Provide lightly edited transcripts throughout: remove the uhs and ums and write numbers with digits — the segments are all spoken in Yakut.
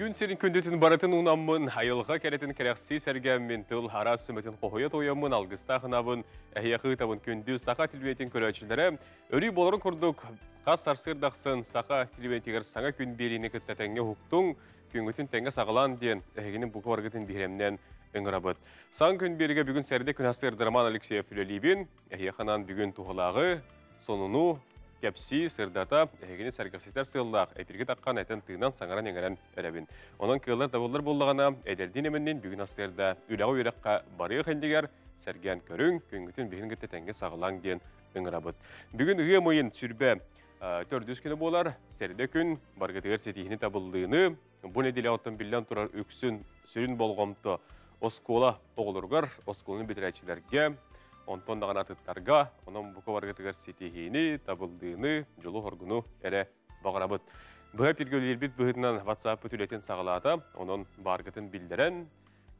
Күн сирин күндүтүн барытын уунаммын, айылҕа кэрэтин кэрэхсии сэргээммин, тыл араас сүмэтин хоһуйа туойаммын, алгыстаах ынабын, эһиэхэ ыытабын күндү саха телевидениетин көрөөччүлэрэ, өрүү буоларын курдук, хас сарсыарда ахсын саха телевидениетигэр саҥа күн биэриини кытта тэҥҥэ уһуктуҥ, күҥҥүтүн тэҥҥэ саҕалаан диэн эһигини бука барыгытын биһирэмнээн ыҥырабыт. Саҥа күн биэригэ бүгүн сэрдэ күн астыыр Роман Алексеев үлэлиибин, эһиэхэ анаан бүгүн туһалааҕы, сонуну, кэпсии, сырдата, эһигини сэргэхситэр сыаллаах эпирги таххан этэн-тыынан саҥаран-иҥэрэн эрэбин. Онон кыаллар табыллар буоллаҕына, эдэрдиин эмэннин бүгүн астыарда үлэҕэ үөрэххэ барыах иннигэр сэргээн көрүҥ, күҥҥүтүн биһин кытта тэҥҥэ саҕалааҥ диэн ыҥырабыт. Бүгүн ыам ыйын сүрбэ төрдүс күнэ буолар, сэрдэ күн, баргытыгар ситиһини табыллыыны, бу нэдиэлэ оттон биллэн турар үксүн сүрүн болҕомто оскуола оҕолоругар, оскуоланы бүтэрээччилэргэ, онтон даҕаны атыттарга, онон бука баргытыгар ситиһиини, табыллыыны, дьолу-хоргуну эрэ баҕарабыт. Быһа пиргөлиирбит быһыытынан WhatsApp-пыт үлэтин саҕалаата, онон бааргытын биллэрэн,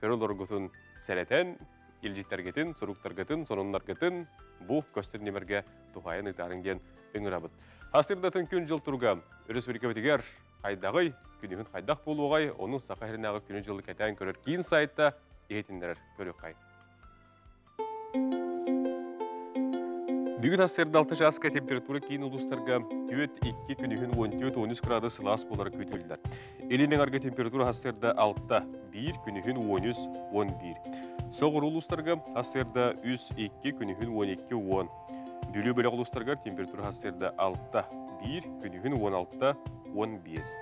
көрө олоргутун сэрэтэн, илдьиттэргитин, суруктаргытын, сонуннаргытын бу көстөр ньимэргэ туһаайан ыытаарыҥ диэн ыҥырабыт. Астырдатын күн-дьыл туруга өрөспүүбүлүкэбитигэр хайдаҕый, күнүһүн хайдах буолуоҕай, ону Саха сиринээҕи күнү-дьылы кэтээн көрөр киин сайта иһитиннэрэр көрүөххэй. Бүгүн сарсыарда 6 чааска температура киин улуустарга 4-2 күнүһүн 14-13 градус сылаас буолара күүтүллэр. Илин эҥэргэ температура сарсыарда 6, 1 күнүһүн 13-11. Соҕуруу улуустарга сарсыарда 3-2 күнүһүн 12-10. Бүлүү бөлөх улуустарыгар температура сарсыарда 6, 1, күнүһүн 16, 15.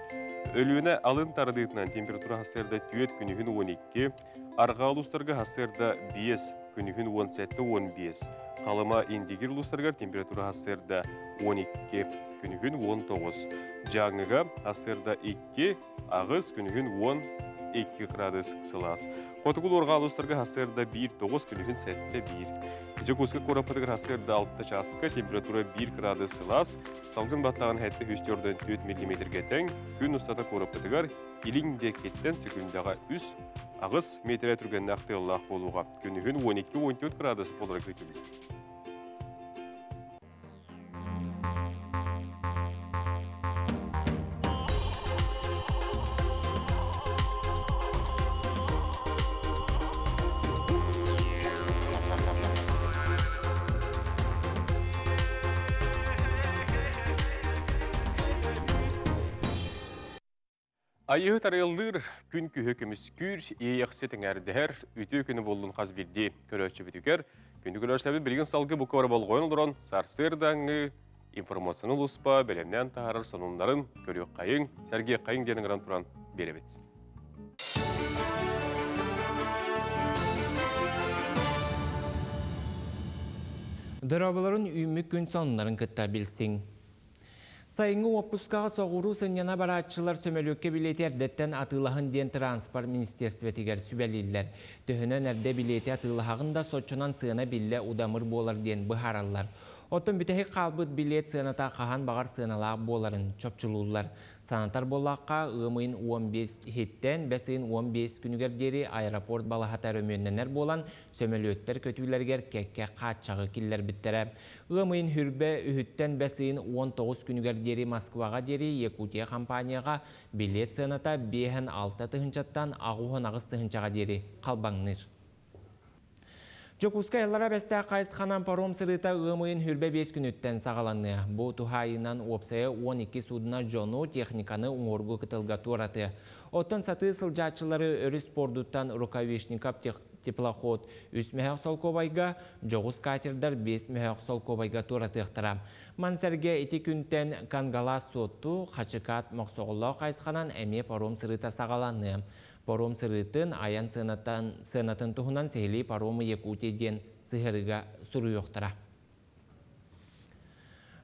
Өлүөнэ алын тардыытынан температура сарсыарда 4, күнүһүн 12, арҕаа улуустарга сарсыарда 5, күнүһүн 17, 15. Халыма Индигир улуустарыгар температура сарсыарда 12, күнүһүн 19. Дьааҥыга сарсыарда 2, 8, күнүһүн 12 градус сылаас. Хотугу Луорҕа улуустарга сарсыарда 1-9, күнүһүн 7-1. Дьокуускай куораппытыгар сарсыарда 6 чааска температура 1 градус сылаас, салгын баттаҕын 704 миллиметргэ тэҥ, күн устата куораппытыгар илин диэкиттэн секундаҕа 3 8 метрэ түргэннээх тыаллаах буолуоҕа. Күнүһүн 12-14 градус буолара күүтүллэр. Айыһыт арыаллыыр, күн күһү көмүскүүр, иэйэхсит эҥээрдэһэр, үтүө күнү буоллун хас биирдии көрөөччүбүтүгэр. Күндү көрөөччүлэрбит билигин салгыы бу куора болҕойон олорон, сарсыардааҥҥы информацияны улууспа бэлэмнээн таһаарар сонуннарын көрүөххэйиҥ, сэргиэххэйиҥ диэн ыҥыран туран биэрэбит. Дорооболорун үүммүт күн сонуннарын кытта билсиҥ. Сайыҥҥы уоппускаҕа соҕуруу сынньана барааччылар сөмөлүөккэ билиэти эрдэттэн атыылаһын диэн транспорт министиэристибэтигэр сүбэлииллэр. Төһөнөн эрдэ билиэти атыылаһаҕын да, соччонон сыана биллэ удамыр буолар диэн быһаараллар. Оттон бүтэһик хаалбыт билиэт сыаната хаһан баҕар сыаналаах буоларын чопчулууллар. Санатар буоллахха, ыам ыйын 15 иһиттэн бэс ыйын 15 күнүгэр диэри аэропорт балаһата өрөмүөннэнэр буолан, сөмөлүөттэр көтүүлэригэр кэккэ хааччаҕы киллэрбиттэрэ. Ыам ыйын хүрбэ үһүттэн бэс ыйын 19 күнүгэр диэри Москваҕа диэри Якутия компанияҕа билиэт сыаната 5-6 тыһыынчаттан 68 тыһыынчаҕа диэри халбаҥныыр. Дьокуускай Аллара Бэстээх хайысханан паром сырыыта ыам ыйын хүрбэ 5 күнүттэн саҕаланыа. Бу туһаайыынан уопсайа 12 судно дьону, техниканы уҥуоргу кытылга туоратыа. Оттон сатыы сылдьааччылары өрүс пордуттан Рукавишников теплоход үс мөһөөх солкуобайга, дьоҕус катердар 5 мөһөөх солкуобайга туоратыахтара. Ман сэргэ ити күнтэн Кангалас Суотту, Хачыкаат Мохсоҕоллоох хайысханан эмиэ паром сырыыта саҕаланыа. Паром сырыытын, айан сыанатын туһунан сиһилии Паромы Якутии диэн сыһыарыыга суруйуохтара.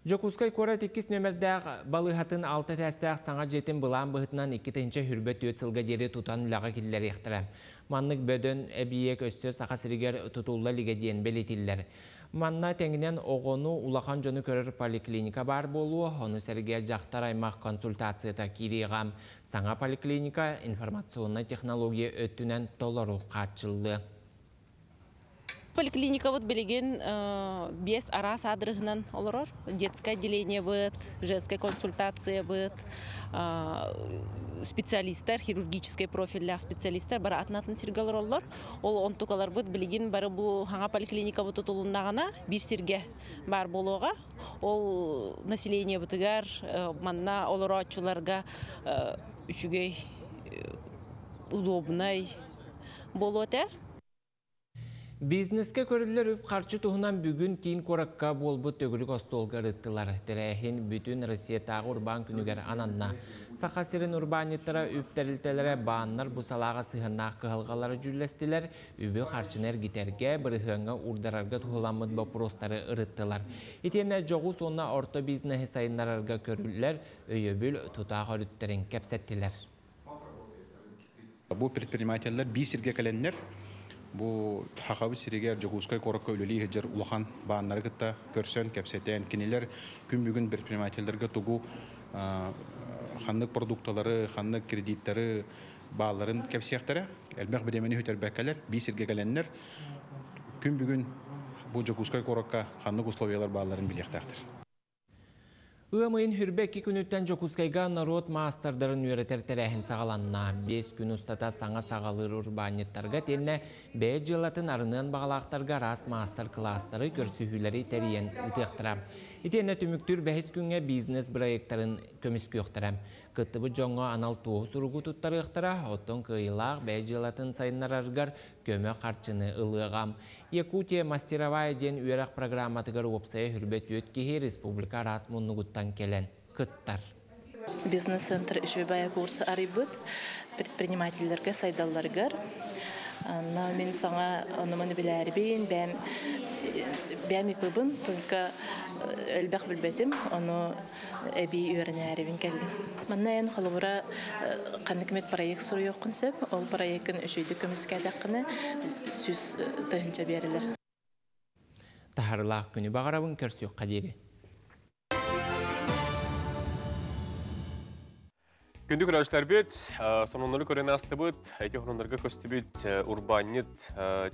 Дьокуускай куорат иккис нүөмэрдээх балыыһатын алта этээстээх саҥа дьиэтин былаан быһыытынан 2024 сылга диэри тутан үлэҕэ киллэриэхтэрэ. Маннык бөдөҥ эбийиэк өссө Саха сиригэр тутулла илигэ диэн бэлиэтииллэр. Манна тэҥинэн оҕону, улахан дьону көрөр поликлиника баар буолуо, ону сэргэ дьахтар аймах консультацията киириэҕэ. Саҥа поликлиника информационнай технология өттүнэн толору хааччыллыа. Поликлиникабыт билигин 5 араас аадырыһынан олорор. Детское отделениебыт, женская консультациябыт, специалисттар, хирургическай профильлээх специалисттар бары атын-атын сиргэ олороллор. Ол онтукаларбыт билигин бары бу хаҥа поликлиникабыт тутулуннаҕына биир сиргэ баар буолуоҕа. Ол населениебытыгар, манна олорооччуларга үчүгэй, удобнай буолуо этэ. Бизнескэ көрүллэр үп-харчы туһунан бүгүн киин куоракка буолбут төгүрүк остуолга ырыттылар. Тэрээһин бүтүн Россиятааҕы урбаан күнүгэр ананна. Саха сирин урбаанньыттара, үп тэрилтэлэрэ, бааннар бу салааҕа сыһыаннаах кыһалҕалары дьүүллэстилэр, үбү-харчыны эргитэргэ, бырыһыаҥҥа уурдарарга туһуламмыт боппуруостары ырыттылар. Итиэннэ дьоҕус уонна орто бизнеһи сайыннарарга көрүллэр өйөбүл тутаах өрүттэрин кэпсэттилэр. Бу предпринимателлэр биир сиргэ кэлэннэр, бу Хахабы сиригэр Дьокуускай куоракка үлэлии сылдьар улахан бааннары кытта көрсөн, кэпсэтэн, кинилэр күн бүгүн предпринимателлэргэ тугу, ханнык продукталары, ханнык кредиттары баалларын кэпсиэхтэрэ. Элбэх бириэмэни сүтэрбэккэлэр, биир сиргэ кэлэннэр, күн бүгүн бу Дьокуускай куоракка ханнык условиялар баалларын билиэхтээхтэр. Ыам ыйын 22 күнүттэн Дьокуускайга норуот маастардарын үөрэтэр тэрээһин саҕаланна. 5 күн устата саҥа саҕалыыр урбаанньыттарга итиэннэ бэйэ дьыалатын арыныан баҕалаахтарга араас маастар-кылаастары, көрсүһүүлэри тэрийэн ыытыахтара. Итиэннэ түмүктүүр бэһис күҥҥэ бизнес бырайыактарын көмүскүөхтэрэ. Кыттыбыт дьоҥҥо анал туоһу суругу туттарыахтара, оттон кыайыылаах бэйэ дьыалатын сайыннарарыгар көмө харчыны ылыаҕа. Якутия мастеровая диэн үөрэх программатыгар уопсайа 24 киһи республика араас муннугуттан кэлэн кыттар. Бизнес-центр үчүгэй курс арыйбыт предпринимателлэргэ сайдалларыгар. Но мин саҥа онуманы билээрбин, бэйэм бэйэм ИПбын, только элбэх билбэтим, ону эбии үөрэнээрибин кэллим. Манна эн холобура ханнык эмит проект суруйуоххун сөп, ол проеккын үчүгэйдик көмүскээтэххинэ 100 000 биэрэлэр. Таһарылаах күнү баҕарабын, көрсүөххэ диэри. Күндү көрөөччүлэрбит, сонуннары көрөн астыбыт, эти сонуннарга көстүбүт урбаанньыт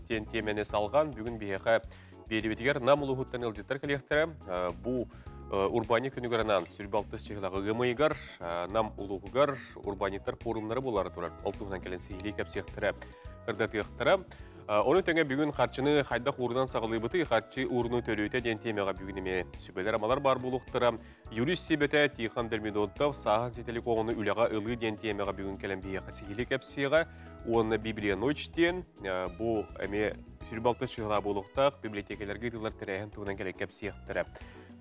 тиэн тиэмэни салҕаан, бүгүн биһиэхэ биэрибитигэр Нам улууһуттан ыалдьыттар кэлиэхтэрэ. Бу урбаанньыт күнүгэр анаан 26 чыһылаҕы ыам ыйыгар Нам улууһугар урбаанньыттар пуорумнара буолары турар. Ол туһунан кэлэн сиһилии кэпсиэхтэрэ, ырдатыахтара. Ону тэҥэ бүгүн харчыны хайдах уурунан саҕалыыбытый, харчы уурунуу төрүөтэ диэн тиэмэҕэ бүгүн эмиэ сүбэлэр-амалар баар буолуохтара. Юрист сүбэтэ Тихон Дормидонтов сааһын ситэ илик оҕону үлэҕэ ылыы диэн тиэмэҕэ бүгүн кэлэн биһиэхэ сиһилии кэпсиэҕэ. Уонна Библия ночь диэн бу эмиэ 26 чыһылаа буолуохтаах библиотекаларга ыытыллар тэрээһин туһунан кэлэн кэпсиэхтэрэ.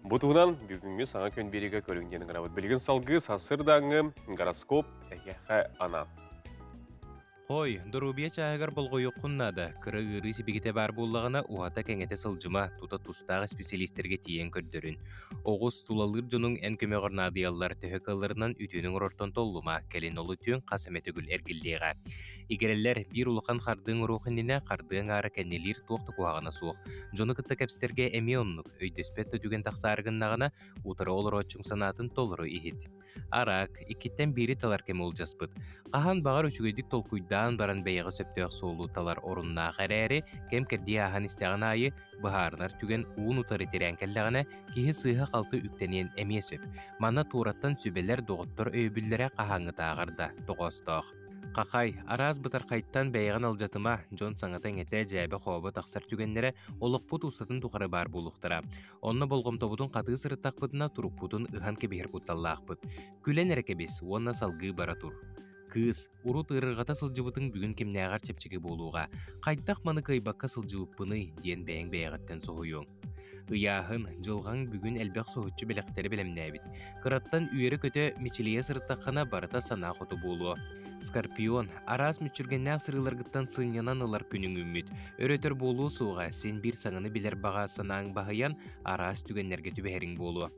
Бу туһунан бүгүҥҥү саҥа күн биэриигэ көрүҥ диэн ыҥырабыт. Билигин салгыы сарсыардааҥҥы гороскоп эһиэхэ анаан. Хой, доруобуйа чааһыгар болҕойуоххун наада. Кыра ыарыы сибикитэ баар буоллаҕына, уһата-кэҥэтэ сылдьыма, тута тустаах исписэлиистэргэ тиийэн көрдөрүн. Оҕус, тулалыыр дьонуҥ эн көмөҕөр наадыйаллар, төһө кыалларынан үтүөнү оҥорортон толлума, кэлин ол үтүөҥ хас эмэ төгүл эргиллиэҕэ. Игирэллэр, биир улахан хардыыҥ оруох иннинэ хардыаҥ аара кэннилиир туох да куһаҕана суох. Дьону кытта кэпсэтэргэ эмиэ оннук, өйдөспөт да түгэн тахсаары гыннаҕына, утары олорооччуҥ санаатын толору иһит. Араак, иккиттэн биири талар кэм уолдьаспыт. Хаһан баҕар үчүгэйдик толкуйдаан баран бэйэҕэ сөптөөх суолу талар оруннаах эрээри, кэм-кэрдии ааһан истэҕин аайы быһаарынар түгэн уун-утары тирээн кэллэҕинэ, киһи сыыһа-халты үктэниэн эмиэ сөп. Манна туораттан сүбэлэр, доҕоттор өйөбүллэрэ хаһааҥҥытааҕар да тоҕоостоох. Хахай, араас бытархайтан бэйэҕин алдьатыма, дьон саҥата-иҥэтэ, дьээбэ-хообо тахсар түгэннэрэ олохпут устатын тухары баар буолуохтара. Онно болҕомтобутун хатыы сырыттахпытына турукпутун ыһан кэбиһэр кутталлаахпыт. Күлэн эрэ кэбис уонна салгыы бара тур. Кыыс, урут ыарырҕата сылдьыбытыҥ бүгүн кимнээҕэр чэпчэки буолуоҕа. Хайдах маны кыайбакка сылдьыбыппыный диэн бэйэҥ бэйэҕиттэн соһуйуоҥ. Ыйааһын, дьылҕаҥ бүгүн элбэх соһуччу бэлэхтэри бэлэмнээбит. Кыраттан үөрэ-көтө мичилийэ сырыттаххына барыта санаа хоту буолуо. Скорпион, араас мүччүргэннээх сырыыларгыттан сынньанан ылар күнүҥ үүммүт. Өр-өтөр буолуо суоҕа, син биир саҥаны билэр баҕа санааҥ баһыйан, араас түгэннэргэ түбэһэриҥ буолуо.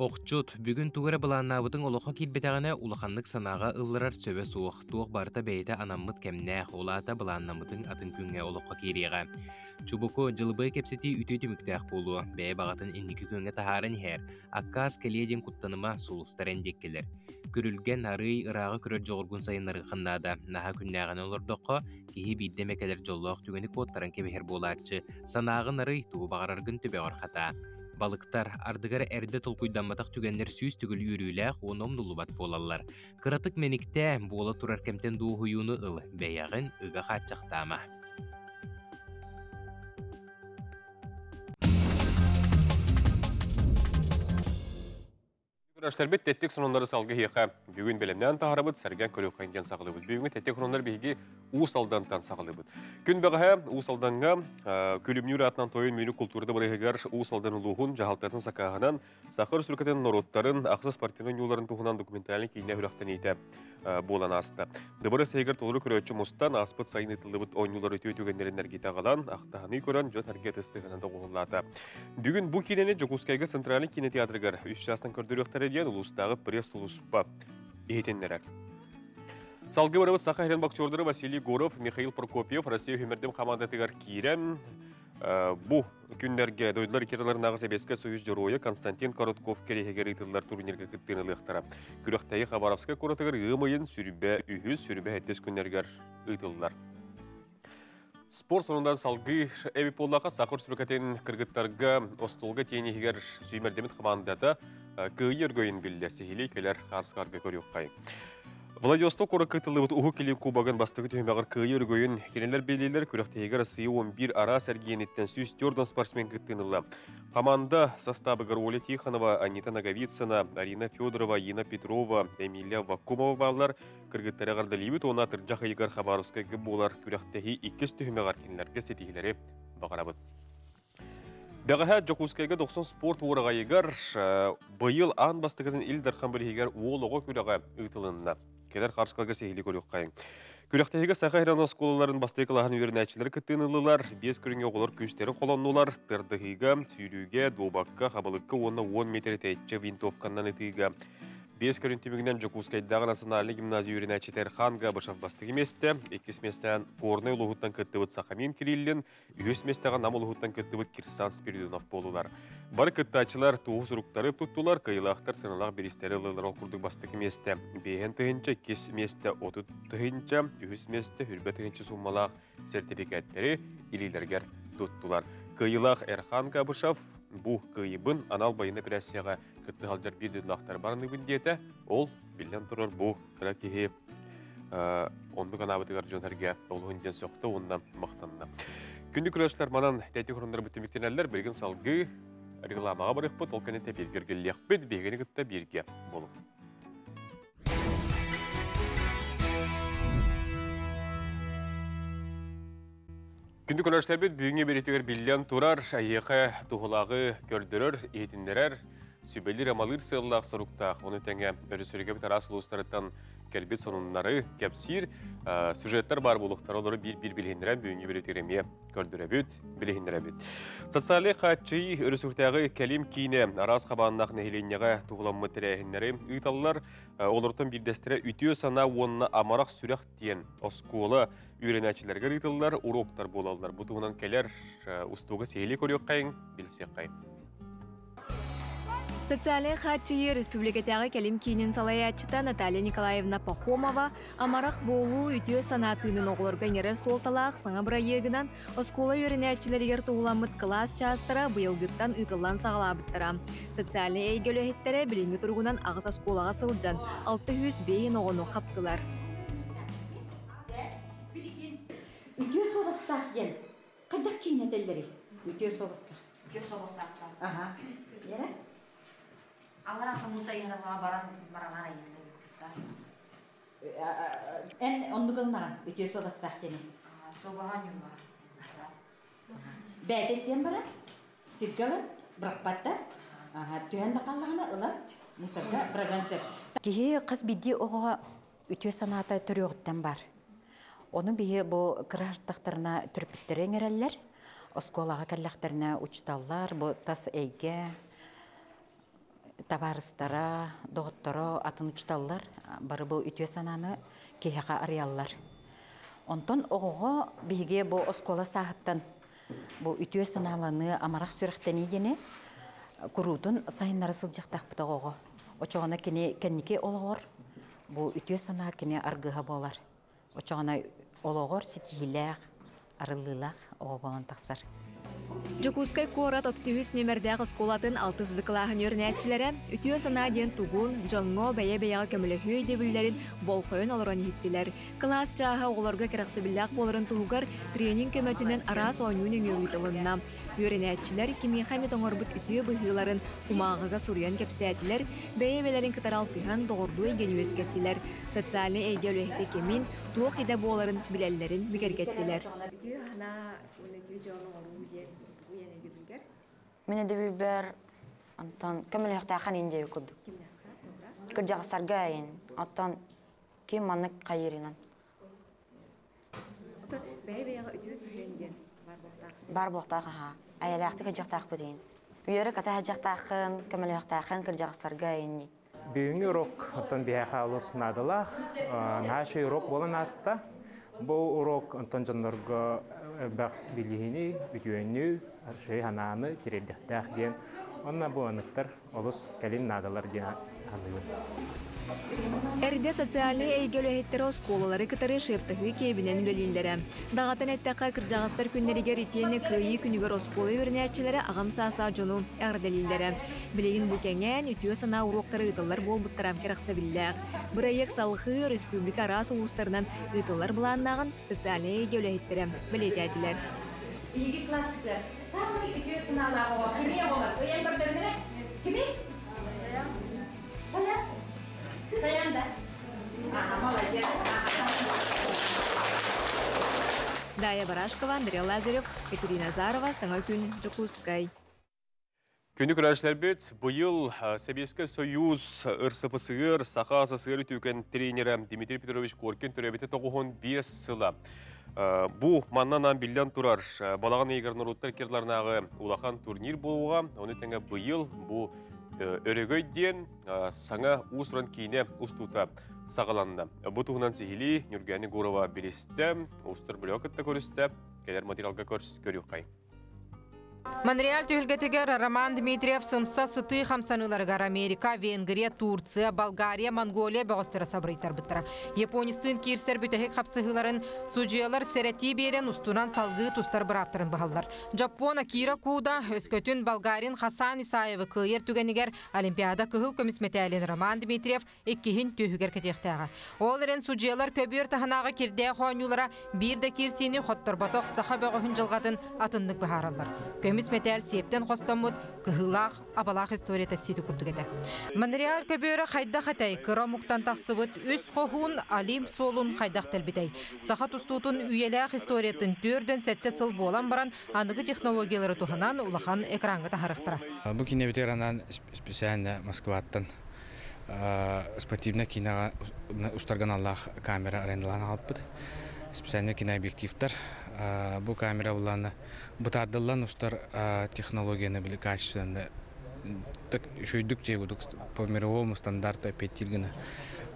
Охчут, бүгүн тугу эрэ былааннаабытыҥ олоххо киирбэтэҕинэ, улаханнык санааҕа ылларар сөбө суох, туох барыта бэйэтэ анаммыт кэмнээх, ол аата былааннаммытыҥ атын күҥҥэ олоххо киириэҕэ. Чубуку, дьылыбыай кэпсэтии үтүө түмүктээх буолуо, бэйэ баҕатын инники күөҥҥэ таһааран иһээр, аккаас кэлиэ диэн куттаныма, сулустар эн диэккилэр. Күрүлгэн, арыый ырааҕы көрөр дьоҕургун сайыннарыаххын наада, наһаа күннээҕинэн олордоххо, киһи биирдэ эмэ кэлэр дьоллоох түгэни куоттаран кэбиһэр буолааччы, санааҕын арый, тугу баҕараргын төбөҕөр хатаа. Балыктар, ардыгар эрдэ толкуйдамматах түгэннэр 100 төгүл үөрүүлээх уонна умнуллубат буолаллар. Кыратык мэниктээ, буола турар кэмтэн дуоһуйууну ыл, бэйэҕин ыга хааччахтаама. Көрөштөрбүт тэттик сонуннары салгы иһиэхэ бүгүн бэлэмнээн таһарабыт, сэргэн көрүөххэ диэн саҕалыыбыт. Бүгүҥҥү тэттик сонуннар биһиги Уус Алдантан саҕалыыбыт. Күн бэҕэһээ Уус Алдаҥҥа Күлүмнүүр аатынан Тойон Мүнү култуурата бырайыгар Уус Алдан улууһун дьаһалтатын сакааһынан Саха Республикатын норуоттарын ахсыс спортивнай ньууларын туһунан документальнай киинэ күрэхтэниитэ буолан ааста. Дыбары сыһыгар толору көрөөччү мустан, ааспыт сайын ыытыллыбыт оонньуулар үтүө түгэннэрин эргитэ аҕалан, ахтаһыныы көрөн, дьон эргэ тыстыһынан доҕуһуллаата. Бүгүн бу киинэни Дьокуускайга Центральный кинотеатрыгар үс чаастан көрдөрүөхтэрэ диэн улуустааҕы пресс-сулууспа иһитиннэрэр. Салгыы барыбыт Саха сирин боксердара Василий Егоров, Михаил Прокопьев Россия үһүмэрдим хамаандатыгар киирэн, бу күннэргэ дойдулар иккиларынааҕы Сэбиэскэй Союз дьоруойа Константин Коротков кэриэһигэр ыытыллар турнирга кыттыыны ылыахтара. Күрэхтэһии Хабаровскай куоратыгар ыам ыйын сүрбэ үһүс, сүрбэ сэттис күннэригэр ыытыллар. Спорт сонундан салгыы эбит буоллаха Саха Республикатын кыргыттарга остуолга тиэнигэр сүүмэрдэмит хамаандата кыайыы өргөйүн биллэ сиһилии кэлэр хаарскарга көрүөххай. Владивосток куоракка ыытыллыбыт Уһук Илин Кубогын бастакы түһүмэҕэр кыайыы өрөгөйүн кинилэр билиилэр күрэхтэһиигэ Россия 11 араас эргиэниттэн 104 спортсмен кыттыыны ылла. Команда састаабыгар Оля Тихонова, Анита Ноговицына, Арина Федорова, Инна Петрова, Эмилия Ваккумова бааллар. Кыргыттары эҕэрдэлиибит уонна атырдьах ыйыгар Хабаровскайга буолар күрэхтэһии иккис түһүмэҕэр кинилэргэ ситиһиилэри баҕарабыт. Бэҕэһээ Дьокуускайга дохсун спорт уораҕайыгар быйыл аан бастакытын Ил Дархан бирииһигэр уол оҕо күрэҕэ ыытылынна. Кэлэр харыскалга сиһилии көрүөххэйиҥ. Күрэхтэһиигэ Саха сирин оскуолаларын бастакы кылааһын үөрэнээччилэрэ кыттыыны ыллылар. Биэс көрүҥҥэ оҕолор күүстэрин холоннулар. Тырдыһыыга, сүүрүүгэ, дуобакка, хабылыкка уонна 10 метр тэйиччи винтовканнан ытыыга. Биэс көрүҥ түмүгүнэн Дьокуускайдааҕы национальнай гимназия үөрэнээччитэ Эрхан Габышев бастакы миэстэ, иккис миэстээн Горнай улууһуттан кыттыбыт Сахамин Кириллин, Үһүс миэстэҕэ Нам улууһуттан кыттыбыт Кирсан Спиридонов буоллулар. Бары кыттааччылар туоһу суруктары туттулар, кыайыылаахтар сыаналаах бириистэри ыллылар. Ол курдук бастакы миэстэ 5 тыһыынча, иккис миэстэ 30 тыһыынча, үһүс миэстэ 20 тыһыынча сууммалаах сертификаттэри илиилэригэр туттулар. Кыайыылаах Эрхан Габышев бу кыайыыбын анал байыаннай операцияҕа кытта сылдьар биир дойдулаахтар бараныбын диэтэ. Ол, биллэн турар, бу кыра киһи оннук анаабытыгар дьон эргэ олуһун диэн сөхтө уонна махтанна. Күндү көрөөччүлэр манан тэти хонуннарбыт түмүктэнэллэр, билигин салгыы рекламаҕа барыахпыт, ол кэнниттэн бииргэ биһигини кытта бииргэ буолуҥ. Күндү көрөөччүлэрбит бүгүҥҥү биэриитигэр биллэн турар, эһиэхэ туһулааҕы көрдөрөр, иһитиннэрэр, сүбэлиир-амалыыр сыаллаах соруктаах, ону тэҥэ өрөспүүбүлүкэбит араас улуустарыттан кэлбит сонуннары кэпсиир сюжеттар баар буолуохтара, олору биир-биир билиһиннэрэн бүгүҥҥү биэриитигэр эмиэ көрдөрөбүт, билиһиннэрэбит. Социальнай хааччыйыы өрөспүүбүлүкэтээҕи кэлим киинэ араас хабааннаах нэһилиэнньэҕэ туһуламмыт тэрээһиннэри ыыталлар. Олортон биирдэстэрэ үтүө санаа уонна амарах сүрэх диэн оскуола үөрэнээччилэригэр ыытыллар уроктар буолаллар. Бу туһунан кэлэр устууга сиһилии көрүөххэйиҥ, билсиэххэйиҥ. Социальнай хааччыйыы республикатааҕы кэлим киинин салайааччыта Наталья Николаевна Пахомова амарах буолуу үтүө санаатыынын оҕолорго иҥэрэр суолталаах саҥа бырайыагынан оскуола үөрэнээччилэригэр туһуламмыт кылаас чаастара быйылгыттан ыытыллан саҕалаабыттара. Социальнай эйгэ үлэһиттэрэ билиҥҥи туругунан аҕыс оскуолаҕа сылдьан 605 оҕону хаптылар. Үтүө суобастаах диэн хайдах киинэтэллэри? Үтүө суобастаах. Үтүө суобастаахтар. Аха. Яра? Аллара Муса Ивановнаҕа баран баралар айынды кутта. Эн оннук ылынаран үтүө суобастаах диэн. Суобаһа ньуга. Бэйэтэ сиэн баран, сиргэ ылан, бырахпатта. Аха, түһэн да хааллаҕына ылан, мусорга быраган сөп. Киһи хас биирдии оҕоҕо үтүө санаата төрүөҕүттэн бар. Ону биһи бу кыра артахтарына төрөппүттэрэ иҥэрэллэр. Оскуолаҕа кэллэхтэринэ учууталлар, бу тас эйгэ. Табаарыстара, доҕотторо, атын учууталлар бары бу үтүө санааны киһиэхэ арыйаллар. Онтон оҕоҕо биһиги бу оскуола сааһыттан бу үтүө санааланыы, амарах сүрэхтэнии диэни куруутун сайыннара сылдьыахтаахпыт оҕоҕо. Очоҕуна кини кэнники олоҕор бу үтүө санаа кини аргыһа буолар. Очоҕуна олоҕор ситиһиилээх, арыллыылаах оҕо буолан тахсар. Дьокуускай куорат 33 нүөмэрдээх оскуолатын алтыс В кылааһын үөрэнээччилэрэ үтүө санаа диэн тугун, дьоҥҥо бэйэ-бэйэҕэ көмөлөһүү өйдөбүллэрин болҕойон олорон иһиттилэр. Кылаас чааһа оҕолорго кэрэхсэбиллээх буоларын туһугар тренинг көмөтүнэн араас оонньуу нөҥүө ыытылынна. Үөрэнээччилэр кимиэхэ эмит оҥорбут үтүө быһыыларын кумааҕыга суруйан кэпсээтилэр, бэйэ-бэйэлэрин кытары алтыһан доҕордуу эйгэни үөскэттилэр, социальнай эйгэ үлэһитэ кимин, туох идэ буоларын билэллэрин бигэргэттилэр. Үтүө санаа уонна үтүө дьыаланы оҥоруу диэн тугу ийэн өйдөбүлгэр? Мин өйдөбүлбэр онтон көмөлөһүөхтээххин иин диэбит курдук. Кырдьаҕастарга эйин. Оттон ким маннык хайыырынан. Бэйэ-бэйэҕэ үтүө сыһыан диэн баар буолуохтаах. Баар буолуохтаах аһаа. Айалаахтык кырдьахтаахпыт иин. Үөрэ ката сылдьахтааххын, көмөлөһүөхтээххин кырдьаҕастарга эйин Бүгүҥҥү урок оттон биһиэхэ олус наадалаах, наһаа урок буолан ааста. Бу урок онтон дьоннорго элбэх билиһини, үтүөнү, үчүгэй санааны тириэрдиэхтээх диэн. Онно бу аныктар олус кэлин наадалар диэн саныыбын. Эрдэ социальнай эйгэ үлэһиттэрэ оскуолалары кытары шефтаһыы киэбинэн үлэлииллэрэ. Даҕатан эттэххэ, кырдьаҕастар күннэригэр итиэннэ Кыайыы күнүгэр оскуола үөрэнээччилэрэ аҕам саастаах дьону эҕэрдэлииллэрэ. Билигин бу кэҥээн, үтүө санаа уруоктара ыытыллар буолбуттара кэрэхсэбиллээх. Бырайыак салҕыы республика араас улуустарынан ыытыллар былааннааҕын социальнай эйгэ үлэһиттэрэ бэлиэтээтилэр. Биһиги класспытыгар саамай үтүө санаалаах оҕо кими оҕолор? Ыйан көрдөрүнэрэ? Кими? Саян. Саян да? Ага, молодец. Дая Барашкова, Андрей Лазарев, Катерина Азарова, Саҥа күн, Дьокуускай. Күнү көрөөччүлэрбит быйыл Сэбиэскэй Союз РСФСР Саха СССР үтүөкэн тренерэ Дмитрий Петрович Коркин төрөөбүтэ 95 сыла. Бу маннан биллэн турар балаҕан ыйыгар норуоттар кирларнааҕы улахан турнир буолуоҕа. Ону тэҥэ быйыл бу Өрөгөй диэн саҥа уус-уран киинэ устуута саҕаланна. Бу туһунан сиһилии Нюргани Гурова билистэ, устар бөлөҕө кытта көрүстэ. Кэлэр материалга көрүөххэй. Монреаль түһүлгэтигэр Роман Дмитриев сымса сытыы хамсаныыларыгар Америка, Венгрия, Турция, Болгария, Монголия бөҕөстөрө сабырыйтарбыттара. Японистыын киирсэр бүтэһик хапсыһыыларын судьуйалар сэрэтии биэрэн устунан салгыы тустар бырааптарын быһаллар. Дьоппуон Акира Куда өскөтүн Болгарин Хасан Исаевы кыайар түгэнигэр Олимпиада кыһыл көмүс мэтээлин Роман Дмитриев иккиһин түөһүгэр кэтиэхтээҕэ. Ол эрэн судьуйалар көбүөр таһынааҕы кирдээх оонньуулара биир да киирсиини хотторботох саха бөҕөһүн дьылҕатын атыннык быһаараллар. Көмүс мэтээл сиэптэн хостоммут кыһыылаах, абалаах историята сити курдук этэ. Монреаль көбүөрэ хайдах этэй? Кыра омуктан тахсыбыт үс хоһуун Олимп суолун хайдах тэлбитэй? Саха тустуутун үйэлээх историятын 47 сыл буолан баран аныгы технологиялары туһанан улахан экраҥҥа таһаарыахтара. Бу кинэбитигэр анаан специально Москваттан спортивнай киинэҕэ устарга аналлаах камера арендалаан аҕалбыт. Специальный кинообъективтар. Бу камера буллаана бытаардыллан устар технологияны били качественно так үчүгүйдүк тиэгудук по мировому стандарту эппиэттиир гына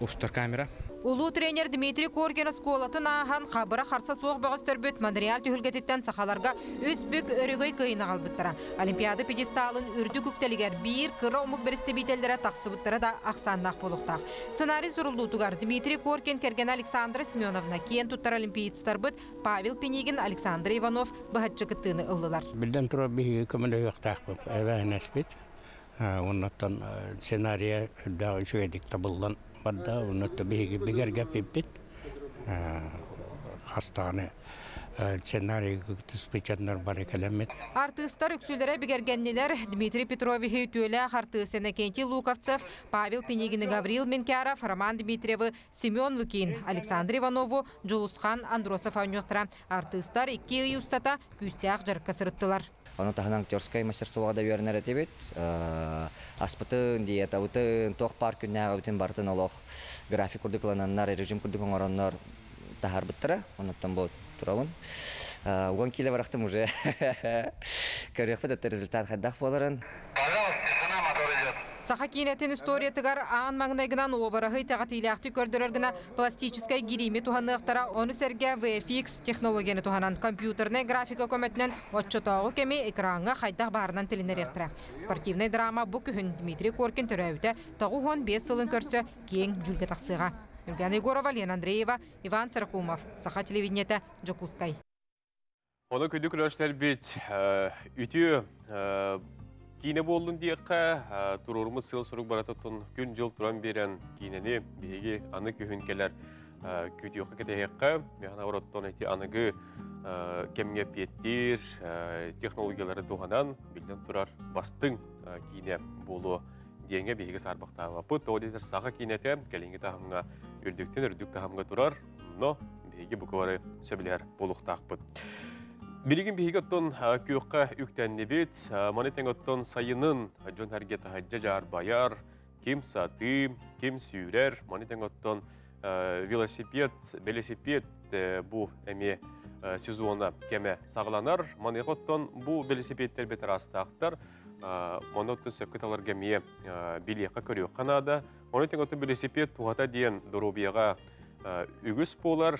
устар камера. Улуу тренер Дмитрий Коркин оскуолатын ааһан хабыра харса суох бөҕөстөрбүт Монреаль түһүлгэтиттэн сахаларга үс бүк өрөгөй кыайын аҕалбыттара. Олимпиада пьедесталын үрдүк үктэлигэр биир кыра омук бэрэстэбиитэллэрэ тахсыбыттара да ахсааннаах буолуохтаах. Сценарий суруллуутугар Дмитрий Коркин кэргэнэ Александра Семеновна киэн туттар олимпиецтарбыт Павел Пинигин, Александр Иванов быһаччы кыттыыны ыллылар. Биллэн турар биһиги көмөлөһүөхтээхпит эбээһинэспит. Оннуттан сценарийа үрдээх үчүгэйдик табыллан барда. Оннуттан биһиги бигэргэппиппит. Хастааны сценарийга кыттыспычаннар бары кэлэммит. Артыыстар үксүлэрэ бигэргэннилэр. Дмитрий Петровиһы үтүөлээх артыыс Иннокентий Луковцев, Павел Пинигин, Гаврил Менкяров, Роман Дмитриевы, Семен Лукин, Александр Иванову, Дьулусхан Андросов оонньуохтара. Артыыстар икки ый устата күүстээх дьарыкка сырыттылар. Ону таһынан актерскай мастерствоҕа да үөрэнэр этибит. Аспытын, диетабытын, туох баар күннээҕибитин барытын олох график курдук ылынаннар, режим курдук оҥороннор таһаарбыттара. Онуттан бу турабын. 10 кило барахтым уже. Көрүөхпүт это результат хайдах буоларын. Пожалуйста, тишина, мотор идет. Саха киинэтин историятыгар аан маҥнайгынан уобараһы итэҕэтиилээхтик көрдөрөр гына пластическай гириими туһаныахтара, ону сэргэ VFX технологияны туһанан компьютернай графика көмөтүнэн оччотооҕу кэми экраҥҥа хайдах баарынан тилиннэриэхтэрэ. Спортивнай драма бу күһүн Дмитрий Коркин төрөөбүтэ 95 сылын көрсө киэҥ дьүүлгэ тахсыаҕа. Юлиана Егорова, Лена Андреева, Иван Сорокумов, Саха телевидениетэ, Дьокуускай. Ону күндү көрөөччүлэрбит үтүө киинэ буоллун диэххэ, туруоруммут сыал-сорук барытын күн-дьыл туран биэрэн киинэни биһиги аны күһүн кэлэр күүтүөххэ кэтэһиэххэ. Миэхэ ороттон эти аныгы кэмҥэ эппиэттиир технологиялары туһанан биллэн турар бастыҥ киинэ буолуо диэҥҥэ биһиги саарбахтаабаппыт. Тоҕо диэтэр саха киинэтэ кэлиҥҥи таһымҥа үрдүктэн үрдүк таһымҥа турар. Но биһиги буквары сөбүлэһэр буолуохтаахпыт. Билигин биһиги оттон күөххэ үктэннибит. Маны тэҥ оттон сайынын дьон сэргэ таһырдьа дьаарбайар, ким сатыы, ким сүүрэр, маны тэҥ оттон велосипед, велосипед бу эмиэ сезона кэмэ саҕаланар. Маныаха оттон бу велосипедтэр бит араастаахтар. Онно оттон сөпкө таларга эмиэ билиэххэ көрүөххэ наада. Ону тэҥ оттон велосипед туһата диэн доруобуйаҕа үгүс буолар,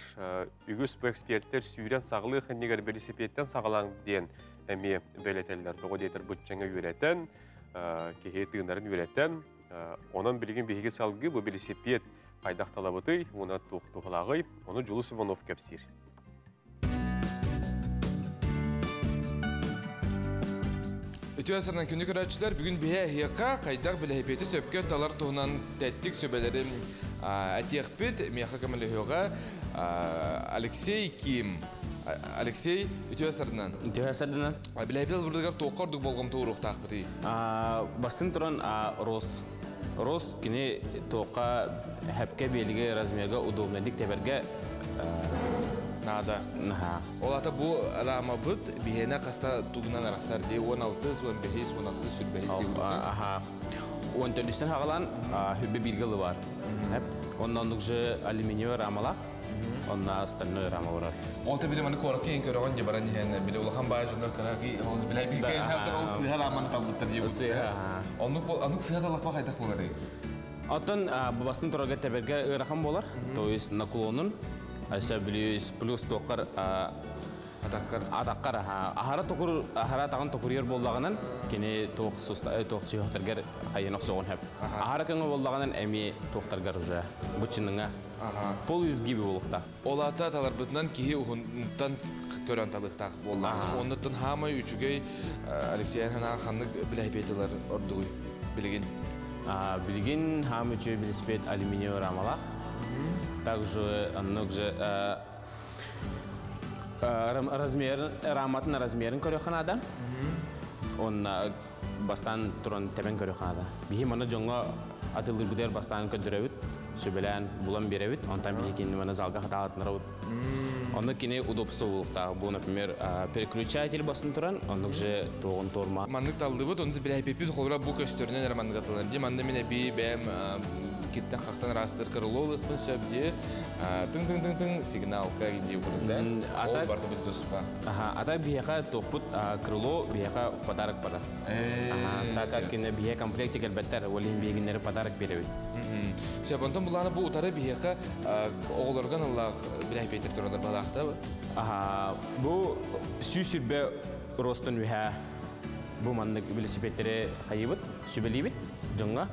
үгүс бу экспертэр сүүрэн саҕалыах иннигэр велосипедтэн саҕалааҥ диэн эмиэ бэлэтэллэр. Тоҕо диэтэр быччаҥа үөрэтэн, киһи тыынарын үөрэтэн, онон билигин биһиги салгыы бу велосипед хайдах талабытый, уонна туох туһалааҕый, ону Дьулус Иванов кэпсиир. Үтүө сырынан күнү көрөөччүлэр, бүгүн биһи эһиэхэ хайдах билэһипиэти сөпкө талар туһунан тэттик сүбэлэри этиэхпит. Миэхэ көмөлөһүөҕэ Алексей Ким. Алексей, үтүө сырынан. Үтүө сырынан. Билэһипиэт албырдыгар туохха ордук болҕомто ууруохтаахпытый? Бастын туран Рос. Рос кини туохха хэпкэ биэлигэ размерга удобнайдык тэбэргэ наада. Ол ата бу рамабыт биһиэнэ хаста тугунан арахсар дии 16, 15, 16, 25 дии Аха. 14-тен хагалан хүббе бирге бар. Оннан же алюминиевый рамалах, онна остальной рама барар. Ол та биле маны коракы ең көрөгөн же баран иһэн биле улахан баай дьоннор кыраки хоз биле бирге хатыр ол сыһа раманы талбыттар дии. Сыһа. Оннук оннук сыһа талахпа хайдах болар? Оттон бабасын турага теберге ырахан болар, то есть наклонун Ася плюс плюс токар атаккар атаккар ахара токур ахара тагын токурьер боллаганан кини тох суста тох сүйөхтергер хайын соғын хеп ахара кыңы боллаганан эми тохтаргар уже бучыныңа полуизгиби болуқта. Ол ата таларбытынан киһи уһунтан көрөн талыктаах буоллаҕына. Оннуттан хаамай үчүгэй Алексей ханаа ханнык билэһипиэтилэр ордугуй билигин? Билигин хаам үчүгэй велосипед алюминиевый рамалах. Также оннук же размер раматын размерин көрөханада. Он бастан туран тебен көрөханада. Биһи мана жоңго атылыр гудер бастан көдөрөбүт, сүбелән булан беребит, онтан биһи кини мана залга хатаалатнарабыт. Онно кини удобство булукта. Бу, например, переключатель басын туран, оннук же тоғын торма. Маннык талдыбыт, онны билэһипиэппит холура бу көстөрүнэн эрэ маннык атылар. Ди манна мин эби бэм киттен хактан растыр крыло лыхпын сөп ди тың тың тың тың сигналка ди курдук ол барты бил туспа. Аха, ата биһиэхэ тохпут крыло биһиэхэ подарок барар. Так как кине биһиэ комплекте келбеттер, олин биһигиннери подарок беребит. Сөп, онтон буланы бу утары биһиэхэ оҕолоргон ыллаах билэһипиэтер туралар балаахта. Аха, бу сүүсүрбэ ростон үһэ бу маннык велосипедтери хайыбыт, сүбэлиибит дьоҥҥо.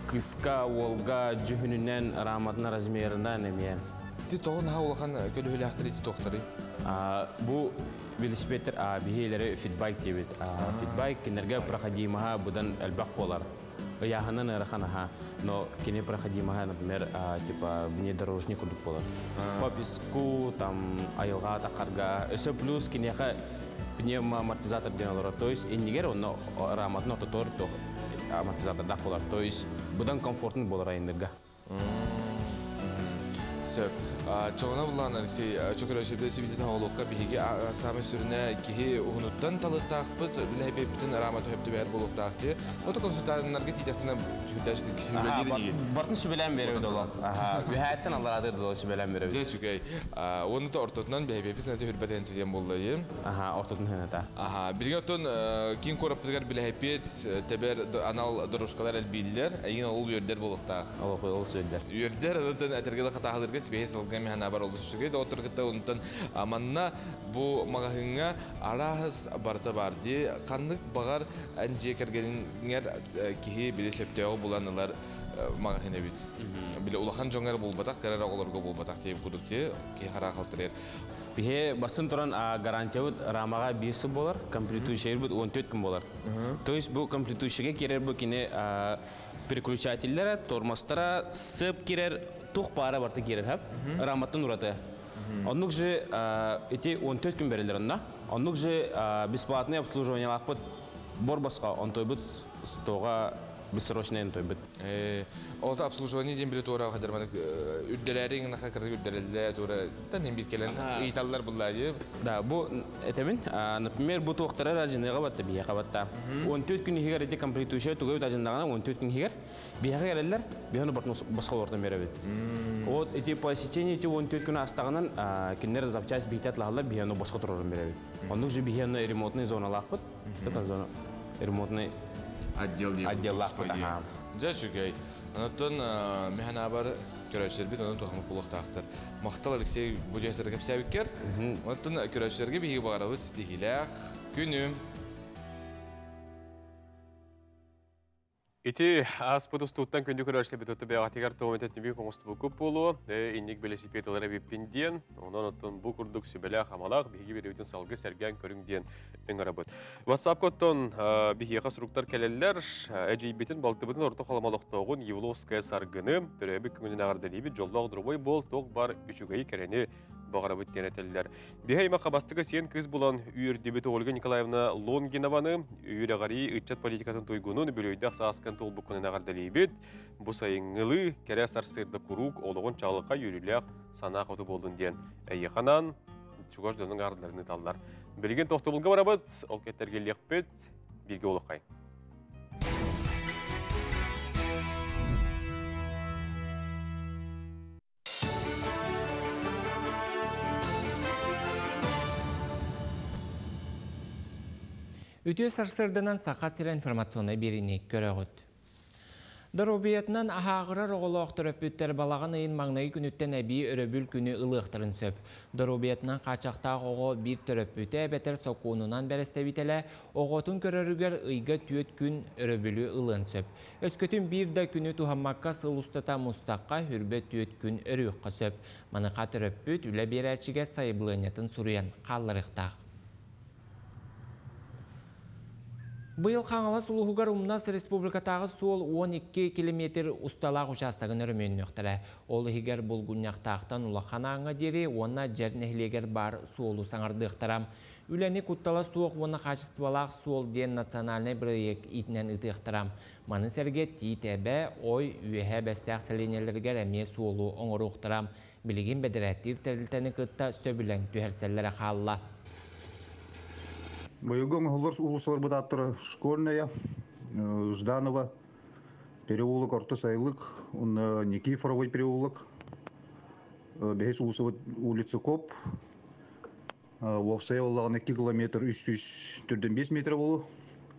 Кыска, уолга, дьүһүнүнэн, раматына размерынан эмиэ. Ти тоҕо наһаа улахан көлөһүлээхтэр ити тохтары? Бу велосипедтер биһиэлэри фитбайк диэбит. Фитбайк кинерге проходимаха будан элбэх болар. Ыйааһынан ыарахан аха, но кини проходимаха, например, типа внедорожник курдук болар. По песку, там, айылға тақарға. Өсө плюс кинеха пневмоамортизатор диэн олорор. То есть иннигер онно раматын ортотор амортизатордаах болар. То есть будан комфортный болар айындырга. Сөп. Чоҕуна буллаан Алексей чөкөрөшөбө сибитин оҕолукка биһиги саамай сүрүнэ киһи уһунуттан талыктаахпыт, билэһэбиппитин рама төһөптүбээр буолуктаах ди. Ото консультаннарга тиидэхтинэ сүбэлиир. Бартын сүбэлээн беребит олох. Үһээттен алларадыр дол сүбэлээн беребит. Дьэ үчүгэй. Уонна ортотунан бэһэбиппит сана хүрбэтэн сиден буллайым. Аха, ортотун хената. Аха, билген оттон киин куораппытыгар билэһэппит тебер анал дорожкалар элбииллер, эйин ол үөрдер болуктаах. Ол ол сүөрдер. Үөрдер, онтон этергеле хатаһылырга сибэһи сылга механа бар олус үчүгэй. Доҕоттор кытта онтон манна бу маҕаһыҥҥа арааһыс барыта бар ди. Ханнык бағар эн дьиэ кэргэниҥэр киһи били сөптөөҕү булан ылар маҕаһын эбит. Били улахан дьоҥҥар булбатах, кырар оҕолорго булбатах диэбит курдук ди киһи хараах халтырар. Биһи басын туран гарантиябыт рамаға 1 сыл болар, комплектующийбит 14 күн болар. То есть бу комплектующийге керер бу кини переключательлere, тормозтара, сып керер, тух пара барты керер хап, раматтан ураты. Оннук же эти 14 күн берилер онна. Оннук же бесплатное обслуживание лақпыт бор басқа, он тойбут стога бессрочный тойбут. Олта обслуживание ден биле тура хадырманы үрдәләре генә хакырды үрдәләре тура тан бит келен италлар буллар дип. Да, бу этемин, например, бу туктара ажыныга батты бия кабатта. 14 күн хигер эти комплектующий тугай ажындагана 14 күн хигер бияга келелер, бияны бартын баска ордон беребит. Вот эти посещения эти 14 күн астагынан киндер запчасть битет лахалар бияны баска турорун беребит. Оннук же бияны ремонтный зона лахпыт. Это зона ремонтный отдел отдел лахпыт. Дьэ үчүгэй. Онтон механа бар көрөчүлөр бит онон тухамы булуктаахтар. Мактал Алексей бу жесер кепсәбиккер. Онтон көрөчүлөргө биһиги багарабыт стихилээх күнүм. Ити аспыт устуттан күндү көрөшле бит өтө бәгатигар тометет нибик оңосту көп болу, инник велосипед алара биппинден, онон оттон бу курдук сүбеле хамалак биһиги беребитин салгы сәргән көрүң ыңарабыт. WhatsApp коттон биһиги суруктар келеллер, эжейбитин балтыбытын орто халамалыктогун Евловская саргыны, төрөбү күңүнүн агардылыбит жоллоох дурбой бол, ток бар үчүгэй керени бағарабыт тенетеллер. Бихайма қабастығы сен кыз булан үйір Ольга Николаевна Лонгинованы үйір ыччат политикатын тойгунун бүлөйдақ сааскан толбуккунун ағардалейбит. Бу сайыңылы кәрә сарсырды курук олығын чалыққа үйрілек сана қоту болдun ден. Әйе чугаш доның ардыларыны таллар. Білген тоқты барабыт, ол кеттерге лекпет, бирге олыққай. Үтө сарсырдынан сақа сирен информационный берини көрөгөт. Доробиятынан ахағырар оғолоқ төрөппүттер балағын ыйын маңнайы күнүттен әби өрөбүл күнү ылыктырын сөп. Доробиятынан қачақтақ оғо бір төрөппүтэ бетер сокуунунан бәрестебителе оғотун көрөрүгер ыйга түйөт күн өрөбүлү ылын сөп. Өскөтүн бир да күнү тухаммакка сыл устата мустаққа хүрбе түйөт күн өрүкка сөп. Манықа төрөппүт үле берәчиге сайыбылынятын суруян қалларықтақ. Быйыл Қаңалас Улуғугар Умнас Республикатағы суол 12 километр усталақ участагын өрмөннөктірі. Ол егер бұлгүнняқтақтан улахана дери, онна жернехлегер бар суолу саңардықтырам. Үләні куттала суоқ оны качестволақ суол ден национальный проект итінен ытықтырам. Маны сәрге титәбә ой үйәһә бәстәқ сәленелерге әме суолу оңыруқтырам. Билигин бәдірәттір тәрілтәні кытта сөбілән түһәрсәлләрі қалла. Боюгон холлор улусалар бутаттыр Школьная, Жданова, переулок Орто Сайлык, Никифоровой переулок, Бехес улусы улица Коп, Вовсай оллағын 2 километр 345 метр болу.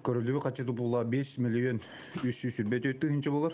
Көрілігі қачыты була 5 миллион 305 тыгынчы болар.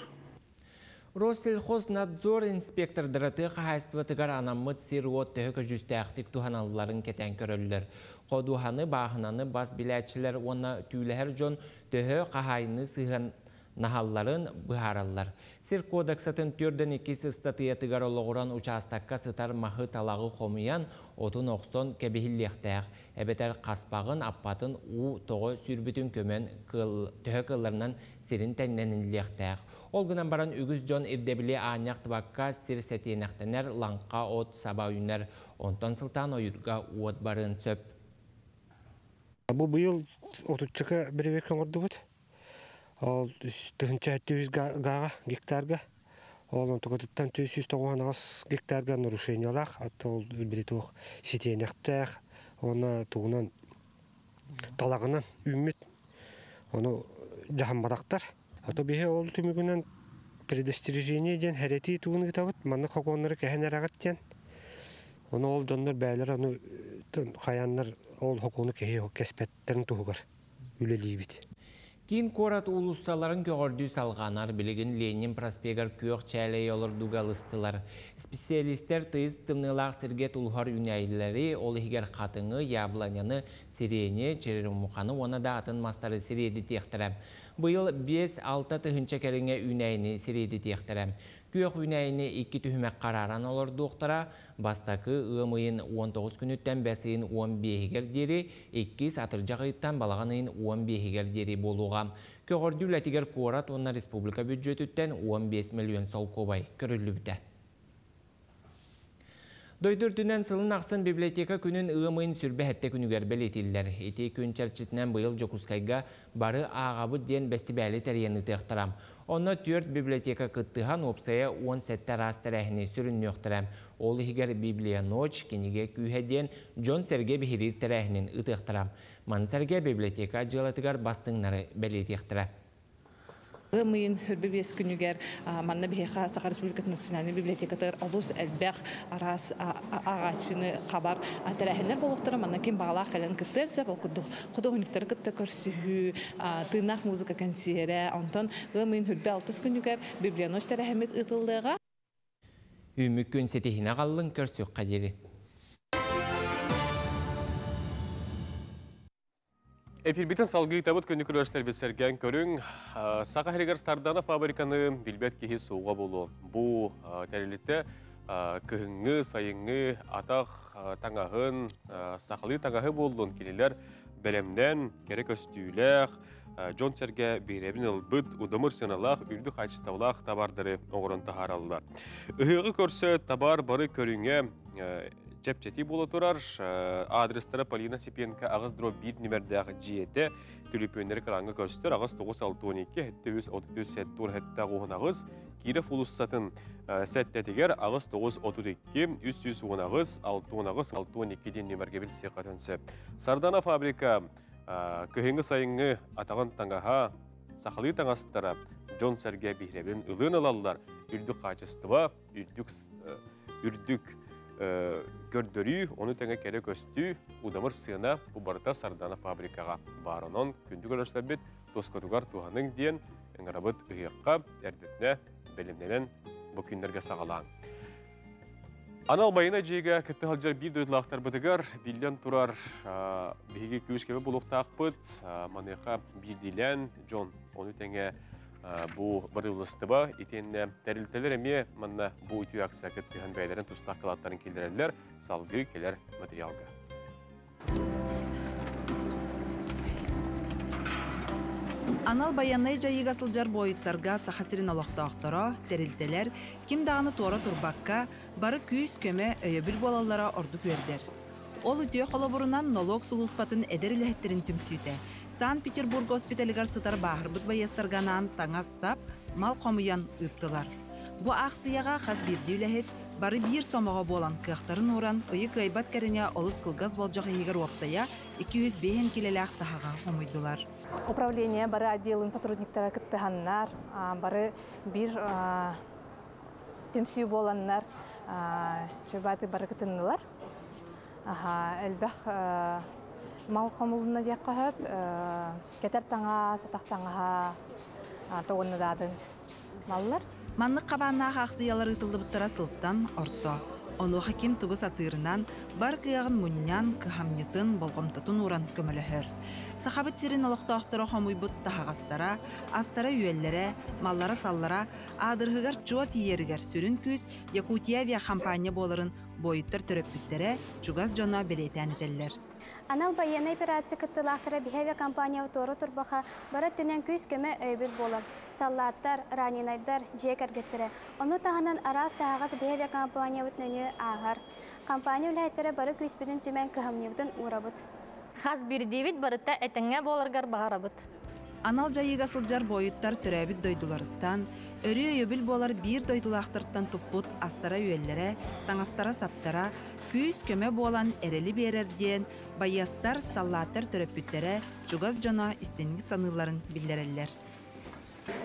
Россельхознадзор инспектордары қағайстыватыгар анаммыт сир от төһө көжүстәқтік туханалларын кетен көрөллөр. Қодуханы бағынаны бас биләтчілер оны түүләһер жон төһө қағайны сыһын нахалларын быһараллар. Сир кодексатын түрден иккisi статыятыгар олоғуран участакка сытар махы талағы хомуян отун оқсон кебихиллиэхтээх. Эбетер қаспағын аппатын у тоғы сүрбүтүн көмөн төһө кылларынан сирин тәннениллиэхтээх. Ол гынан баран үгіз жон ирдебили ааньяқ тыбакка сир сетиэнэхтэнэр лаңқа от саба үйнер. Онтон сылтан ойурга уот барын сөп. Бу быйыл отуччака биребек оңордубут. Ол тыгынча 700 гага гектарга. Ол онтукатыттан 498 гектарга нарушениялаах, атта ол билбили туох ситиэнэхтээх, уонна тугунан талаҕынан үүммүт. Ону дьаһамматахтар. Ато биһи ол түмүгүнэн предостережение диэн хэрэтии тугун ыытабыт, маннык хокуоннары кэһэн эрэҕит диэн. Ону ол дьоннор бээлэр ону хайааннар ол хокуону кэһи кэспэттэрин туһугар үлэлиибит. Киин куорат уулуссаларын көҕөрдүү салҕанар, билигин Ленин проспегар күөх чээлэй олордууга ылыстылар. Специалистэр тыйыс тымныылаах сиргэ тулуһар үүнээйилэри, ол иһигэр хатыҥы, яблоняны, сирени, черемуханы уонна да атын мастары сириэдитиэхтэрэ. Быйыл 5-6 тыһыынча кэриҥэ үүнээйини сириэдитиэхтэрэ. Күөх үүнээйини икки түһүмэххэ арааран олордуохтара. Бастакы ыам ыйын 19 күнүттэн бэс ыйын 15-игэр диэри, иккис атырдьах ыйыттан балаҕан ыйын 15-игэр диэри буолуоҕа. Көҕөрдүү үлэтигэр куорат уонна республика бүддьүөтүттэн 15 миллион солкуобай көрүллүбүтэ. Дойду үрдүнэн сылын ахсын библиотека күнүн ыам ыйын сүрбэ сэттэ күнүгэр бэлиэтииллэр. Ити күн чэрчитинэн быйыл Дьокуускайга Бары ааҕабыт диэн бэстибээли тэрийэн ыытыахтара. Онно түөрт библиотека кыттыһан уопсайа 17 араас тэрээһини сүрүннүөхтэрэ. Ол иһигэр Библия ночь, кинигэ күүһэ диэн дьон-сэргэ биһириир тэрээһинин ыытыахтара. Маны сэргэ библиотека дьыалатыгар бастыҥнары бэлиэтиэхтэрэ. Ыам ыйын өрбө биэс күнүгэр манна биһиэхэ Саха Республикатын национальнай библиотекатыгар олус элбэх араас ааҕааччыны хабар тэрээһиннэр буолуохтара. Манна ким баҕалаах кэлэн кыттыан сөп. Ол курдук худуоһунньуктары кытта көрсүһүү, тыыннаах музыка кэнсиэрэ, онтон ыам ыйын хүрбэ алтыс күнүгэр Библионочь тэрээһиммит ыытыллыаҕа. Үүммүт күн ситиһинэ аҕаллыҥ көрсүөххэ диэри. Эпирбитин салгыытабыт күнү көрөөччүлэрбит сэргээн көрүҥ. Саха сиригэр Сардана фабриканы билбэт киһи суоҕа буолуо. Бу тэрилтэ кыһыҥҥы, сайыҥҥы атах таҥаһын, сахалыы таҥаһы буоллун кинилэр бэлэмнээн, кэрэ көстүүлээх, дьон-сэргэ биһирэбин ылбыт, удамыр сыаналаах, үрдүк хаачыстыбалаах табаардары оҥорон таһаараллар. Ыһыаҕы көрсө табаар бары көрүҥэ чэпчэтии буола турар. Адрестара Полина Сипенко аҕыс дробь биир нүмердээх дьиэтэ. Түлүпүөннэри кыраҥҥа көстөр аҕыс тоҕус алта уон икки сэттэ үс отут үс сэттэ уон сэттэ оҕуһун аҕыс Киров уулуссатын сэттэтигэр аҕыс тоҕус отут икки үс сүүс уон аҕыс алта уон аҕыс алта уон икки диэн нүмергэ билсиэххэ сөп. Сардана фабрика кыһыҥҥы сайыҥҥы атаҕын таҥаһа, сахалыы таҥастара дьон-сэргэ биһирэбин ылыан ылаллар. Үрдүк хаачыстыба, үрдүк үрдүк көрдөрүү, ону тэҥэ кэрэ көстүү, удамыр сыана бу барыта Сардана фабрикаҕа баар. Онон күндү көрөөччүлэрбит тоскотугар туһаныҥ диэн ыҥырабыт ыһыахха эрдэтинэ бэлэмнэнэн бу күннэргэ саҕалааҥ. Анал байына дьиэгэ кытта сылдьар биир дойдулаахтарбытыгар биллэн турар биһиги күүс-көмө булуохтаахпыт. Маныаха биирдиилээн дьон, ону тэҥэ Бу бырыылыстыба итиэннэ тэрилтэлэр эмиэ манна бу үтүө акция кыттыһан бэйэлэрин тустаах кылааттарын киллэрэллэр, салгыы кэлэр материалга. Анал байыаннай дьайыыга сылдьар буойуттарга Саха сирин олохтоохторо, тэрилтэлэр ким даҕаны туора турбакка, бары күүс-көмө, өйөбүл буолаллара ордук үөрдэр. Ол үтүө холобурунан нолуок сулууспатын эдэр үлэһиттэрин түмсүүтэ Санкт-Петербург госпиталыгар сытар бааһырбыт байыастарга анаан таҥас-сап, мал хомуйан ыыттылар. Бу аахсыйаҕа хас биирдии үлэһит бары биир сомоҕо буолан кыахтарын ууран ыйы кыайбат кэриҥэ олус кылгас болдьох иһигэр уопсайа 205 килэлээх таһаҕа хомуйдулар. Управление бары отделын сотрудниктара кыттыһаннар, бары биир түмсүү буоланнар чубаты бары кытыннылар. Элбэх мал хомулунна диэххэ сөп. Кэтэр таҥас, атах таҥаһа тоҕуннадаатын маллар. Маннык хабааннаах аахсыйалар ыытыллыбыттара сылтан орто. Онуоха ким тугу сатыырынан, бар кыаҕын мунньан, кыһамньытын, болҕомтотун ууран көмөлөһөр. Сахабыт сирин олохтоохторо хомуйбут таһаҕастара, астара-үөллэрэ, маллара-саллара аадырыһыгар чуо тиийэригэр сүрүн күүс Якутия авиахампаанньа буоларын буойуттар төрөппүттэрэ, чугас дьоно бэлиэтээн этэллэр. Анал байыаннай операция кыттыылаахтара биһи авиакомпания туора турбаха бары өттүнэн күүс-көмө өйөбүл буолар. Саллааттар, раненайдар, дьиэ кэргэттэрэ. Ону таһынан араас таһаҕас биһи авиакомпаниябыт нөҥүө ааһар. Компания үлэһиттэрэ бары күүспүтүн түмэн кыһамньыбытын уурабыт. Хас биирдиибит барыта этэҥҥэ буоларгар баҕарабыт. Анал дьайыыга сылдьар буойуттар төрөөбүт дойдуларыттан, Өрүү өйөбүл буолар биир дойдулаахтартан туппут астара-үөллэрэ, таҥастара-саптара күүс-көмө буолан эрэли биэрэр диэн байыастар, саллааттар төрөппүттэрэ, чугас дьоно истиҥник саныылларын биллэрэллэр.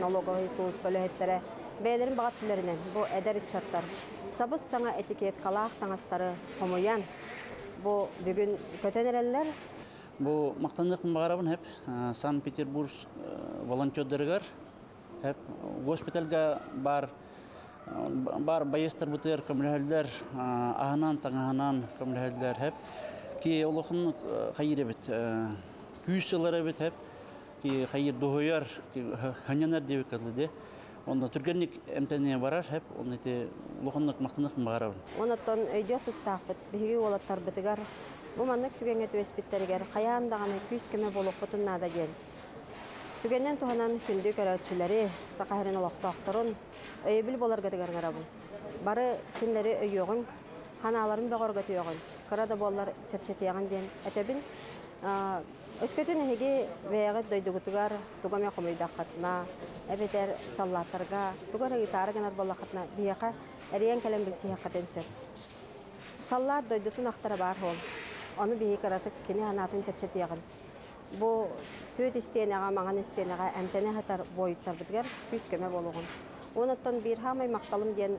Налоговай сулууспа үлэһиттэрэ бэйэлэрин баҕа өттүлэринэн бу эдэр ыччаттар сабыс-саҥа этикеткалаах таҥастары хомуйан бу бүгүн көтөн эрэллэр. Бу махтаныахпын баҕарабын хэп Санкт-Петербург волонтердарыгар хэп госпитальга баар баар байыастарбытыгар көмөлөһөллөр, аһынан, таҥаһынан көмөлөһөллөр хэп ки олохун хайыр эбит күүс ылар эбит хэп ки хайыр дуһуйар ханньанар диэбит кылы Онно түргэнник эмтэниэ барар хэп онно ити улаханнык махтаныах баҕарабын. Онон өйдүөх тустаахпыт биһиги уолаттарбытыгар бу маннык түгэҥҥэ түбэспиттэригэр хайаан даҕаны күүс-көмө буолуохпутун наада диэн. Түгэнинэн туһанан күндү көрөөччүлэри, Саха сирин олохтоохторун өйөбүл буоларгытыгар ыҥырабын. Бары кинилэри өйүөҕүҥ, ханааларын бөҕөргөтүөҕүҥ, кыра да буоллар чэпчэтиэҕин диэн этэбин. Өскөтүн эһиги бэйэҕит дойдугутугар тугу эмэ хомуйдаххытына, эбэтэр саллааттарга тугу эрэ ыытаары гынар буоллаххытына, биһиэхэ эрийэн кэлэн билсиһиэххитин сөп. Саллаат дойдутун ахтара баар суол. Ону биһиги кыратык кини санаатын чэпчэтиэҕин. Бу түөт истиэнэҕэ, маҥан истиэнэҕэ эмтэнэ сытар буойуттарбытыгар күүс-көмө буолуоҕун. Уонуттан биир саамай махталым диэн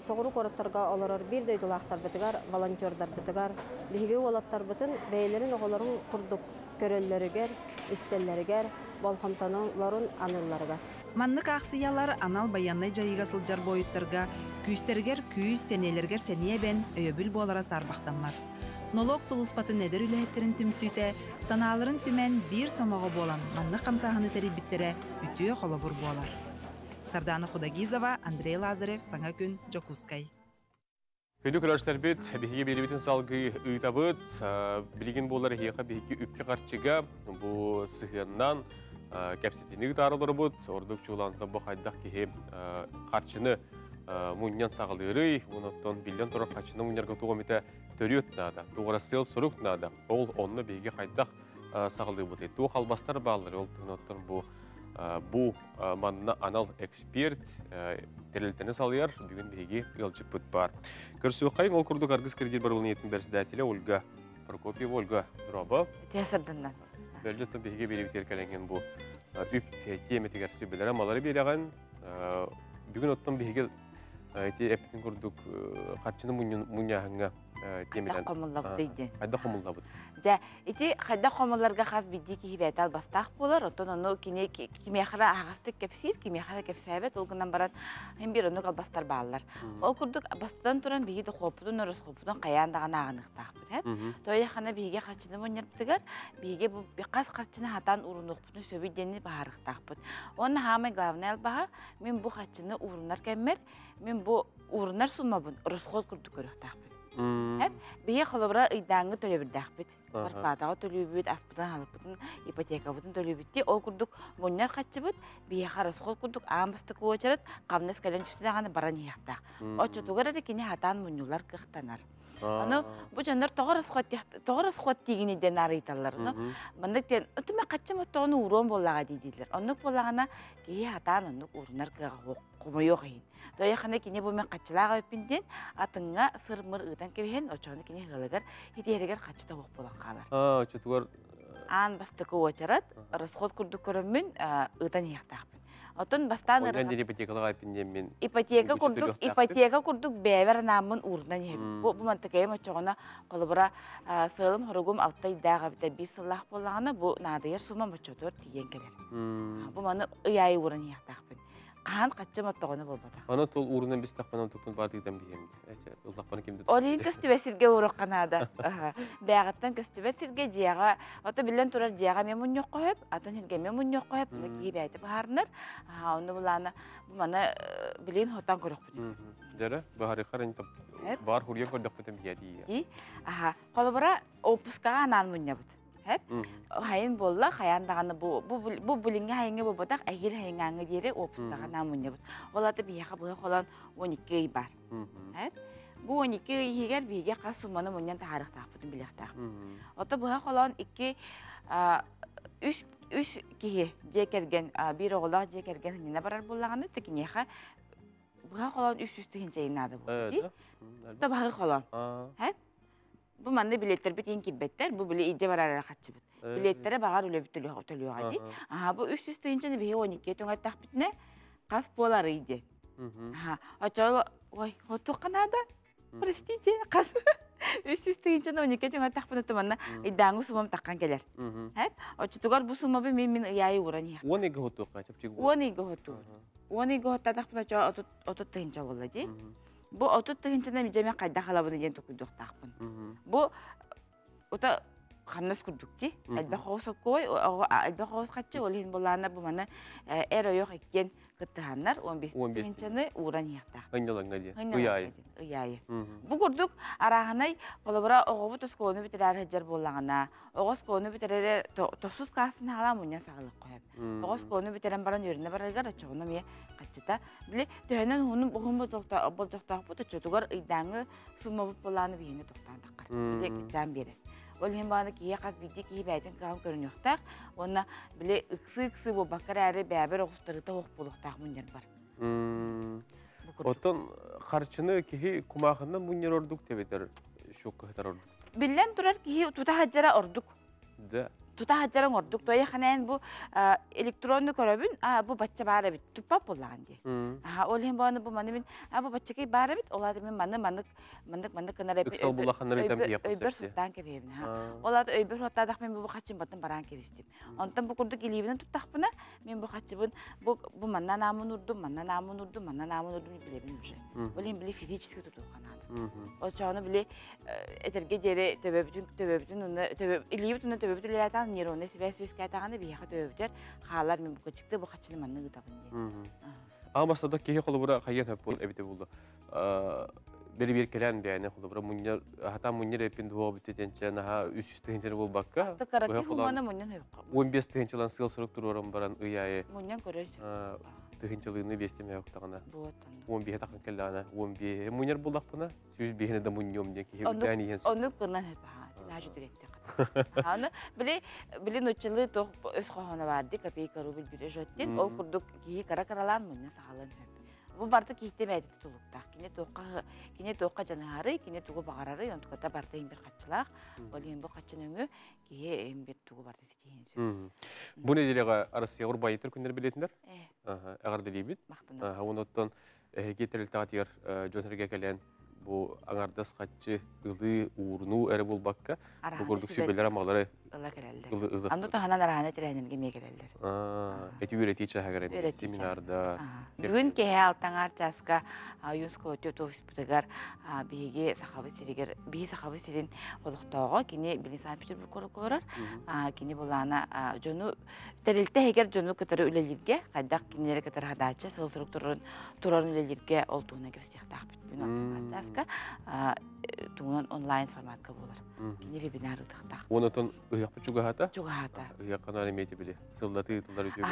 соҕуруу куораттарга олорор биир дойдулаахтарбытыгар, волонтердарбытыгар, биһиги уолаттарбытын бэйэлэрин оҕолорун курдук көрөллөрүгэр, истэллэригэр, болҕомтолорун аныылларыгар. Маннык аахсыйалар анал байыаннай дьайыыга сылдьар буойуттарга күүстэригэр күүс, сэниэлэригэр сэниэ эбэн, өйөбүл буолара саарбахтаммат. Нолуок сулууспатын эдэр үлэһиттэрин түмсүүтэ санааларын түмэн биир сомоҕо буолан маннык хамсааһыны тэрийбиттэрэ үтүө холобур буолар. Сардана Худагизова, Андрей Лазарев, Саҥа күн, Дьокуускай. Күндү көрөөччүлэрбит, биһиги биэриибитин салгыы ыытабыт. Билигин буолар эһиэхэ биһиги үпкэ-харчыга бу сыһыаннаан кэпсэтиини ыытаары олоробут. Ордук чуулаантан бу хайдах киһи харчыны мунньан саҕалыырый, онон биллэн турар харчыны мунньарга туох эмитэ төрүөт наада, тугурастыал сурук наада. Ол онно биһиги хайдах саҕалыыбытый? Туох албастар бааллар? Ол туһунан бу бу манна анал эксперт тэрилтэни салайар бүгүн биһиги ыалдьыппыт баар. Көрсүөххэйиҥ ол курдук Аргыс кредит барылыниятын председателэ Ольга Прокопьева. Ольга, дорообо. Үтүө сырдыннан. Бөлдьөттөн биһиги биэриибитигэр кэлэҥҥин бу үп тиэмэтигэр сүбэлэрэ малары биэрэҕин. Бүгүн оттон биһиги ити эппитин курдук харчыны мунньааһыҥҥа тиэмэнэн хомуллабыт диэн. Хайдах хомуллабыт? Дьэ, ити хайдах хомулларга хас биирдии киһи бэйэтэ албастаах буолар, оттон ону кини кимиэхэ эрэ аһаҕастык кэпсиир, кимиэхэ эрэ кэпсээбэт, ол гынан баран син биир оннук албастар бааллар. Ол курдук бастатан туран биһиги дохуоппутун, ороскуоппутун хайаан даҕаны ааҕыныахтаахпыт. Ээ? Тоойоххона биһиги харчыны мунньарбытыгар биһиги бу хас харчыны хатаан уурунуохпутун сөбүй диэни быһаарыахтаахпыт. Уонна хаамай главное албаһа мин бу харчыны уурунар кэммэр мин бу уурунар суммабын расход курдук көрүөхтээхпин. Эп биһи холобура ыйдааҥҥы төлөбүрдээхпит. Зарплатаҕа төлүүбүт, аспытын, аһылыкпытын, ипотекабытын төлүүбүт дии. Ол курдук мунньар харчыбыт биһиэхэ расход курдук аан бастакы уочарат хамнас кэлэн түстэ даҕаны баран иһиэхтээх. Оччотугар эрэ кини хатаан мунньулар кыахтанар. Ону бу дьоннор тоҕо расход тоҕо расход тиигини диэн арыйталлар. Ону маннык диэн отума хаччым оттоҕуну ууруом буоллаҕа дии дииллэр. Оннук буоллаҕына киһи хатаан оннук уурунар кыаҕа хомойуох иһин. Тойохана кини бу мен хаччылаах өппүн диэн атыҥҥа сыр-мыр ыытан кэбиһэн очону кини ыалыгар хитиэригэр хаччы тоһуох буолан хаалар. Аа, очотугар Аан бастакы уочарат расход курдук көрөммүн ыытан иһиэхтээхпин. Оттон бастаан Онон диэн ипотекалаах айпин диэммин. Ипотека курдук ипотека курдук бэйэбэр анааммын уурунан иһэбин. Бу бу мантыкайым оччоҕуна холобура сыалым хоругум алта ыйдаах эбитэ биир сыллаах буоллаҕына бу наадыйар суммам оччотугар тиийэн кэлэр. Бу маны ый аайы ууран иһиэхтээхпин. Хаһан хаччым оттоҕуна буолбатах. Аны тул уурунан бистахпына туппун баатыытан биһиэм. Ыллахпына кимди. Ол иһин көстүбэт сиргэ ууруохха наада. Бээҕиттэн көстүбэт сиргэ дьиэҕэ, ото биллэн турар дьиэҕэ эмиэ мунньуохха сөп, атын сиргэ эмиэ мунньуохха сөп, ону киһи бэйэтэ быһаарынар. Онно булаана бу маны билигин хотон көрөхпүт. Дьэрэ, баһарыхар баар хуруйан көрдөхпүтүн биһиэ дии. Аха, холобура, отпускаҕа анаан мунньабыт. Хэп. Хайын буолла, хайаан даҕаны бу бу бу билиҥҥи хайыҥҥа буолбатах, эһиил хайыҥааҥҥа диэри уоппускаҕа анаан мунньабыт. Ол аата биһиэхэ быһа холоон 12 ый баар. Хэп. Бу 12 ый иһигэр биһиги хас сумманы мунньан таһаарыахтаахпытын билиэхтээхпит. Ото быһа холоон 2 Үс үс киһи дьиэ кэргэн биир оҕолоох дьиэ кэргэн ханньына барар буоллаҕына тикиниэхэ быһа холоон 300 тыһыынча наада буолар. Табаһы холоон. Бу манна билеттэрбит иин кирбэттэр, бу били идже барар хаччыбыт. Билеттэрэ баҕар үлэбит төлүөҕэ дии. Аха, бу 300 тыһыынчаны биһи 12 түҥэттахпитинэ хас буоларый диэн. Аха, очо ой, хотуохха наада. Простите, хас 300 тыһыынчаны 12 түҥэттахпына туманна ыйдааҥы сумам таххан кэлэр. Хэп, оччотугар бу суммабы мин ыйаайы уран иһэх. 10 ыйга хотуохха, чэпчэки. 10 ыйга хотуох. 10 ыйга хоттаатахпына очо 30 тыһыынча буолла дии. Бу 30 тыһыынчаны дьэ хайдах алабын диэн токуйдуохтаахпын. Бу ута хамнас курдук дии. Элбэх оҕус оккой, элбэх оҕус хаччы, ол иһин булаана бу маны эр ойох иккиэн кыттыһаннар 15 тыһыынчаны ууран иһиэхтээх. Ынньалаҥҥа диэн. Ыйаайы. Ыйаайы. Бу курдук арааһынай холобура оҕобут оскуоланы бүтэрээр сылдьар буоллаҕына, оҕо оскуоланы бүтэрэрэ тохсус классын хаалаан мунньан саҕалык хойоп. Оҕо оскуоланы бүтэрэн баран үөрэнэ барарыгар оччоҕуна эмиэ хаччыта. Били төһөнөн уһунун уһун болдьохтоохпут оччотугар ыйдааҥы суммабыт былааны биһини тохтоон таххар. Били кыччаан биэрэр. Ол иһин баҕана киһи хас биирдии киһи бэйэтин кыаҕын көрүнүөхтээх уонна били ыксыы-ыксыы буолбакка эрээри бэйэбэр оҕустарыыта суох буолуохтаах мунньар бар. Оттон харчыны киһи кумаахынан мунньар ордук тэбитэр шокка ордук. Биллэн турар киһи тута хаджара ордук. Да. Тута хаджаран ордук. Тоя ханайын бу электронный көрөбүн, а бу бачча баар эбит, туппап буллаан дии. Аха, ол иһин бааны бу маны мин, а бу баччакай баар эбит, ол аата мин маны манык маннык маннык гынар эбит. Ыксал буллаханнар итем өйбөр суттаан кэбиһэбин. Ол аата өйбөр суттаадах мен бу хаччым баттан бараан кэбистим. Онтон бу курдук илиибинэн туттахпына, мен бу хаччыбын бу бу манна наамын урдум, манна наамын урдум, манна наамын урдум билэбин уже. Ол иһин били физически тутуохха наада. Оччоҕуна били этэргэ диэри төбөбүтүн төбөбүтүн уна илиибит уна төбөбүт үлэлээтэҕин нейроннай сибээс үөскээтэҕинэ биһиэхэ төбөбүтэр хаалар мен бу кычыкты бу хаччыны манна ыытабын диэн. Аҕа бастата киһи холобура хайыан хөп эбите булду. Бэрибиэркэлээн бэйэни холобура мунньар хатаан мунньар эппин дуо бүтүтэнчэн аха 300 тыһыынчаны буолбакка Кыракый хуманы мунньан хөпкө. 15 тыһыынчалан сыал сурук туруоран баран ый аайы мунньан көрөс. Тыһыынчалыыны биэстеме октаҕына. 15 тахын келлаҕына 15 мунньар буллахпына 105 да мунньуом диэн киһи үрдээн иһэн. Оннук гынан хөп наажу диретте. Аны били били нуччалыы тох өс хоһооно баар ди копейка рубль бир өжөттин ол курдук киһи кара каралаан мунньа саҕалан хөп. Бу барыта киһиттэ бэйэтэ тутулуктаах. Кини туохха кини туохха дьаныһарый, кини тугу баҕарарый, онтуката барыта иһин бир хаччылаах. Ол иһин бу хаччын өҥү киһи иһин бир тугу барыта ситиһин сөп. Бу неделяга Россия урбайытыр күннэр билетинер. Эҕэрдэлиибит. Онуттан эһиги тэрилтэҕитигэр дьон эргэ кэлэн бу аҥардас хаччы ылыы уурунуу эрэ буолбакка бу курдук сүбэлэр амалары ыла кэлэллэр. Аны таһынан араана тэрээһиннэргэ эмиэ кэлэллэр. Эти үөрэтии чааһыгар эмиэ семинарда. Бүгүн киэһэ алтаҥар чааска Юнского офиспытыгар биһиги Сахабыт сиригэр биһи Сахабыт сирин олохтооҕо кини билин Санкт-Петербург куоракка олорор. Кини булаана дьону тэрилтэ иһигэр дьону кытары үлэлииргэ хайдах кинилэри кытары хадааччы сыл сурук турарын турарын үлэлииргэ ол туһунан кэпсиэхтээхпит. Бүгүн алтаҥар чааска туһунан онлайн форматка буолар. Кини вебинар ыытыахтаах. Онотон ыһыахпыт чугаһата? Чугаһата. Ыһыахха эмиэ били сыллатыы тыллар үтүө.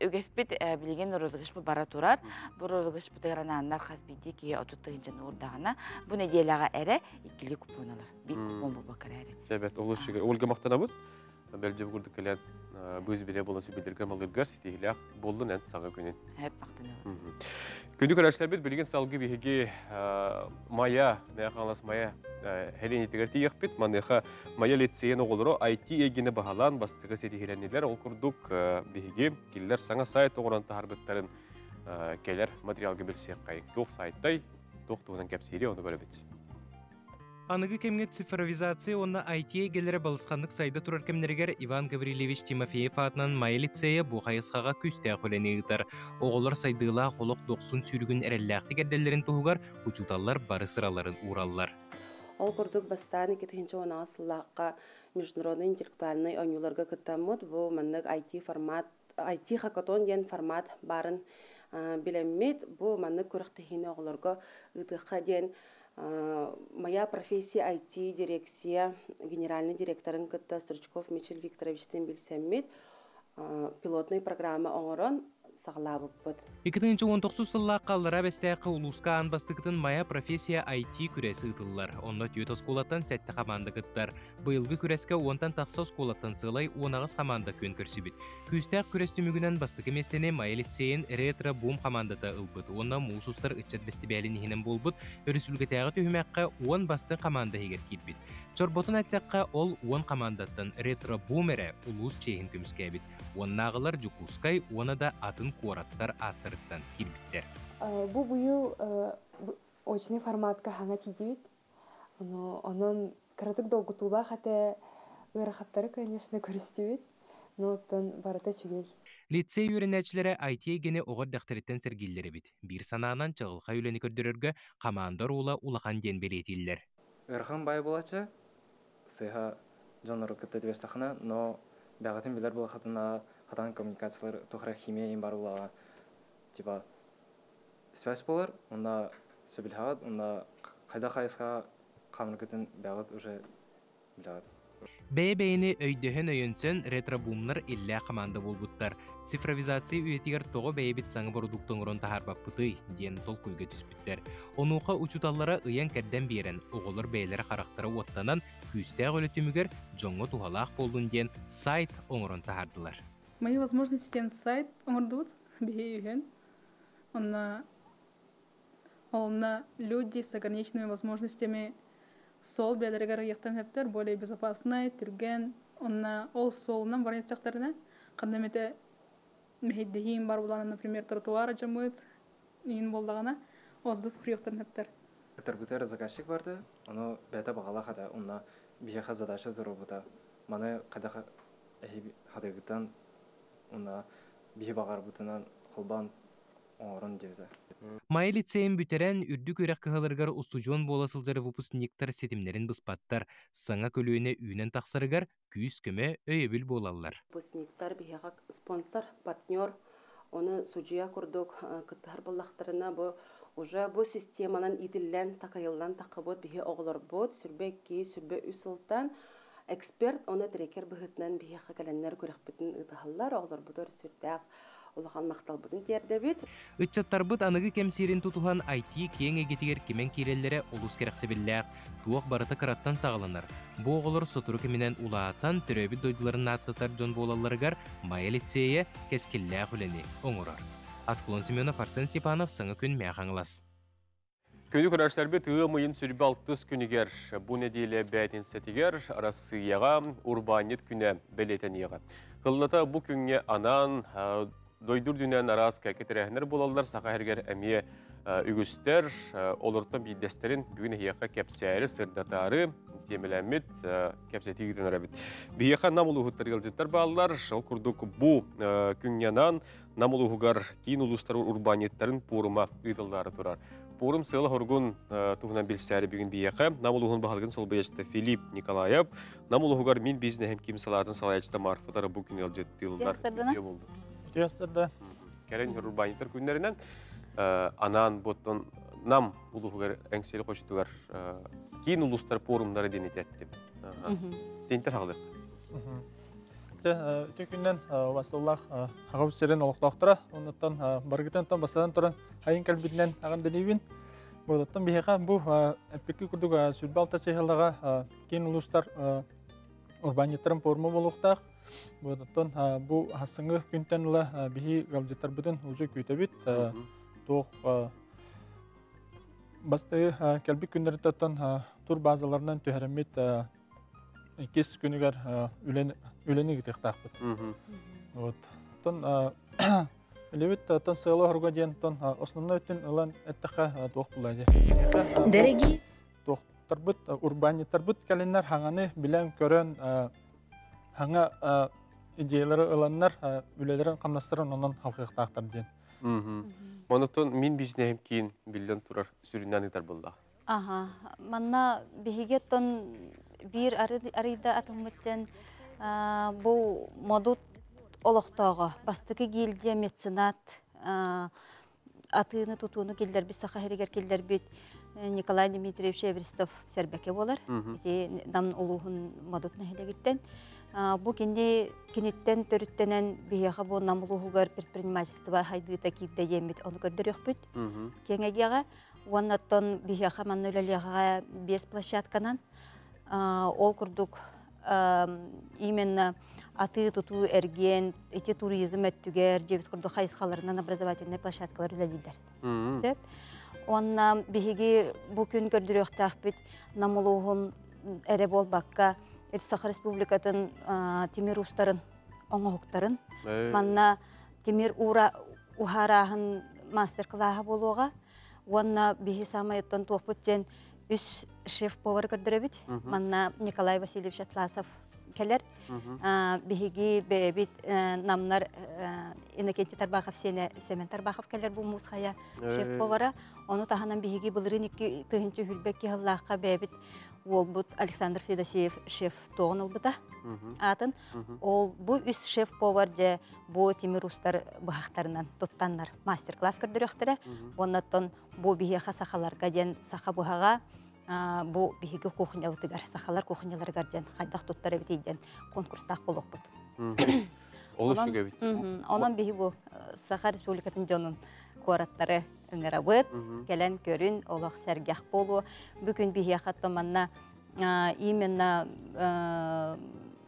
Үгэспит билигин розыгрышпыт бара турар. Бу розыгрышпытыгар анааннар хас биирдии киһи 30 тыһыынчаны уурдаҕына, бу нэдиэлэҕэ эрэ иккили купон алар. Биир купон буолбакка эрэ. Сөбөт, олус үчүгэй. Ольга махтанабыт. Бэлдьэ курдук кэлэн быыс билэ буолан сүбэлэргэ малыргар ситиһилээх буоллун эн саҥа күнүн. Хэп махтанабыт. Күндү көрөөччүлэрбит билигин салгыы биһиги Майа, Мэйэ Хаҥалас Майа Хеленитигэр тиийиэхпит. Маныаха Майа лицейин оҕолоро IT эйгини баһылаан бастакы ситиһилэннилэр. Ол курдук биһиги кинилэр саҥа сайт оҥорон таһаарбыттарын кэлэр материалга билсиэххэй. Туох сайтай, туох туһунан кэпсиири ону көрөбүт. Аныгы кэмҥэ цифровизация уонна IT эйгэлэрэ балысханнык сайда турар кэмнэригэр Иван Гаврильевич Тимофеев аатынан Майа лицейэ бу хайысхаҕа күүстээх үлэни ыытар. Оҕолор сайдыылаах олох дохсун сүүрүгүн эрэллээхтик эрдэллэрин туһугар учууталлар бары сыраларын уураллар. Ол курдук бастаан 2016 сыллаахха международный интеллектуальный оонньууларга кыттаммыт бу маннык IT формат IT хакатон диэн формат баарын билэммит бу маннык күрэхтэһиини оҕолорго ыытыахха диэн Моя профессия IT дирекция генеральный директорын кытта Стручков Мичил Викторовичтыын билсэммит пилотный программа оҥорон саҕалаабыппыт. 2019 сыллаахха Аллараа Бэстээххэ улууска аан бастакытын Майа профессия IT күрэс ыытыллар. Онно түөрт оскуолаттан сэттэ хамаанда кыттар. Быйылгы күрэскэ уонтан тахса оскуолаттан сыалай 18 хамаанда күөн көрсүбүт. Күүстээх күрэс түмүгүнэн бастакы миэстэни Майа лицейин Ретро Бум хамаандата ылбыт уонна муус устар ыччат бэстибээлин иһинэн буолбут өрөспүүбүлүкэтээҕи түһүмэххэ 10 бастыҥ хамаанда иһигэр киирбит. Чорботун эттэххэ, ол 10 хамаандаттан Ретро Бум эрэ улуус чиэһин көмүскээбит. Уоннааҕылар Дьокуускай уонна да атын куораттар ааттарыттан киирбиттэр. Бу быйыл очный форматка хаҥа тиийдибит. Онон кыратык долгутуулаах этэ, ыарахаттары, конечно, көрүстүбүт. Но оттон барыта үчүгэй. Лицей үөрэнээччилэрэ IT эйгэни оҕо эрдэхтэриттэн сэргииллэр эбит. Биир санаанан чаҕылхай үлэни көрдөрөргө хамаанда оруола улахан диэн бэлиэтииллэр. Ыарахан баай буолааччы, сыыһа дьоннору кытта түбэстэххинэ, но бэҕэтин билэр буолаххытына хатан коммуникациялар туох эрэ химия иин бар буолаҕа типа связь буолар, онно сөбүлэһэҕит, онно хайдах хайысхаҕа хаамыргытын бэҕит уже билэҕит. Бэйэ-бэйэни өйдөһөн-өйөнсөн ретро-бумнар иллээх хамаанда буолбуттар. Цифровизация үйэтигэр тоҕо бэйэбит саҥа бородуукта оҥорон таһаарбаппытый диэн толкуйга түспүттэр. Онуоха учууталлара ыйан-кэрдэн биэрэн, оҕолор бэйэлэрэ харахтара уоттанан, күүстээх үлэ түмүгэр дьоҥҥо туһалаах буоллун диэн сайт оҥорон таһаардылар. Мои возможности диэн сайт оҥордубут биһи үһүн. Онно онно люди с ограниченными возможностями суол бэйэлэригэр ыйыахтарын сөптөр, более безопасный, түргэн. Онно ол суолунан баран истэхтэринэ, ханна эмэтэ мэһэйдэһиим бар булаана, например, тротуар адьаммыт иин буоллаҕына, отзыв суруйуохтарын сөптөр. Кытарбытыгар заказчик барды, ону бэйэтэ баҕалаах этэ, онно биһиэхэ задача туруорбута. Маны хайдах хатыгыттан уонна биһи баҕарбытынан холбоон оҥорон диэбитэ. Майа лицейин бүтэрэн, үрдүк үөрэх кыһаларыгар устудьуон буола сылдьар выпускниктар ситимнэрин быспаттар, саҥа көлүөнэ үүнэн тахсарыгар күүс-көмө, өйөбүл буолаллар. Выпускниктар биһиэхэ спонсор, партнер, оны судьуйа курдук кыттыһар буоллахтарына, бу уже бу системанан иитиллэн, такайыллан таххыбыт биһи оҕолорбут сүрбэ 2, сүрбэ 3 сылтан эксперт, оны трекер быһыытынан биһиэхэ кэлэннэр күрэхпитин ыытыһаллар, оҕолорбутугар сүрдээх улахан махталбытын тиэрдэбит. Ыччаттарбыт аныгы кэм сиэрин тутуһан IT киэҥ эйгэтигэр кимэн киирэллэрэ олус кэрэхсэбиллээх. Туох барыта кыраттан саҕаланар. Бу оҕолор сотору кэминэн улаатан, төрөөбүт дойдуларын ааттатар дьон буолалларыгар Майа лицейэ кэскиллээх үлэни оҥорор. Аскалон Семенов, Арсен Степанов, Саҥа күн Мэҥэ Хаҥалас. Күнү көрөөччүлэрбит ыам ыйын сүрбэ алтыс күнүгэр бу нэдиэлэ бээтинсэтигэр Арассыыйаҕа урбаанньыт күнэ бэлиэтэниэҕэ. Сыллата бу күҥҥэ анаан дойду үрдүнэн араас кэккэ тэрээһиннэр буолаллар, Саха сиригэр эмиэ үгүстэр. Олортон биирдэстэрин бүгүн эһиэхэ кэпсээри, сырдатаары тиэмэлэммит кэпсэтии ыытан эрэбит. Биһиэхэ Нам улууһуттар ыалдьыттар бааллар. Ол курдук бу күҥҥэ анаан Нам улууһугар киин улуустар урбаанньыттарын пуорума ыытыллаары турар. Пуорум сыала-соругун туһунан билсээри бүгүн биһиэхэ Нам улууһун баһылыгын солбуйааччыта Филипп Николаев, Нам улууһугар мин бизнеһим ким салаатын салайааччыта Марфа Тарабу күн ыалдьыттыыллар. Үтүө болду. Үтүө сырда. Кэлин урбаанньыттар күннэринэн анаан буоттон Нам улууһугар Эҥсиэли хочотугар киин улуустар пуорумнара диэн этеттим. Тинтер хаҕылык. Үтүө күннэн убастыллаах Хаҕабыт сирин олохтоохторо, оннуттан барыгытын бастатан туран айын кэлбитинэн аҕан дэниибин. Буолуттан биһиэхэ бу эппикки курдук 26 чыһылаҕа киин улуустар урбаанньыттарын пуорума буолуохтаах. Буолуттан бу хассыҥҥы күнтэн ыла биһи ыалдьыттарбытын уже күүтэбит. Туох бастыы кэлбит күннэриттэн турбазаларынан түһэрэммит иккис күнүгэр үлэни ыытыахтаахпыт. Вот. Оттон Илибит тон сыала хорго диэн тон основной өттүн ылан эттэхэ туох була дии. Дорогие Туохтарбыт урбаанньыттарбыт кэлиннэр хаҥаны билэн көрөн хаҥа идеялары ыланнар үлэлэрин хамнастарын онон халҕыахтаахтар диэн. Онотон мин бизнеһим киин биллэн турар сүрүннээн ыытар буолла. Аха, манна биһиги оттон биир арыйда атыммыт диэн бу модут олохтооҕо бастакы гильдия меценат атыыны тутууну киллэрбит саха сиригэр киллэрбит Николай Дмитриевич Эверстов Сэрбэкэ буолар. Ити Нам улууһун Модут нэһилиэгиттэн. Бу кини киниттэн төрүттэнэн биһиэхэ бу Нам улууһугар предпринимательство хайдыыта киирдэ диэммит ону көрдөрүөхпүт. Киэҥ эйгэҕэ. Уонна оттон биһиэхэ манна үлэлиэҕэ биэс площадканан. Ол курдук именно атыы-тутуу, эргиэн, ити туризм өттүгэр дьиэбит курдук хайысхаларынан образовательнай площадкалар үлэлииллэр. Сөп. Уонна биһиги бу күн көрдөрүөхтээхпит Нам улууһун эрэ буолбакка, Саха Республикатын тимир уустарын оҥоһуктарын. Манна тимир уура уһаарааһын мастер-кылааһа буолуоҕа. Уонна биһи саамай оттон туохпут диэн үс шеф-повар көрдөрөбүт. Манна Николай Васильевич Атласов кэлэр. Биһиги бэйэбит намнар Иннокентий Тарбахов сиэнэ Сэмэн Тарбахов кэлэр бу муус хайа шеф-повара. Ону таһынан биһиги былырыын 2022 сыллаахха бэйэбит уолбут Александр Федосеев шеф туоҕун ылбыта аатын. Ол бу үс шеф-повар дьэ бу тимир уустар быһахтарынан туттаннар мастер-класс көрдөрүөхтэрэ. Оннуттан бу биһиэхэ сахаларга диэн саха быһаҕа бу биһиги кухнябытыгар, сахалар кухняларыгар диэн хайдах туттар эбитий диэн конкурстаах буолуохпут. Олус үчүгэй. Онон биһи бу Саха Республикатын дьонун куораттары ыҥырабыт, кэлэн көрүн, олох сэргэх буолуо. Бүгүн биһиэхэ манна именно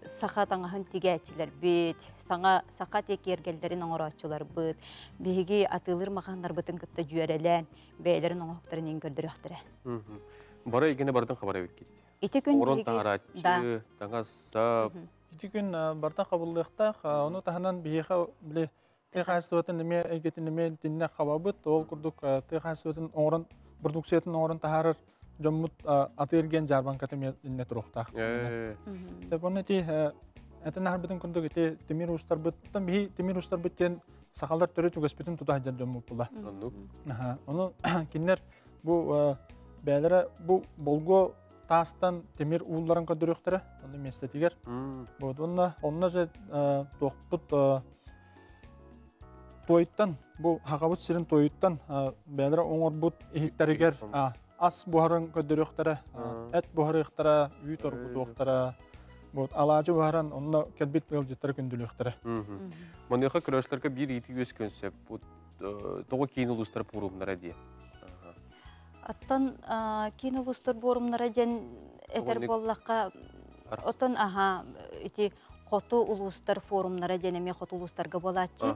саха таҥаһын тигээччилэрбит, саҥа саха киэргэллэрин оҥорооччуларбыт, биһиги атыылыыр маҕаһыыннарбытын кытта дьүөрэлээн, бэйэлэрин оҥоһуктарын иҥ көрдөрүөхтэрэ. Бары эйгэни бардын хабар эбиккит. Ити күн Оҥорон таҥарааччы, таҥас сап. Ити күн барда қабыллыахтаах, ону таһынан биһиэхэ били тыа хаһаайыстыбатын эмиэ эйгэтин эмиэ итиннэ хабабыт. Ол курдук тыа хаһаайыстыбатын оҥорон продукциятын оҥорон таһаарар дьоммут атыы-эргиэн дьаарбаҥката эмиэ иннэ туруохтаах. Оны ити этэн аһарбытын курдук ити тимир уустарбыт, оттон биһи тимир уустарбыт диэн сахалар төрүт үгэспитин тута сылдьар дьоммут була. Ону кинилэр бу бэйэлэрэ бу болгуо таастан тимир уулларын көрдөрүөхтэрэ, онно миэстэтигэр. Вот онно онно же туохпут туойуттан бу хахабыт сирин туойуттан бэйэлэрэ оҥорбут иһиттэригэр ас буһарын көрдөрүөхтэрэ, эт буһарыахтара, үүт оргутуохтара. Вот алаадьы буһаран онно кэлбит ыалдьыттары күндүлүөхтэрэ. Маныаха көрөөччүлэргэ биир ыйытыы үөскүөн сөп. Тоҕо киин улуустар пуорумнара диye. Оттон киин улуустар пуорумнара диэн этэр буоллахха, оттон аха ити хоту улуустар форумнара диэн эмиэ хоту улуустарга буолааччы.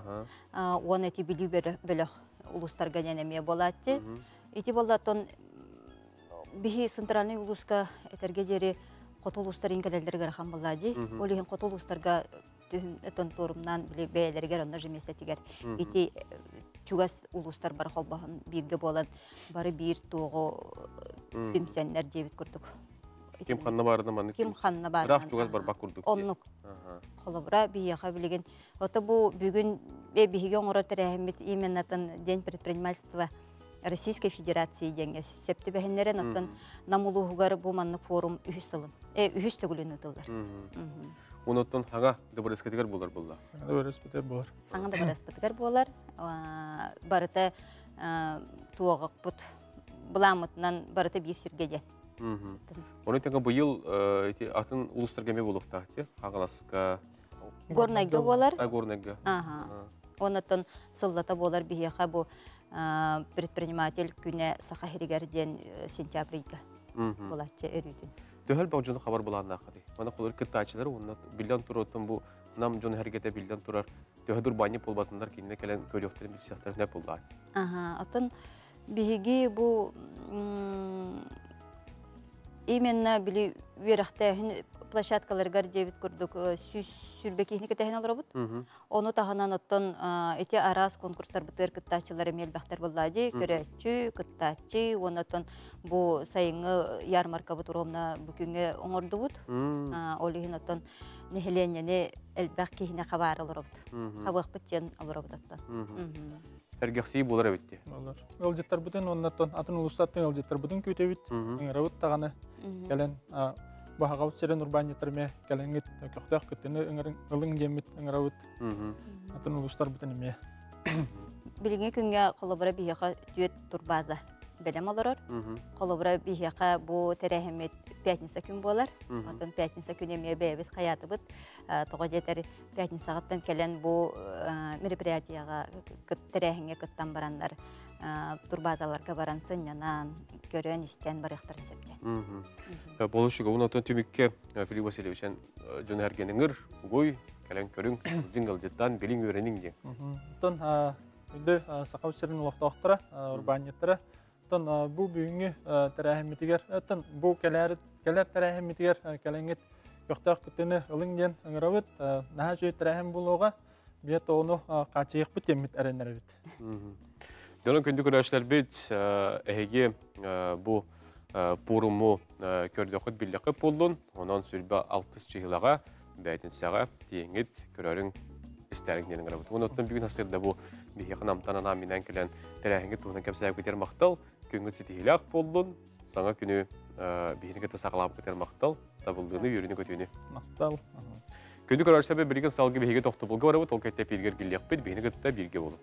Уон эти Бүлүү бөлөх улуустарга диэн эмиэ буолааччы. Ити буоллаттан биһи центральный улууска этэргэ диэри хоту улуустар кэлэллэригэр ахан буоллаа дии. Ол иһин хоту улуустарга түһүн этон туорумнаан били бэйэлэригэр онно же миэстэтигэр ити чугас улуустар бары холбоһон бииргэ буолан бары биир туоҕу түмсэннэр диэбит курдук. Ким ханна баарына маннык Ким ханна баарына. Ыраах чугас барбак курдук. Оннук. Холобура биһиэхэ билигин ото бу бүгүн биһиги оҥорор тэрээһиммит именнатын День предпринимательства Российской Федерации диэҥҥэ сөп түбэһиннэрэн, оттон Нам улууһугар бу маннык форум үһүс сылын, үһүс төгүлүн ыытыллар. Онуттан хаҥа дыбарыскатыгар буолар буолла. Саҥа дыбарыспытыгар буолар. Саҥа дыбарыспытыгар буолар. Барыта туоҕукпут былааммытынан барыта биир сиргэ диэн. Оны тэҥэ быйыл ити атын улуустарга эмиэ буолуохтаах ти Хаҥаласка. Горнайга буолар. Горнайга. Онотон сыллата буолар биһиэхэ бу предприниматель күнэ Саха сиригэр диэн сентябрьга буолааччы өрүүтүн. Төһөл бөх дьону хабар былааннааххытый? Мана холор кыттааччылар уонна биллэн турар бу нам дьон эргете биллэн турар төһө дурбаанньы буолбатыннар кинини кэлэн көрүөхтэрин билсиэхтэрин нэ буллаа. Аха, оттон биһиги бу именно били үөрэхтээһин площадкаларыгар диэбит курдук сүүс сүүрбэ киһини кэтэһин олоробут. Ону таһынан оттон ити араас конкурстарбытыгар кыттааччылар эмиэ элбэхтэр буоллаа дии. Көрөөччү, кыттааччы, уонна оттон бу сайыҥҥы ярмаркабыт уруомна бу күҥҥэ оҥордубут. Ол иһин оттон нэһилиэнньэни элбэх киһини хабаары олоробут. Хабыахпыт диэн олоробут оттон. Сэргэхсийии буолар эбит дии. Буолар. Ыалдьыттарбытын уонна оттон атын улуустартан ыалдьыттарбытын күүтэбит. Ыҥырабыт даҕаны кэлэн баһаҕабыт сирин урбаанньыттар эмиэ кэлэҥҥит көхтөөх кыттыыны ылыҥ диэммит ыҥырабыт. Атын улуустарбытын эмиэ. Билиҥҥи күҥҥэ холобура биһиэхэ түөрт турбаза. бэлэм олорор. Холобура биһиэхэ бу тэрээһиммит пятница күн буолар. Онтон пятница күн эмиэ бэйэбит хайаатыбыт. Тоҕо диэтэр пятницаҕыттан кэлэн бу мероприятияҕа тэрээһиҥҥэ кыттан бараннар турбазаларга баран сынньанан, көрөн-истэн барыахтарын сөп диэн. Болушуга онтон түмүккэ Филипп Васильевич дьон эргениңир угуй кэлэн көрүҥ, дьиҥ билиҥ үөрэниҥ диэн. Онтон Үндү Саха сирин олохтоохторо, урбаанньыттара. Оттон бу бүгүҥҥү тэрээһиммитигэр, оттон бу кэлэр кэлэр тэрээһиммитигэр кэлэҥҥит көхтөөх кыттыыны ылыҥ диэн ыҥырабыт. Наһаа үчүгэй тэрээһин буолуоҕа. Биэ тоҕуну хааччыйыахпыт диэммит эрэннэрэбит. Дьонун күндү көрөөччүлэрбит, эһиги бу пуоруму көрдөххүт биллэххит буоллун, онон сүрбэ алтыс чыһылаҕа бээтинсэҕэ тиэҥҥит көрөрүҥ истээриҥ диэн ыҥырабыт. Онон бүгүн асырда бу биһиэхэ намтан анаан минээн кэлэн тэрээһиҥҥит туһунан кэпсээбиккитигэр махтал, күҥҥүт ситиһиилээх буоллун, саҥа күнү биһини кытта саҕалаабыккытыгар махтал, табыллыыны, үөрүүнү-көтүүнү. Махтал. Күндү көрөөччүлэрбит, билигин салгыы биһиги тохтобулга барабыт, ол кэттэ эпииргэр киллиэхпит, биһини кытта бииргэ буолуҥ.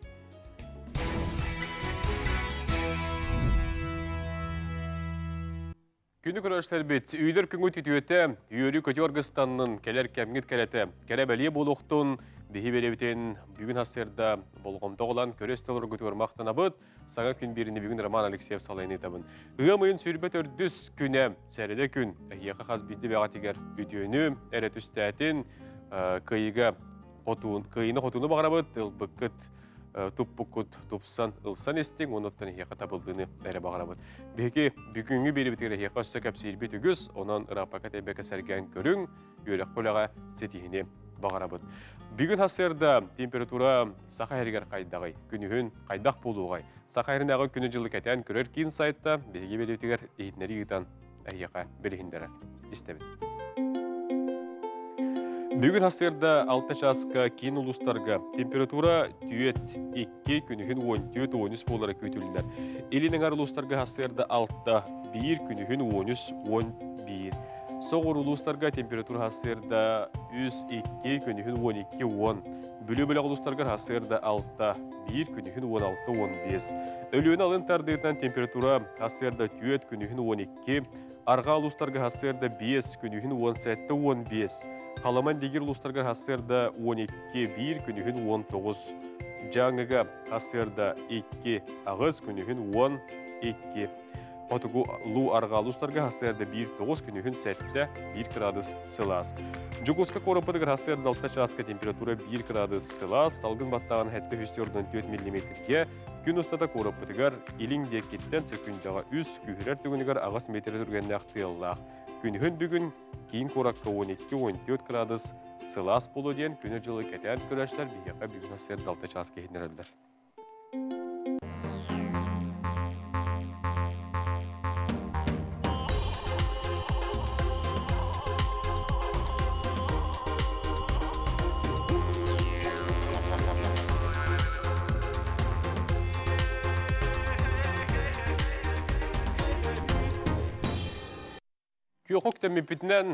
Күнү көрөөччүлэрбит, үйдер күҥүт үтүөтэ, үөрүү көтүү аргыстаннын, кэлэр кэмҥит кэрэтэ, кэрэ бэлиэ буолуохтун, биһи бэлиэбитин бүгүн хасырда болҕомто оҕолан көрө истэ махтанабыт. Саҥа күн биирини бүгүн Роман Алексеев салайын ыытабын. Ыам ыйын сүүрбэ төрдүс күнэ, сэрэдэ күн, эһиэхэ хас биирди бэҕэтигэр үтүөнү, эрэ түстээтин, кыйыга хотуун, кыйыны хотууну баҕарабыт, ылбыккыт туппуккут тупсан ылсан истиҥ, онуттан эһиэхэ табыллыыны эрэ баҕарабыт. Биһиги бүгүҥҥү биэрибитигэр эһиэхэ өссө кэпсиирбит үгүс, онон ырааппакка тэйбэккэ сэргээн көрүҥ, үөрэххэ үлэҕэ ситиһини баҕарабыт. Бүгүн хасыарда температура Саха сиригэр хайдаҕый? Күнүһүн хайдах буолуоҕай? Саха сиринээҕи күнү-дьылы кэтээн көрөр киин сайтта биһиги биэриитигэр иһитиннэрии ыытан эһиэхэ билиһиннэрэр. Истэбит. Бүгүн хасыарда 6 чааска киин улуустарга температура түөт 2, күнүһүн 14-13 буолара күүтүллэр. Илин эҥэр улуустарга хасыарда 6, 1, күнүһүн 13-11. Соҕур улуустарга температура хасыарда 3-2, күнүһүн 12-10. Бүлүү бөлөх улуустарга хасыарда 6, 1, күнүһүн 16-15. Өлүөнэ алын тардыытынан температура хасыарда түөт, күнүһүн 12, Арҕаа улуустарга хасыарда 5, күнүһүн 17-15. Халаман дигир улуустарга хасыарда 12, 1, күнүһүн 19. Дьааҥыга хасыарда 2, 8, күнүһүн 12. Хотугу луу арҕаа улуустарга хасыарда 1, 9, күнүһүн 7, 1 градус сылаас. Дьокуускай куораппытыгар хасыарда 6 чааска температура 1 градус сылаас, салгын баттааҕын 704 миллиметрге. Күн устата куораппытыгар илин диэкиттэн сөкүндэҕэ үс, күүһүрэр түгэнигэр аҕыс метр түргэннээх тыаллаах. Күнүһүн бүгүн киин куоракка 12-14 градус сылаас буолуо диэн күнү-дьылы кэтээн көрөөччүлэр биһиэхэ бүгүн сарсыарда 6 чаас киһиннэрэллэр. Күөх өктөммүппүтүнэн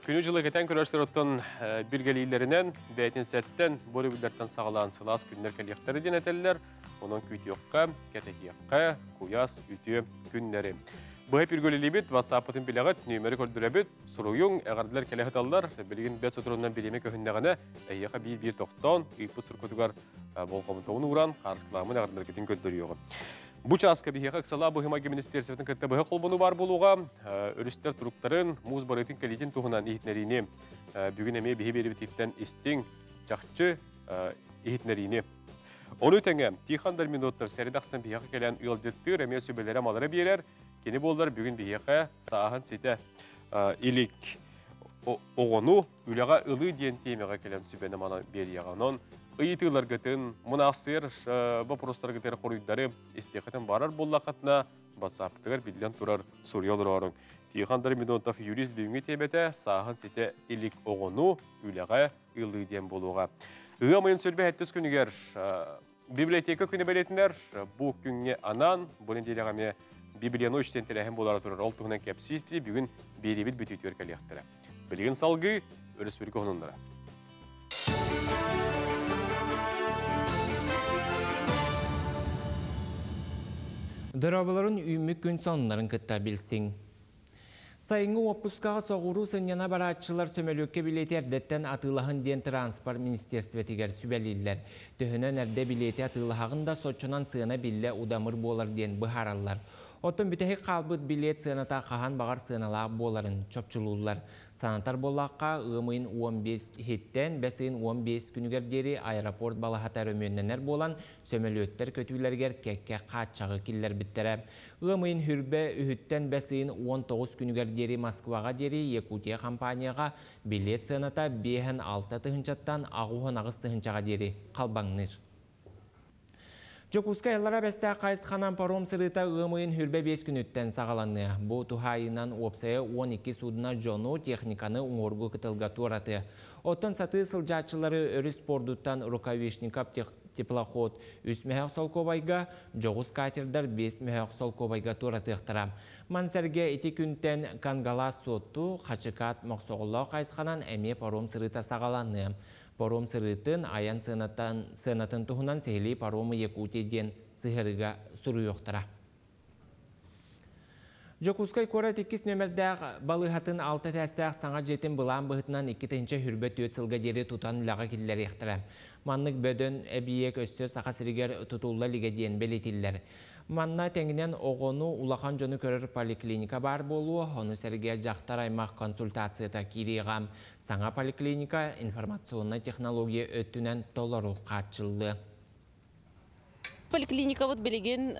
күнү-дьылы кэтэн көрөөччүлэр оттон билгэлииллэринэн бээтинсэттэн бу өрөбүллэртэн саҕалаан сылаас күннэр кэлиэхтэрэ диэн этэллэр. Онон күүтүөххэ, кэтэһиэххэ, куйаас үтүө күннэри. Быһа пүргөлилибит, WhatsApp-ытын билэҕит, нүөмэри көрдөрөбүт, суруйуҥ, эҕэрдэлэр кэлэ сыталлар. Билигин бэт соторунан бириэмэ көһүннэҕинэ, эһиэхэ биир-биир тохтоон, ыыппыт суруккутугар болҕомтобун ууран, хаарыскылааммын эҕэрдэлэргитин көрдөрүөҕүм. Бу чааска биһиэхэ ыксалаах быһыы-майгы министиэристибэтин кытта быһа холбонуу баар буолуоҕа. Өрүстэр туруктарын, муус барыытын кэлиитин туһунан иһитиннэриини бүгүн эмиэ биһи биэрибититтэн истиҥ, чахчы иһитиннэриини. Ону тэҥэ Тихон Дарминотов сэрэдэхсэн биһиэхэ кэлэн ыалдьыттыыр, эмиэ сүбэлэрэ-малара биэрэр. Кини буоллар бүгүн биһиэхэ сааһын ситэ илик оҕону үлэҕэ ылыы диэн тиэмэҕэ кэлэн сүбэни-маны биэриэҕэ. Онон ыйытыыларгытын, мунаахсыйар боппуруостаргытыгар хоруйдары истиэххитин баарар буоллаххытына, WhatsApp-тыгар биллэн турар суруйа олороруҥ. Тихон Дормидонтов юрист бүгүҥҥү тиэмэтэ сааһын ситэ илик оҕону үлэҕэ ылыы диэн буолуоҕа. Ыам ыйын сүүрбэ сэттис күнүгэр библиотека күнэ бэлиэтинэр. Бу күҥҥэ анаан бу нэдиэлэҕэ эмиэ Библияны үчтэн тэрээһин буолара турар. Ол туһунан кэпсиир бүгүн биэриибит бүтүүтүгэр кэлиэхтэрэ. Билигин салгыы өрөспүүбүлүкэ хонуннара. Дорооболорун үүммүт күн сонуннарын кытта билсиҥ. Сайыҥҥы уоппускаҕа соҕуруу сынньана барааччылар сөмөлүөккэ билиэти эрдэттэн атыылаһын диэн транспорт министерствотыгар сүбэлииллэр. Төһөнөн эрдэ билиэти атыылаһаҕын да соччонон сыана биллэ удамыр буолар диэн быһаараллар. Оттон бүтэһик хаалбыт билиэт сыаната хаһан баҕар сыаналаах буоларын чопчулууллар. Санатар буоллахха, ыам ыйын 15 иһиттэн бэс ыйын 15 күнүгэр диэри аэропорт балаһата өрөмүөннэнэр буолан, сөмөлүөттэр көтүүлэригэр кэккэ хааччаҕы киллэрбиттэрэ. Ыам ыйын хүрбэ үһүттэн бэс ыйын 19 күнүгэр диэри Москваҕа диэри Якутия компанияҕа билиэт сыаната 56 тыһыынчаттан 68 тыһыынчаҕа диэри халбаҥныыр. Дьокуускай Аллара Бэстээх хайысханан паром сырыыта ыам ыйын 25 күнүттэн саҕаланыа. Бу туһаайыынан уопсайа 12 судно дьону, техниканы уҥуоргу кытылга туоратыа. Оттон сатыы сылдьааччылары өрүс пордуттан Рукавишников теплоход үс мөһөөх солкуобайга, дьоҕус катердар 5 мөһөөх солкуобайга туоратыахтара. Ман сэргэ ити күнтэн Кангалас Суотту, Хачыкаат Мохсоҕоллоох хайысханан эмиэ паром сырыыта саҕаланыа. Паром сырыытын, айан сыанатын туһунан сиһилии Паромы Якутии диэн сыһыарыыга суруйуохтара. Дьокуускай куорат иккис нүөмэрдээх балыыһатын алта этээстээх саҥа дьиэтин былаан быһыытынан 2024 сылга диэри тутан үлэҕэ киллэриэхтэрэ. Маннык бөдөҥ эбийиэк өссө Саха сиригэр тутулла илигэ диэн бэлиэтииллэр. Манна тэҥинэн оҕону, улахан дьону көрөр поликлиника баар буолуо, ону сэргэ дьахтар аймах консультацията киириэҕэ. Саҥа поликлиника информационнай технология өттүнэн толору хааччыллыа. Поликлиникабыт билигин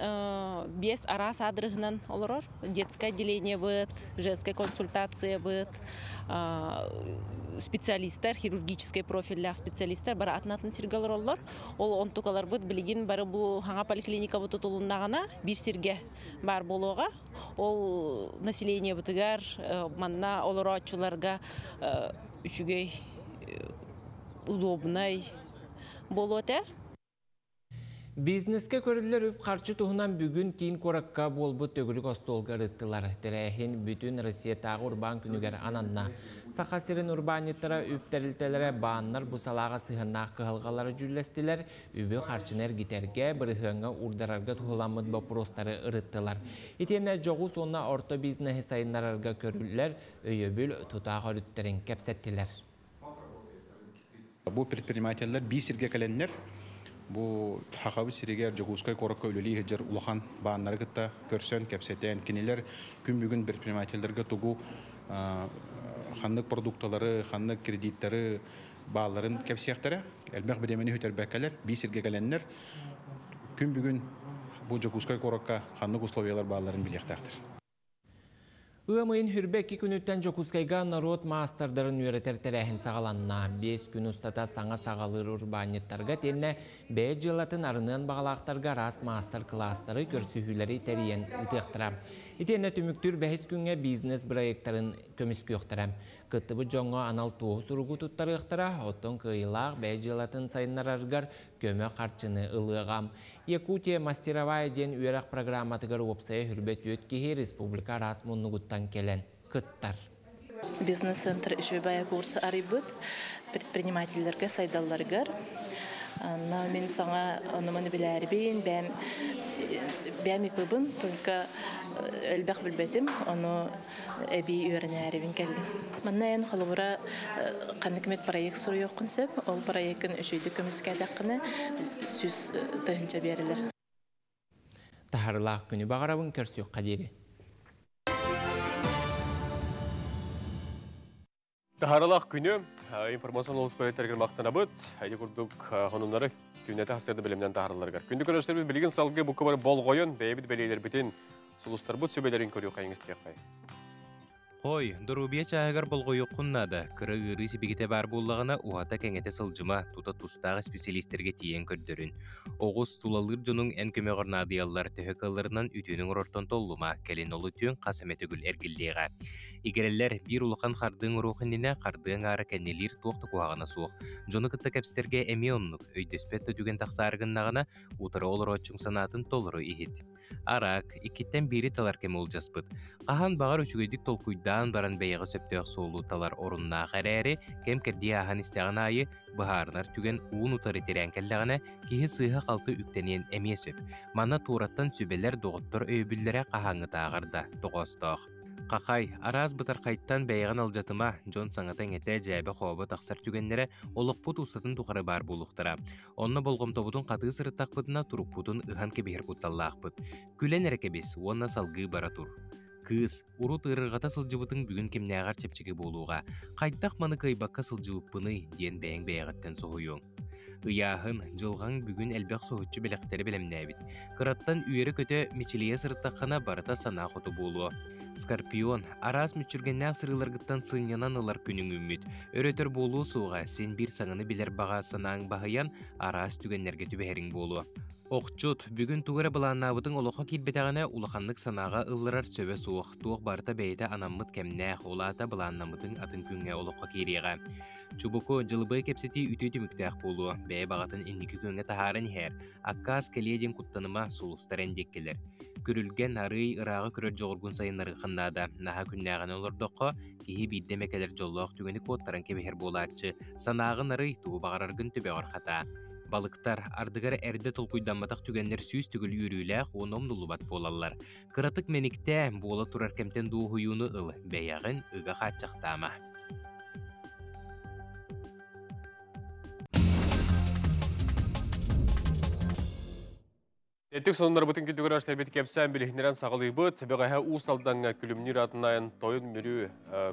биэс араас аадырыһынан олорор. Детское отделениебыт, женская консультациябыт, специалисттар, хирургическай профильлээх специалисттар бары атын-атын сиргэ олороллор. Ол онтукаларбыт билигин бары бу хаҥа поликлиникабыт тутулуннаҕына биир сиргэ баар буолуоҕа. Ол населениебытыгар, манна олорооччуларга үчүгэй, удобнай буолуо этэ. Бизнескэ көрүллэр үп-харчы туһунан бүгүн киин куоракка буолбут төгүрүк остуолга ырыттылар. Тэрээһин бүтүн Россиятааҕы урбаан күнүгэр ананна. Саха сирин урбаанньыттара үп тэрилтэлэрэ бааннар бу салааҕа сыһыаннаах кыһалҕалары дьүүллэстилэр, үбү-харчыны эргитэргэ, бырыһыаҥҥа уурдарарга туһуламмыт боппуруостары ырыттылар. Итиэннэ дьоҕус уонна орто бизнеһи сайыннарарга көрүллэр өйөбүл тутаах өрүттэрин кэпсэттилэр. Бу предпринимателлэр биир сиргэ кэлэннэр, бу Хахабы сиригэр Дьокуускай куоракка үлэлии сылдьар улахан бааннары кытта көрсөн, кэпсэтэн, кинилэр күн бүгүн предпринимателлэргэ тугу ханнык продукталары, ханнык кредиттары баалларын кэпсиэхтэрэ. Элбэх бириэмэни сүтэрбэккэлэр, биир сиргэ кэлэннэр, күн бүгүн бу Дьокуускай куоракка ханнык условиялар баалларын билиэхтээхтэр. Ыам ыйын хүрбэ икки күнүттэн Дьокуускайга норуот маастардарын үөрэтэр тэрээһин саҕаланна. 5 күн устата саҥа саҕалыыр урбаанньыттарга итиэннэ бэйэ дьыалатын арыныан баҕалаахтарга араас маастар-кылаастары, көрсүһүүлэри тэрийэн ыытыахтара. Итиэннэ түмүктүүр бэһис күҥҥэ бизнес-бырайыактарын көмүскүөхтэрэ. Кыттыбыт дьоҥҥо анал туоһу суругу туттарыахтара, оттон кыайыылаах бэйэ дьыалатын сайыннарарыгар көмө харчыны ылыаҕа. Якутия мастеровая диэн үөрэх программатыгар уопсайа хүрбэ түөрт киһи республика араас муннугуттан кэлэн кыттар. Бизнес-центр үчүгэй курс арыйбыт предпринимателлэргэ сайдалларыгар. Но мин саҥа онуманы билээрбин, бэм бэм ипыбын, только элбэх билбэтим, ону эбии үөрэнээрибин кэллим. Манна эн холобура ханнык эмит проект суруйуоххун сөп, ол проеккын үчүгэйдик көмүскээтэххинэ 100 000 биэрэлэр. Таһарылаах күнү баҕарабын көрсүөххэ диэри. Таһарылаах күнү информацион олус бэлиэтэргэр мактанабыт. Эти курдук хонуннары күннэтэ хастырды билимнен таһарыларыгар. Күндү көрөстөрбүт билигин салгы бу кыбар болҕойон бэйэбит бэлиэлэрбитин сулустарбыт сүбэлэрин көрүү хайыңыстыаххай. Хой, доруобуйа чааһыгар болҕойуоххун наада. Кыра ыарыы сибикитэ баар буоллаҕына, уһата кэҥэтэ сылдьыма, тута тустаах исписэлиистэргэ тиийэн көрдөрүн. Оҕус тулалыыр дьонуҥ эн көмөҕөр наадыйаллар, төһө кыалларынан үтүөнү оҥорортон толлума, кэлин ол үтүөҥ хас эмэ төгүл эргиллиэҕэ. Игирэллэр биир улахан хардыыҥ оруох иннинэ хардыы аҥаара кэннилиир туох да куһаҕана суох. Дьону кытта кэпсэтэргэ эмиэ оннук, өйдөспөт да түгэн тахсаары гыннаҕына, утары олорооччуҥ санаатын толору иһит. Араак, иккиттэн биири талар кэм улдьаспыт. Хаһан баҕар үчүгэйдик толкуйдаан Толкуйдаан баран бэйэҕэ сөптөөх суолу талар оруннаах эрээри, кэм-кэрдии ааһан истэҕин аайы быһаарынар түгэн уун-утары тирээн кэллэҕинэ, киһи сыыһа-халты үктэниэн эмиэ сөп. Манна туораттан сүбэлэр, доҕоттор өйөбүллэрэ хаһааҥҥытааҕар да тоҕоостоох. Хахай, араас бытархайтан бэйэҕин алдьатыма, дьон саҥата-иҥэтэ, дьээбэ-хообо тахсар түгэннэрэ олохпут устатын тухары баар буолуохтара. Онно болҕомтобутун хатыы сырыттахпытына турукпутун ыһан кэбиһэр кутталлаахпыт. Күлэн эрэ кэбис уонна салгыы бара тур. Кыыс, урут ыарырҕата сылдьыбытыҥ бүгүн кимнээҕэр чэпчэки буолуоҕа. Хайдах маны кыайбакка сылдьыбыппыный диэн бэйэҥ бэйэҕиттэн соһуйуоҥ. Ыйааһын, дьылҕаҥ бүгүн элбэх соһуччу бэлэхтэри бэлэмнээбит. Кыраттан үөрэ-көтө мичилийэ сырыттаххына барыта санаа хоту буолуо. Скорпион, араас мүччүргэннээх сырыыларгыттан сынньанан ылар күнүҥ үүммүт. Өрөтөр буолуо суоҕа, син биир саҥаны билэр баҕа санааҥ баһыйан, араас түгэннэргэ түбэһэриҥ буолуо. Охчут, бүгүн тугу эрэ былааннаабытыҥ олоххо киирбэтэҕинэ, улаханнык санааҕа ылларар сөбө суох. Туох барыта бэйэтэ анаммыт кэмнээх, ол аата былааннаммытыҥ атын күҥҥэ олоххо киириэҕэ. Чубуку, дьылыбыай кэпсэтии үтүө түмүктээх буолуо, бэйэ баҕатын инники күөҥҥэ таһааран иһээр, аккаас кэлиэ диэн куттаныма, сулустар эн диэккилэр. Күрүлгэн, арыый ырааҕы көрөр дьоҕургун сайыннарыаххын наада, наһаа күннээҕинэн олордоххо, киһи биирдэ эмэ кэлэр дьоллоох түгэни куоттаран кэбиһэр буолааччы, санааҕын арый, тугу баҕараргын төбөҕөр хатаа. Балыктар, ардыгар эрдэ толкуйдамматах түгэннэр 100 төгүл үөрүүлээх уонна умнуллубат буолаллар. Кыратык мэниктээ, буола турар кэмтэн дуоһуйууну ыл, бэйэҕин ыга хааччахтаама. Эттик сонуннарбытын күндүгөр аштарбит кэпсээн билиһиннэрэн саҕалыыбыт. Бэҕэһээ Уус Алдаҥҥа Күлүмнүүр атынан Тойон Мүрү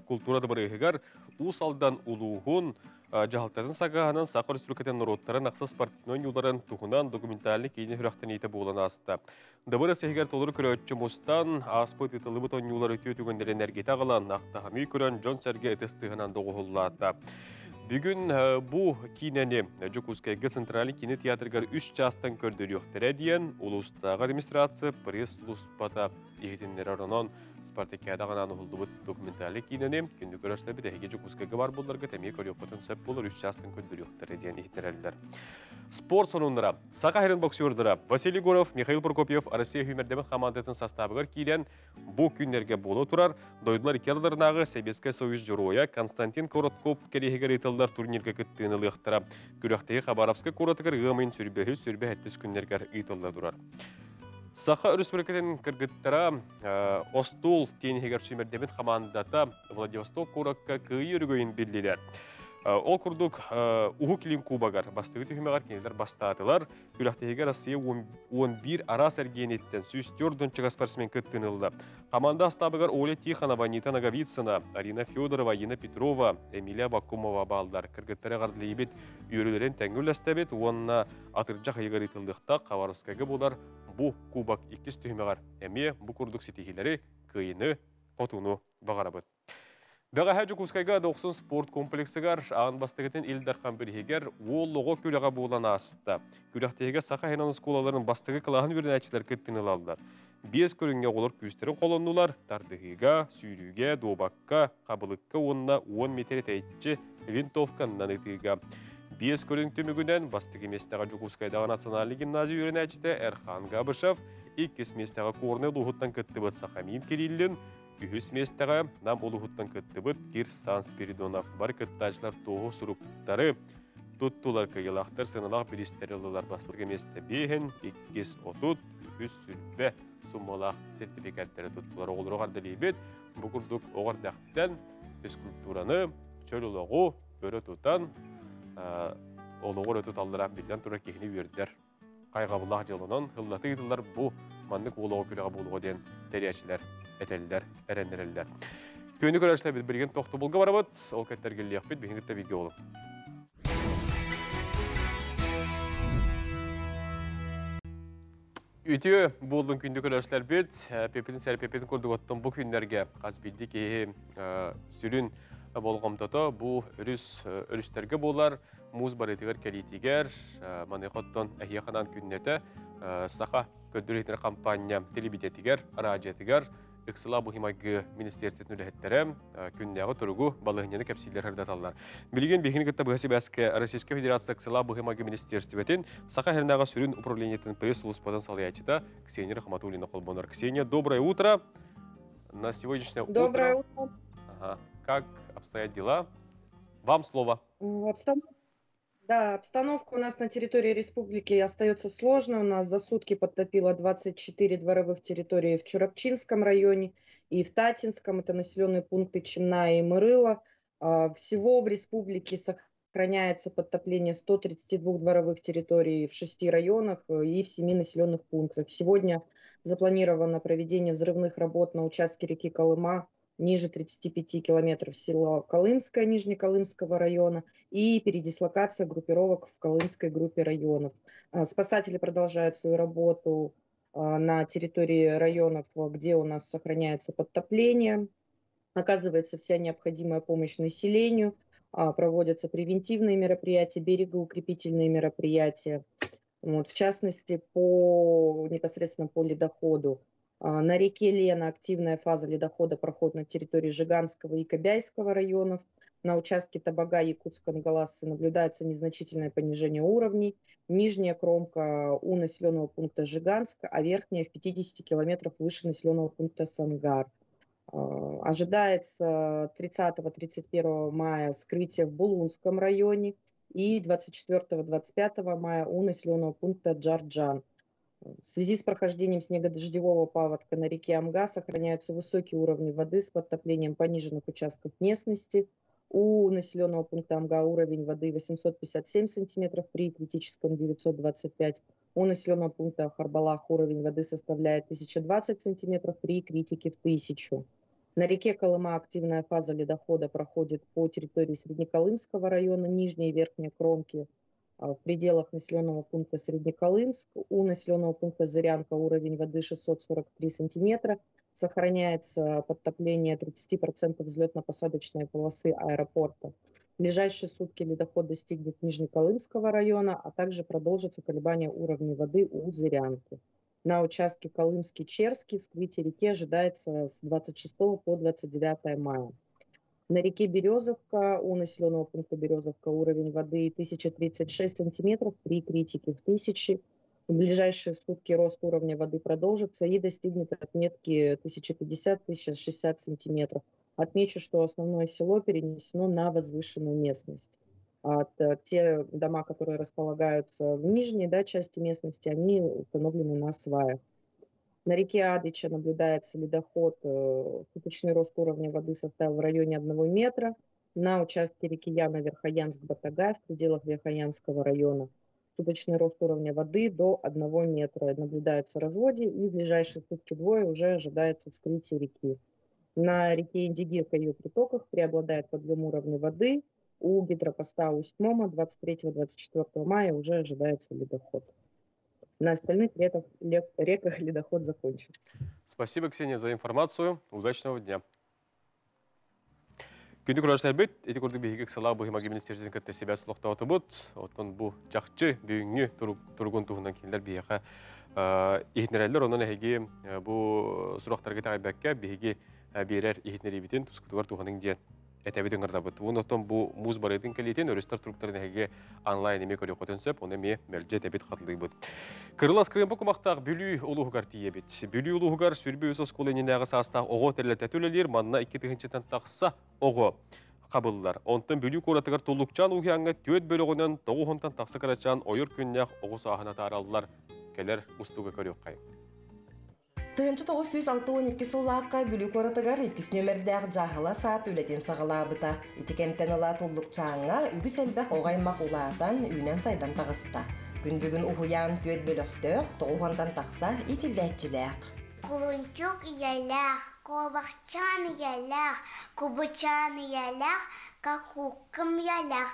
култуура дыбарыаһыгар Уус Алдан улууһун дьаһалтатын саҕаһынан Саха Республикатын норуоттарын ахсыс спортивнай оонньууларын туһунан документальный киинэ сүрэхтэниитэ буолан ааста. Дыбарыас иһигэр толору көрөөччү мустан, ааспыт ыытыллыбыт оонньуулар үтүө түгэннэрин эргитэ аҕалан, ахтаһаныы көрөн, дьон-сэргэ ытыс тыаһынан доҕуһуллаата. Бүгүн бу киинэни Дьокуускайга Центральный киинэ театрыгар үс чаастан көрдөрүөхтэрэ диэн улуустааҕы администрация пресс-службата иһитиннэрэр. Онон спартакиадаҕа анаан уһуллубут документальный киинэни күндү көрөөччүлэрбит эһиги Дьокуускайга бар буолларгыт эмиэ көрүөххүтүн сөп буолар үс чаастан көрдөрүөхтэрэ диэн иһитиннэрэллэр. Спорт сонуннара. Саха сирин боксердара Василий Егоров, Михаил Прокопьев Россия сүүмэрдэммит хамаандатын састаабыгар киирэн бу күннэргэ буола турар дойдулар икки ардыларынааҕы Сэбиэскэй Союз дьоруойа Константин Коротков кэриэһигэр ыытыллар турнирга кыттыыны ылыахтара. Күрэхтэһии Хабаровскай куоратыгар ыам ыйын сүрбэһи сүрбэ күннэригэр ыытылла турар. Саха Өрөспүүбүлүкэтин кыргыттара остуол тенниһигэр сүүмэрдэммит хамаандата Владивосток куоракка кыайыы өрөгөйүн биллилэр. Ол курдук Уһук Илин Кубогар бастакы түһүмэҕэр кинилэр бастаатылар. Күрэхтэһиигэ Россия 11 араас эргиэниттэн 104 спортсмен кыттыыны ылла. Команда астаабыгар Оля Тихонова, Анита Ноговицына, Арина Федорова, Инна Петрова, Эмилия Бакумова бааллар. Кыргыттары эҕэрдэлиибит, үөрүүлэрин тэҥҥэ үллэстэбит уонна атырдьах ыйыгар ыытыллыахтаах Хабаровскайга буолар бу кубок иккис түһүмэҕэр эмиэ бу курдук ситиһиилэри, кыайыыны, хотууну баҕарабыт. Бэҕэһээ Дьокуускайга Дохсун спорт комплексыгар аан бастакытын Ил Дархан бирииһигэр уол оҕо күрэҕэ буолан ааста. Күрэхтэһиигэ Саха сирин оскуолаларын бастакы кылааһын үөрэнээччилэр кыттыыны ылаллар. Биэс көрүҥҥэ оҕолор күүстэрин холоннулар. Тардыһыыга, сүүрүүгэ, дуобакка, хабылыкка уонна 10 метр тэйиччи винтовканнан ытыыга. Биэс көрүҥ түмүгүнэн бастакы миэстэҕэ Дьокуускайдааҕы национальнай гимназия үөрэнээччитэ Эрхан Габышев, иккис миэстэҕэ Горнай улууһуттан кыттыбыт Сахамин Кириллин, үһүс миэстэҕэ Нам улууһуттан кыттыбыт Кирсан Спиридонов. Бары кыттааччылар туоһу суруктары туттулар, кыайыылаахтар сыаналаах бириистэри ыллылар. Бастакы миэстэ биэһин, иккис 30, үһүс 20 суммалаах сертификаттары туттулар. Оҕолору эҕэрдэлиибит. Бу курдук оҕо эрдэхтэн физкультураны, чөл олоҕу өрө тутан, олоҕу өрө туталлара биллэн турар киһини үөрдэр хайҕабыллаах дьыаланан ыллаты ыытыллар бу маннык уол оҕо күрэҕэ буолуоҕа диэн тэрийээччилэр этэллэр, эрэннэрэллэр. Күөнү көрөөччүлэр билигин тохтобулга барабыт, ол кэттэргиллиэхпит, биһиги кытта бииргэ буолуҥ. Үтүө буоллун күндү көрөөччүлэрбит, Пепин сэрпепин курдук оттон бу күннэргэ хас биирдии киһи сүрүн болҕомтото бу өрүс өрүстэргэ буолар, муус барыытыгар кэлиитигэр, маныаха оттон эһиэхэ анаан күннэтэ Саха көрдөрүү хампаанньа телевидениетигэр, араадьыйатыгар ыксала быһыы-майгы министиэристибэтин үлэһиттэрэ күннээҕи туругу, балаһыанньаны кэпсииллэр сырдаталлар. Билигин биһигини кытта быһа сибээскэ Российскай Федерация ыксала быһыы-майгы министиэристибэтин Саха сиринээҕи сүрүн управлениетын пресс-сулууспатын салайааччыта Ксения Рахматуллина холбонор. Ксения, доброе утро! На сегодняшнее Доброе утро утро. Ага. Как обстоят дела? Вам слово. Да, обстановка у нас на территории республики остается сложной. У нас за сутки подтопило 24 дворовых территории в Чурапчинском районе и в Татинском. Это населенные пункты Чемная и Мырыла. Всего в республике сохраняется подтопление 132 дворовых территорий в 6 районах и в 7 населенных пунктах. Сегодня запланировано проведение взрывных работ на участке реки Колыма ниже 35 километров села Колымское Нижнеколымского района и передислокация группировок в Колымской группе районов. Спасатели продолжают свою работу на территории районов, где у нас сохраняется подтопление. Оказывается вся необходимая помощь населению, проводятся превентивные мероприятия, берегоукрепительные мероприятия. Вот, в частности, непосредственно по ледоходу. На реке Лена активная фаза ледохода проходит на территории Жиганского и Кобяйского районов. На участке Табага, Якутск-Кангалассы наблюдается незначительное понижение уровней. Нижняя кромка у населенного пункта Жиганск, а верхняя в 50 километрах выше населенного пункта Сангар. Ожидается 30-31 мая вскрытие в Булунском районе и 24-25 мая у населенного пункта Джарджан. В связи с прохождением снегодождевого паводка на реке Амга сохраняются высокие уровни воды с подтоплением пониженных участков местности. У населенного пункта Амга уровень воды 857 сантиметров при критическом 925. У населенного пункта Харбалах уровень воды составляет 1020 сантиметров при критике в 1000. На реке Колыма активная фаза ледохода проходит по территории Среднеколымского района, нижней и верхней кромки. В пределах населенного пункта Среднеколымск. У населенного пункта Зырянка уровень воды 643 сантиметра. Сохраняется подтопление 30% взлетно-посадочной полосы аэропорта. В ближайшие сутки ледоход достигнет Нижнеколымского района, а также продолжится колебание уровня воды у Зырянки. На участке Колымский-Черский вскрытие реки ожидается с 26 по 29 мая. На реке Березовка, у населенного пункта Березовка уровень воды 1036 сантиметров при критике в 1000. В ближайшие сутки рост уровня воды продолжится и достигнет отметки 1050-1060 сантиметров. Отмечу, что основное село перенесено на возвышенную местность. Те дома, которые располагаются в нижней, части местности, они установлены на сваях. На реке Адыча наблюдается ледоход. Суточный рост уровня воды составил в районе 1 метра. На участке реки Яна Верхоянск-Батагай в пределах Верхоянского района суточный рост уровня воды до 1 метра. Наблюдаются разводи, и в ближайшие сутки двое уже ожидается вскрытие реки. На реке Индигирка и ее притоках преобладает подъем уровня воды. У гидропоста Усть-Мома 23-24 мая уже ожидается ледоход. На остальных реках ледоход закончился. Спасибо, Ксения, за информацию. Удачного дня. Күндү көрөөччүлэрбит, ити курдук биһиги ыксалаах быһыы-майгы министиэристибэтин кытта сибээс олохтоотубут. Оттон бу чахчы бүгүҥҥү туругун туһунан кинилэр биһиэхэ иһитиннэрэллэр. Онон эһиги бу сурахтарга итэҕэйбэккэ биһиги биэрэр иһитиннэриибитин тускутугар туһаныҥ диэн этэбит ыҥырдабыт. Онтон бу муус барыытын кэлиитин өрүстэр туруктарын эһиги онлайн эмиэ көрүөххүтүн сөп, ону эмиэ мэлдьи этэбит хатылыыбыт. Кырылас кырыымпа кумахтаах Бүлүү улууһугар тиийэбит. Бүлүү улууһугар 23 оскуола иннинээҕи саастаах оҕо тэрилтэтэ үлэлиир, манна 2 тыһыынчаттан тахса оҕо хабыллар. Онтон Бүлүү куоратыгар Туллукчаан уһуйааҥҥа түөрт бөлөҕүнэн 90-тан тахса кырачаан ойор күннээх оҕо сааһын атаараллар. Кэлэр устууга көрүөххэйиҥ. 1962 сыллаахха Бүлүү куоратыгар иккис нүөмэрдээх дьааһыла саад үлэтин саҕалаабыта. Ити кэмтэн ыла Туллукчааҥҥа үгүс элбэх оҕо аймах улаатан, үүнэн сайдан таҕыста. Күн бүгүн уһуйаан түөрт бөлөхтөөх, 90-тан тахса иитиллээччилээх. Кулунчук ийэлээх, куобахчаан ийэлээх, кубучаан ийэлээх, какуккум ийэлээх,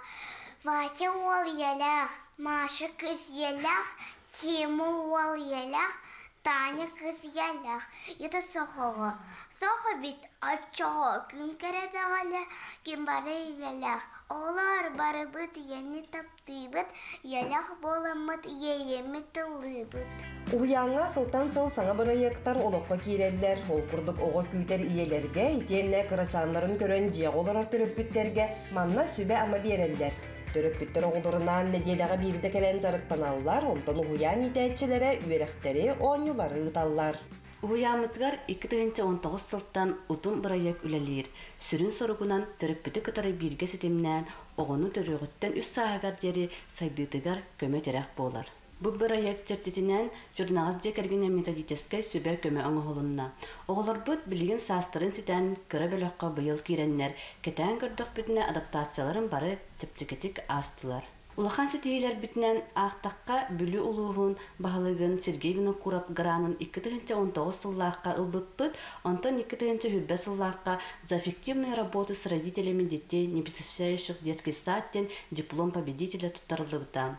Вася уол ийэлээх, Маша кыыс ийэлээх, Тима уол ийэлээх, Таня кыыс ийэлээх, это сохоҕо. Сохо бит оччоҕо күн кэрэ бөҕөлө, ким бары ийэлээх. Оҕолор барыбыт ийэни таптыыбыт, ийэлээх буоламмыт иэйэммит ыллыыбыт. Уһуйааҥҥа сылтан сыл саҥа бырайыактар олоххо киирэллэр. Ол курдук оҕо күүтэр ийэлэргэ, итиэннэ кырачааннарын көрөн дьиэҕэ олорор төрөппүттэргэ манна сүбэ-ама биэрэллэр. Төрөппүттэр оҕолорунаан нэдиэлэҕэ биирдэ кэлэн дьарыктаналлар, онтон уһуйаан иитээччилэрэ үөрэхтэри, оонньуулары ыыталлар. Уһуйааммытыгар 2019 сылтан Утум бырайыак үлэлиир. Сүрүн соругунан төрөппүтү кытары бииргэ ситимнээн оҕону төрүөҕүттэн үс сааһыгар диэри сайдыытыгар көмө-тирэх буолар. Бу бырайыак чэрчитинэн Чурнаҕас дьиэ кэргэҥҥэ методическай сүбэ-көмө оҥоһулунна. Оҕолорбут билигин саастарын ситэн кыра бөлөххө быйыл киирэннэр, кэтээн көрдөхпүтүнэ адаптацияларын бары чэпчэкитик аастылар. Улахан ситиһиилэрбитинэн аахтахха, Бүлүү улууһун баһылыгын Сергей Винокуров гранын 2019 сыллаахха ылбыппыт, онтон 2020 сыллаахха «За эффективные работы с родителями детей, не посещающих детский сад» диэн диплом победителя туттарыллыбыта.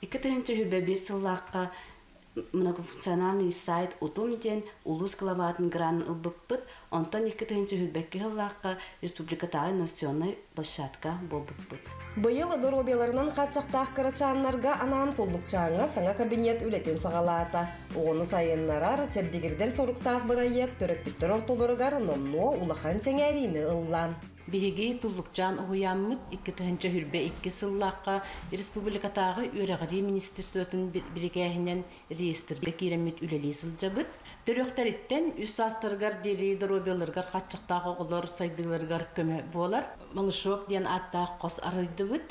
2021 сыллаахха многофункциональный сайт Утум диэн улуус главатын гранын ылбыппыт, онтон 2022 сыллаахха республикатааҕы инновационнай площадка буолбуппут. Быйыл доруобуйаларынан хааччахтаах кырачааннарга анаан Туллукчааҥҥа саҥа кабинет үлэтин саҕалаата. Оҕону сайыннарар, чэбдигирдэр соруктаах бырайыак төрөппүттэр ортолоругар номнуо улахан сэҥээриини ылла. Биһиги Туллукчаан уһуйааммыт 2022 сыллаахха республикатааҕы үөрэҕирии министерствотын бирикээһинэн реестргэ киирэммит үлэлии сылдьабыт. Төрүөхтэриттэн үс саастарыгар диэри доруобуйаларыгар хааччахтаах оҕолор сайдыыларыгар көмө буолар. Малышок диэн ааттаах хос арыйдыбыт.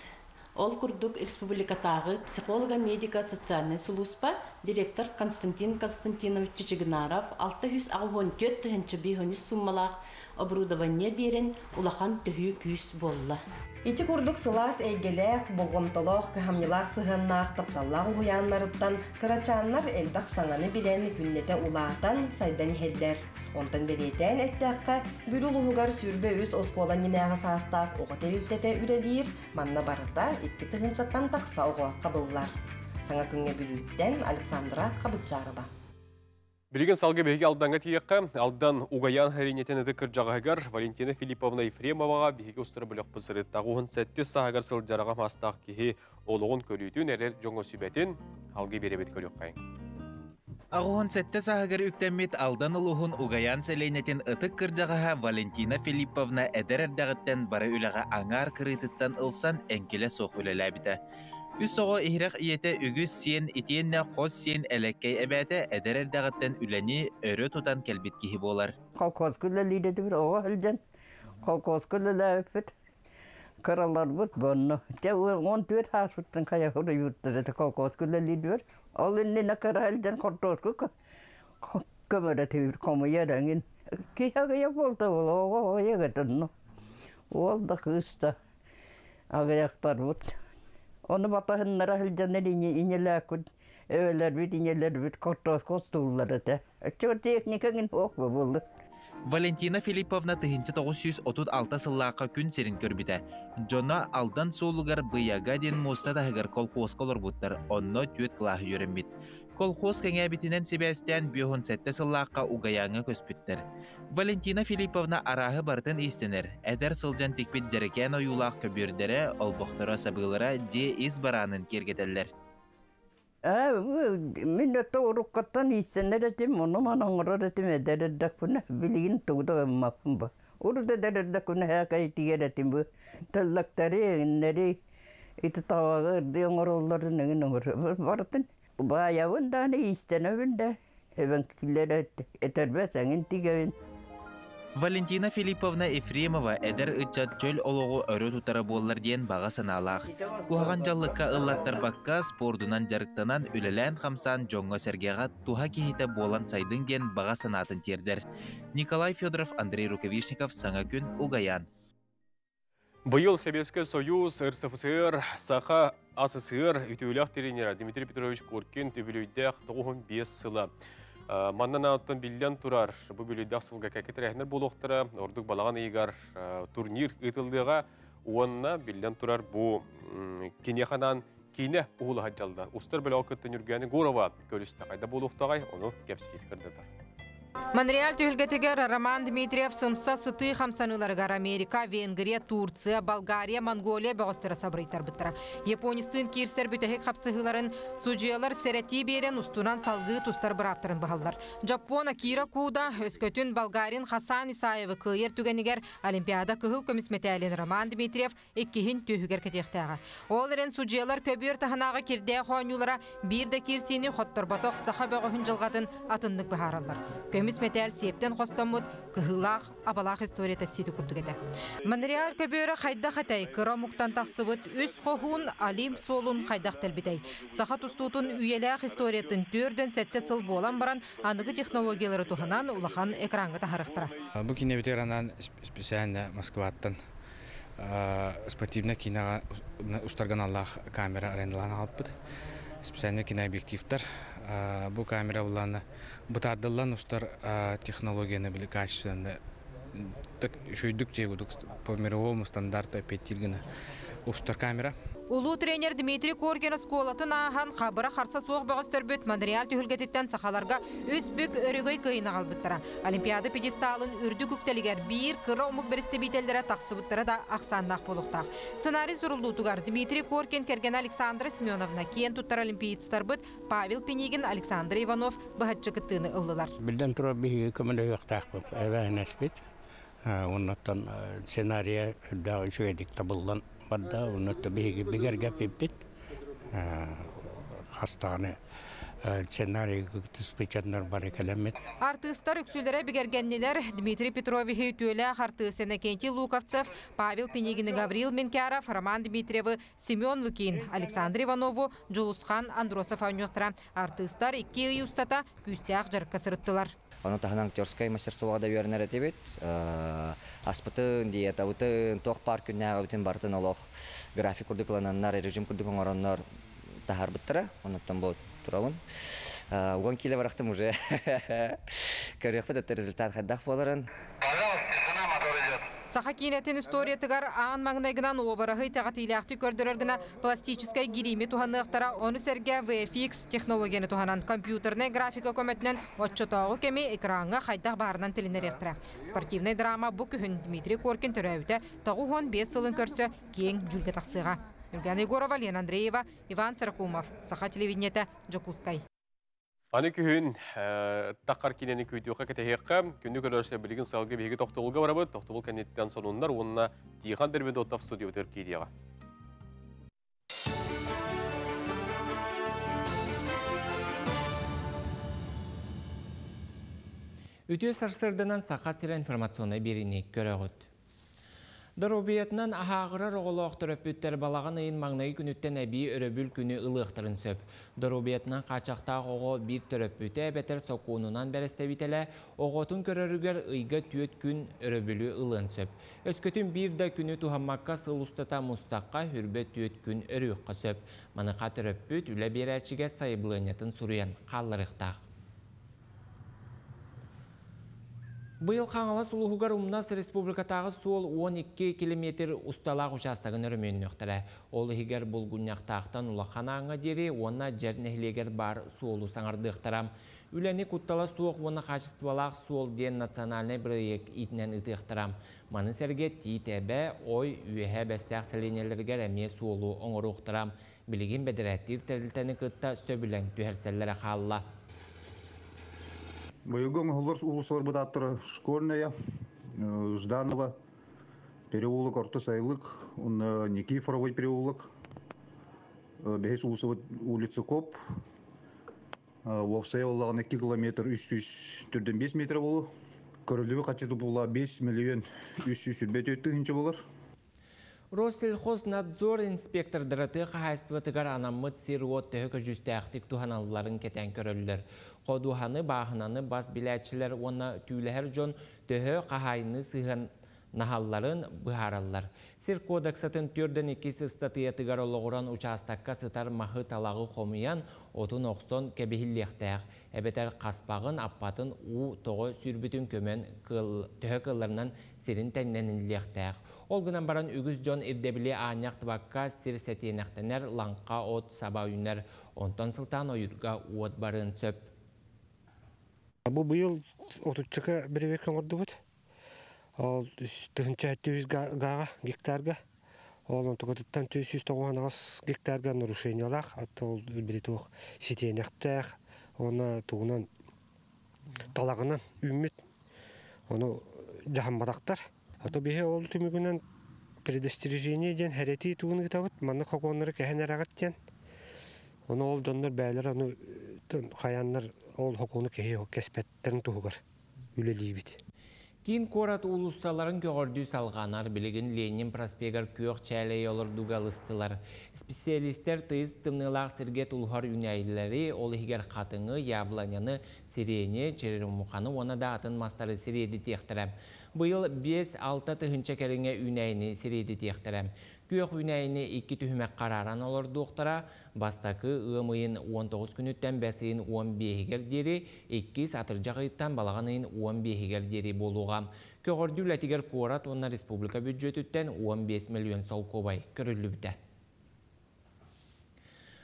Ол курдук республикатааҕы психолого-медико социальнай сулууспа директор Константин Константинович Чичигинаров 684 тыһыынча суммалаах оборудование биэрэн улахан төһүү күүс буолла. Ити курдук сылаас эйгэлээх, болҕомтолоох, кыһамньылаах сыһыаннаах тапталлаах уһуйааннарыттан кырачааннар элбэх саҥаны билэн, күннэтэ улаатан, сайдан иһэллэр. Онтон бэлиэтээн эттэххэ, Бүлүү улууһугар 23 оскуола иннинээҕи саастаах оҕо тэрилтэтэ үлэлиир, манна барыта икки тыһыынчаттан тахса оҕо хабыллар. Саҥа күҥҥэ Бүлүүттэн Александра Хабытчарова. Билигин салгы биһиги Алдаҥҥа тиийиэххэ. Алдан Угаян хэринэтин ытык кырдьаҕаһыгар Валентина Филипповна Ефремоваҕа биһиги устара бөлөхпүт сырыттаҕа уһун сэттис сааһыгар сылдьараҕа маастаах киһи олоҕун көрүүтүн эрэр дьоҥҥо сүбэтин алгыы биэрэбит көрүөххэйиҥ. Аҕыһын сэттэ сааһыгар үктэммит Алдан улууһун Угаян сэлиэнньэтин ытык кырдьаҕаһа Валентина Филипповна эдэр эрдэҕиттэн бары үлэҕэ аҥаар кырыытыттан ылсан эҥкилэ суох үлэлээбитэ. Үс оҕо иһирэх ийэтэ үгүс сиэн итиэннэ хос сиэн элэккэй эбээтэ эдэр эрдэҕиттэн үлэни өрө тутан кэлбит киһи буолар. Колхозка үлэлиир оҕо сылдьан колхозка үлэлээбиппит кыраларбыт бонно. Дьэ 14 ааспыттан хайа суруйбуттар этэ колхозка үлэлиирбэр. Ол иннинэ кыра сылдьан хортуоска көмөрөтүбүт хомуйар эҥин. Киһи аҕыйах буолта буолуо, оҕо аҕыйах этэ онно. Уол да кыыс да аҕыйахтарбыт. Ону батаһыннара сылдьан иньэлээкпит, эбэлэрбит, иньэлэрбит хортуоска остууллар этэ. Оччоҕо техника эҥин суох буоллун. Валентина Филипповна 1936 сыллаахха күн сирин көрбүтэ. Дьоно Алдан суолугар Быйага диэн муоста таһыгар колхуоска олорбуттар, онно түөрт кылааһы үөрэммит. Колхуос кэҥээбитинэн сибээстээн 57 сыллаахха Угайааҥҥа көспүттэр. Валентина Филипповна арааһы барытын иистэнэр, эдэр сылдьан тикпит дьэрэкээн ойуулаах көбүөрдэрэ, олбохторо, сабыылара дьиэ ис бараанын киэргэтэллэр. Мин өттө уруккаттан иистэнэр этим, ону-маны оҥорор этим эдэр эрдэхпинэ, билигин тугу да гыммаппын бу. Урут эдэр эрдэхпинэ һээкэй тигэр этим бу. Тэллэктэри, эҥиннэри, ити табаҕы ырдыы оҥороллорун эҥин оҥорор. Барытын баайабын даҕаны, иистэнэбин да. Эбэҥкилэр этэрбэс эҥин тигэбин. Валентина Филипповна Ефремова эдэр ыччат чөл олоҕу өрө тутара буоллар диэн баҕа санаалаах. Куһаҕан дьаллыкка ыллаттарбакка спордунан дьарыктанан үлэлээн-хамсаан дьоҥҥо-сэргэҕэ туһа киһитэ буолан сайдыҥ диэн баҕа санаатын тиэрдэр. Николай Федоров, Андрей Рукавишников, Саҥа күн, Угаян. Быйыл Сэбиэскэй Союз, РСФСР, Саха АССР үтүөлээх тренера Дмитрий Петрович Коркин үбүлүөйдээх 95 сыла. Манна нааттан биллэн турар, бу бүлүйдээх сылга кэккэ тэрээһиннэр буолуохтара, ордук балаҕан ыйыгар турнир ыытыллыаҕа уонна биллэн турар бу киниэхэ киинэ уһулаһа дьаллар. Устар бөлөҕө кытта Нүргэни Гурова көрүстэ хайда буолуохтаҕай, ону кэпсиир кырдатар. Монреаль түһүлгэтигэр Роман Дмитриев сымса сытыы хамсаныыларыгар Америка, Венгрия, Турция, Болгария, Монголия бөҕөстөрө сабырыйтарбыттара. Японистыын киирсэр бүтэһик хапсыһыыларын судьуйалар сэрэтии биэрэн устунан салгыы тустар бырааптарын быһаллар. Жапон Акира Куда өскөтүн Болгарин Хасан Исаевы кыайар түгэнигэр Олимпиада кыһыл көмүс мэтээлин Роман Дмитриев иккиһин түөһүгэр кэтиэхтээҕэ. Ол эрэн судьуйалар көбүөр таһынааҕы кирдээх оонньуулара биир да киирсиини хотторботох саха бөҕөһүн дьылҕатын атыннык быһаараллар. Көмүс мэтээл сиэптэн хостоммут кыһыылаах, абалаах историята сити курдук этэ. Монреаль көбүөрэ хайдах этэй, кыра омуктан тахсыбыт үс хоһуун Олимп суолун хайдах тэлбитэй? Саха тустуутун үйэлээх историятын 47 сыл буолан баран аныгы технологиялары туһанан улахан экраҥҥа таһаарыахтара. Бу киинэбитигэр анаан специально Москваттан спортивнай киинэҕэ устарга аналлаах камера арендалаан аҕалбыт. Специальный кинообъективтар. Бу камера буллаана бытаардыллан устар технологияны били качественно үчүгүйдүк тиэгудук по мировому стандарту эппиэттиир гына устар камера. Улуу тренер Дмитрий Коркин оскуолатын ааһан хабыра харса суох бөҕөстөрбүт Монреаль түһүлгэтиттэн сахаларга үс бүк өрөгөй кыайыыны аҕалбыттара. Олимпиада пьедесталын үрдүк үктэлигэр биир кыра омук бэрэстэбиитэллэрэ тахсыбыттара да ахсааннаах буолуохтаах. Сценарий суруллуутугар Дмитрий Коркин кэргэнэ Александра Семеновна киэн туттар олимпиецтарбыт Павел Пинигин, Александр Иванов быһаччы кыттыыны ыллылар. Биллэн турар, биһиги көмөлөһүөхтээхпит, эбээһинэспит. Оннуттан сценарийа үрдээх үчүгэйдик табыллан барда. Оннуттан биһиги бигэргэппиппит. Хастааны сценарийга кыттыспычаннар бары кэлэммит. Артыыстар үксүлэрэ бигэргэннилэр. Дмитрий Петровиһы үтүөлээх артыыс Иннокентий Луковцев, Павел Пинигин, Гаврил Менкяров, Роман Дмитриевы, Семен Лукин, Александр Иванову, Дьулусхан Андросов оонньуохтара. Артыыстар икки ый устата күүстээх дьарыкка сырыттылар. Ону таһынан актерскай мастерствоҕа да үөрэнэр этибит. Аспытын, диетабытын, туох баар күннээҕибитин барытын олох график курдук ылынаннар, режим курдук оҥороннор таһаарбыттара. Онуттан бу турабын. 10 кило барахтым уже. Көрүөхпүт это результат хайдах буоларын. Саха киинэтин историятыгар аан маҥнайгынан уобараһы итэҕэтиилээхтик көрдөрөр гына пластическай гириими туһаныахтара, ону сэргэ VFX технологияны туһанан компьютернай графика көмөтүнэн оччотооҕу кэми экраҥҥа хайдах баарынан тилиннэриэхтэрэ. Спортивнай драма бу күһүн Дмитрий Коркин төрөөбүтэ 95 сылын көрсө киэҥ дьүүлгэ тахсыаҕа. Юлиана Егорова, Лена Андреева, Иван Сорокумов, Саха телевидениетэ, Дьокуускай. Аны күһүн таххар киинэни күүтүөххэ кэтэһиэххэ, күндү көрөөччүлэр билигин салгыы биһиги тохтобулга барабыт, тохтобул кэнниттэн сонуннар уонна Тихон Дербидотов студиябытыгар киириэҕэ. Үтүө сарсыарданан Саха сирэ информационнай биэриини көрөҕүт. Доруобуйатынан аһааҕырар оҕолоох төрөппүттэр балаҕан ыйын маҥнайгы күнүттэн эбии өрөбүл күнү ылыахтарын сөп. Доруобуйатынан хааччахтаах оҕо биир төрөппүтэ эбэтэр сокуонунан бэрэстэбиитэлэ оҕотун көрөрүгэр ыйга түөрт күн өрөбүлү ылыан сөп. Өскөтүн биир да күнү туһаммакка сыл устата мустахха хүрбэ түөрт күн өрүөххэ сөп. Маныаха төрөппүт үлэ биэрээччигэ сайабылыанньатын суруйан хаалларыахтаах. Быйыл Хаҥалас улууһугар Умнас республикатааҕы суол 12 километр усталаах учаастагын өрөмүөннүөхтэрэ. Ол иһигэр Булгунньахтаахтан Улахан Ааҥҥа диэри уонна Дьэр нэһилиэгэр баар суолу саҥардыахтара. Үлэни куттала суох уонна хаачыстыбалаах суол диэн национальнай бырайыак иитинэн ыытыахтара. Маны сэргэ Тиит Эбэ, Ой, Үөһээ Бэстээх сэлиэнньэлэригэр эмиэ суолу оҥоруохтара. Билигин бэдэрээттиир тэрилтэни кытта сөбүлэҥ түһэрсэллэрэ хаалла. Быйылгы оҥоһуллар уулуссаларбыт ааттара Школьная, Жданова, переулок Орто Сайылык, уонна Никифоровой переулок, бэһис уулуссабыт улица Коп, уопсайа буоллаҕына 2 километр 345 метр буолуо. Көрүллүбүт харчыта буолла 5 миллион 324 тыһыынча буолар. Россельхознадзор инспектордара тыа хаһаайыстыбатыгар анаммыт сир-уот төһө көдьүүстээхтик туһаналларын кэтээн көрөллөр. Ходуһаны, бааһынаны бас билээччилэр уонна түүлэһэр дьон төһө хаһаайынныы сыһыан наһалларын быһаараллар. Сир кодексатын төрдөн иккис ыстатыйатыгар олоҕуран учаастакка сытар маһы-талаҕы хомуйан, отун охсон кэбиһиллиэхтээх, эбэтэр хаспаҕын, аппатын уу тоҕо сүүрбүтүн көмөн төһө кыалларынан сирин тэҥнэниллиэхтээх. Ол гынан баран үгүс дьон ирдэбили аанньа ахтыбакка сир сэтиэнэхтэнэр, лаҥха от саба үүнэр. Онтон сылтаан ойуурга уот барыан сөп. Бу быйыл отуччака бирибек оҥордубут. Ол тыһынча 700 гааҕа гектарга. Ол онтукатыттан 498 гектарга нарушениялаах, атта ол били туох ситиэнэхтээх, уонна тугунан талаҕынан үүммүт. Ону дьаһамматахтар. А то биһи ол түмүгүнэн предостережение диэн хэрэтии тугун ыытабыт, маннык хокуоннары кэһэн эрэҕит диэн. Ону ол дьоннор бэйэлэрэ ону хайааннар ол хокуону кэһи кэспэттэрин туһугар. үлэлиибит. Киин куорат уулуссаларын көҕөрдүү салҕанар, билигин Ленин проспегар күөх чээлэйи олордууга ылыстылар. Специалистэр тыйыс тымныылаах сиргэ тулуһар үүнээйилэри, ол иһигэр хатыҥы, яблоняны, сирени, черемуханы уонна да атын мастары сириэдитиэхтэрэ. Быйыл 5-6 тыһыынча кэриҥэ үүнээйини сириэдитиэхтэрэ. Күөх үүнээйини икки түһүмэххэ арааран олордуохтара. Бастакы ыам ыйын 19 күнүттэн бэс ыйын 15-игэр диэри, иккис атырдьах ыйыттан балаҕан ыйын 15-игэр диэри буолуоҕа. Көҕөрдүү үлэтигэр куорат уонна республика бүддьүөтүттэн 15 миллион солкуобай көрүллүбүтэ.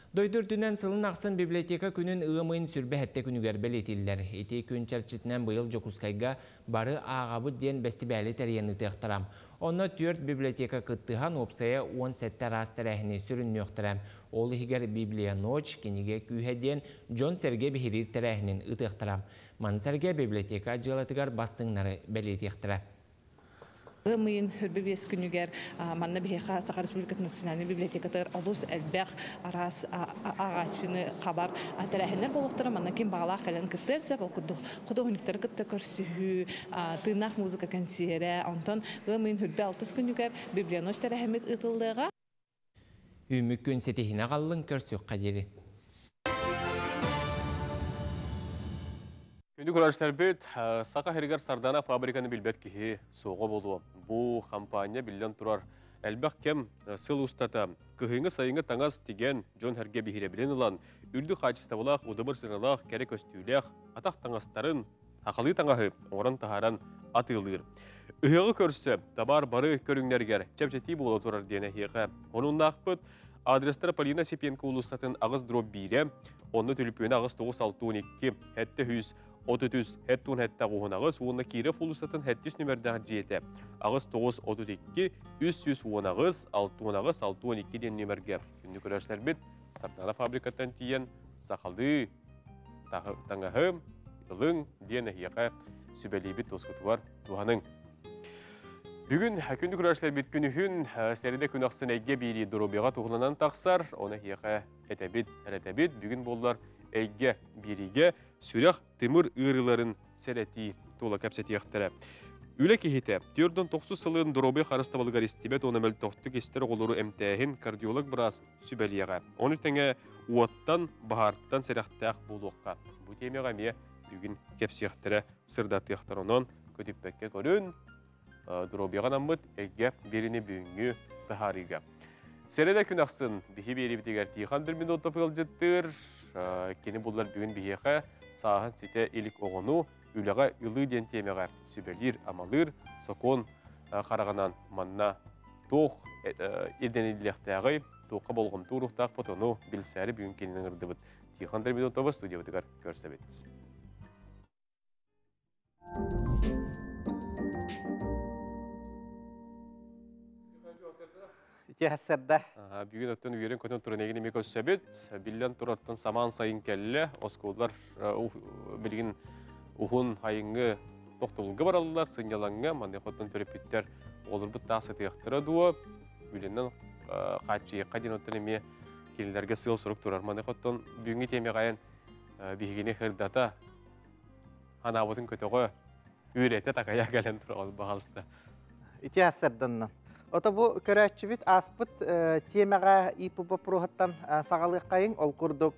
Дойду үрдүнэн сылын ахсын библиотека күнүн ыам ыйын 27 күнүгэр бэлиэтииллэр. Ити күн чэрчитинэн быйыл Дьокуускайга Бары ааҕабыт диэн бэстибээли тэрийэн ыытыахтара. Онно түөрт библиотека кыттыһан уопсайа 17 араас тэрээһини сүрүннүөхтэрэ. Ол иһигэр Библия ночь, кинигэ күүһэ диэн дьон-сэргэ биһириир тэрээһинин ыытыахтара. Маны сэргэ библиотека дьыалатыгар бастыҥнары бэлиэтиэхтэрэ. Ыам ыйын 25 күнүгэр манна биһиэхэ Саха Республикатын национальнай библиотекатыгар олус элбэх араас ааҕааччыны хабар тэрээһиннэр буолуохтара. Манна ким баҕалаах кэлэн кыттыан сөп. Ол курдук худуоһунньуктары кытта көрсүһүү, тыыннаах музыка кэнсиэрэ, онтон ыам ыйын 26 күнүгэр Библионочь тэрээһиммит ыытыллыаҕа. Үүммүт күн ситиһинэ аҕаллын көрсүөххэ диэри. Күндү көрөөччүлэрбит, Саха сиригэр Сардана фабриканы билбэт киһи суоҕа буолуо. Бу хампаанньа биллэн турар элбэх кэм сыл устата кыһыҥҥы-сайыҥҥы таҥас тигэн, дьон-сэргэ биһирэбилин ылан, үрдүк хаачыстыбалаах, удамыр сыаналаах, кэрэ көстүүлээх атах таҥастарын, сахалыы таҥаһы оҥорон таһааран атыылыыр. Ыһыаҕы көрсө табаар бары көрүҥнэригэр чэпчэтии буола турар диэн эһиэхэ хонуннаахпыт. Адрестара Полина Осипенко уулуссатын аҕыс дробь биирэ, онно түлүпүөнэ аҕыс тоҕус алта уон икки, сэттэ сүүс отут үс, сэттэ уон сэттэ аҕыс уон аҕыс уонна Киров уулуссатын сэттис нүмердээх дьиэтэ аҕыс тоҕус отут икки, үс сүүс уон аҕыс, алта уон аҕыс, алта уон икки диэн нүмергэ күндү көрөөччүлэрбит Сардана фабрикаттан тиийэн сахалыы таҥаһы ылыҥ диэн эһиэхэ сүбэлиибит тускутугар туһаныҥ. Бүгүн күндү көрөөччүлэрбит күнүһүн сэридэ күн ахсын эйгэ биирии доруобуйаҕа туһуланан тахсар, оны эһиэхэ этэбит, эрэтэбит. Бүгүн буоллар эйгэ биириигэ сүрэх тымыр ыарыыларын сэрэтии тула кэпсэтиэхтэрэ. Үлэ киһитэ 49 сылын доруобуйа харыстабылыгар истибэт уонна мөлтөхтүк истэр оҕолору эмтээһин кардиолог быраас сүбэлиэҕэ. Ону тэҥэ уоттан, баһаартан сэрэхтээх буолуохха. Бу тиэмэҕэ эмиэ бүгүн кэпсиэхтэрэ, сырдатыахтара. Онон көтүппэккэ көрүн, доруобуйаҕа анаммыт эйгэ биэриини бүгүҥҥү таһаарыыга. Сэрэдэ күн ахсын биһи биэриибитигэр Тихон Дерминотов ыалдьыттыыр. Кини буллар бүгүн биһиэхэ сааһын ситэ илик оҕону үлэҕэ ылыы диэн тиэмэҕэ сүбэлиир, амалыыр, сокуон хараҕынан манна туох ирдэниллиэхтээҕий, туохха болҕомто ууруохтаахпыт, ону билсээри бүгүн кинини ыҥырдыбыт. Тихон Дерминотовы студиябытыгар көрсөбүт. Ити Бүгүн оттон үөрэн көтөн туран эгин эми көрсөбүт. Биллэн турартан самаан сайын кэллэ. Оскуолалар билигин уһун айыҥҥы тохтобулга бараллар, сынньалаҥҥа. Маныаха оттон төрөппүттэр оҕолорбут таах сытыахтара дуо? Үлэнэн хааччыйыахха диэн оттон эмиэ кинилэргэ сыал-сорук турар. Маныаха оттон бүгүҥҥү тиэмэҕэ биһигини сырдата, анаабытын көтөҕө, үөрэтэ такайа кэлэн тураҕын баҕалыста. Ити ассарданна. Ото бу көрөөччүбүт ааспыт тиэмэҕэ ИП боппуруоһуттан саҕалыаххайыҥ. Ол курдук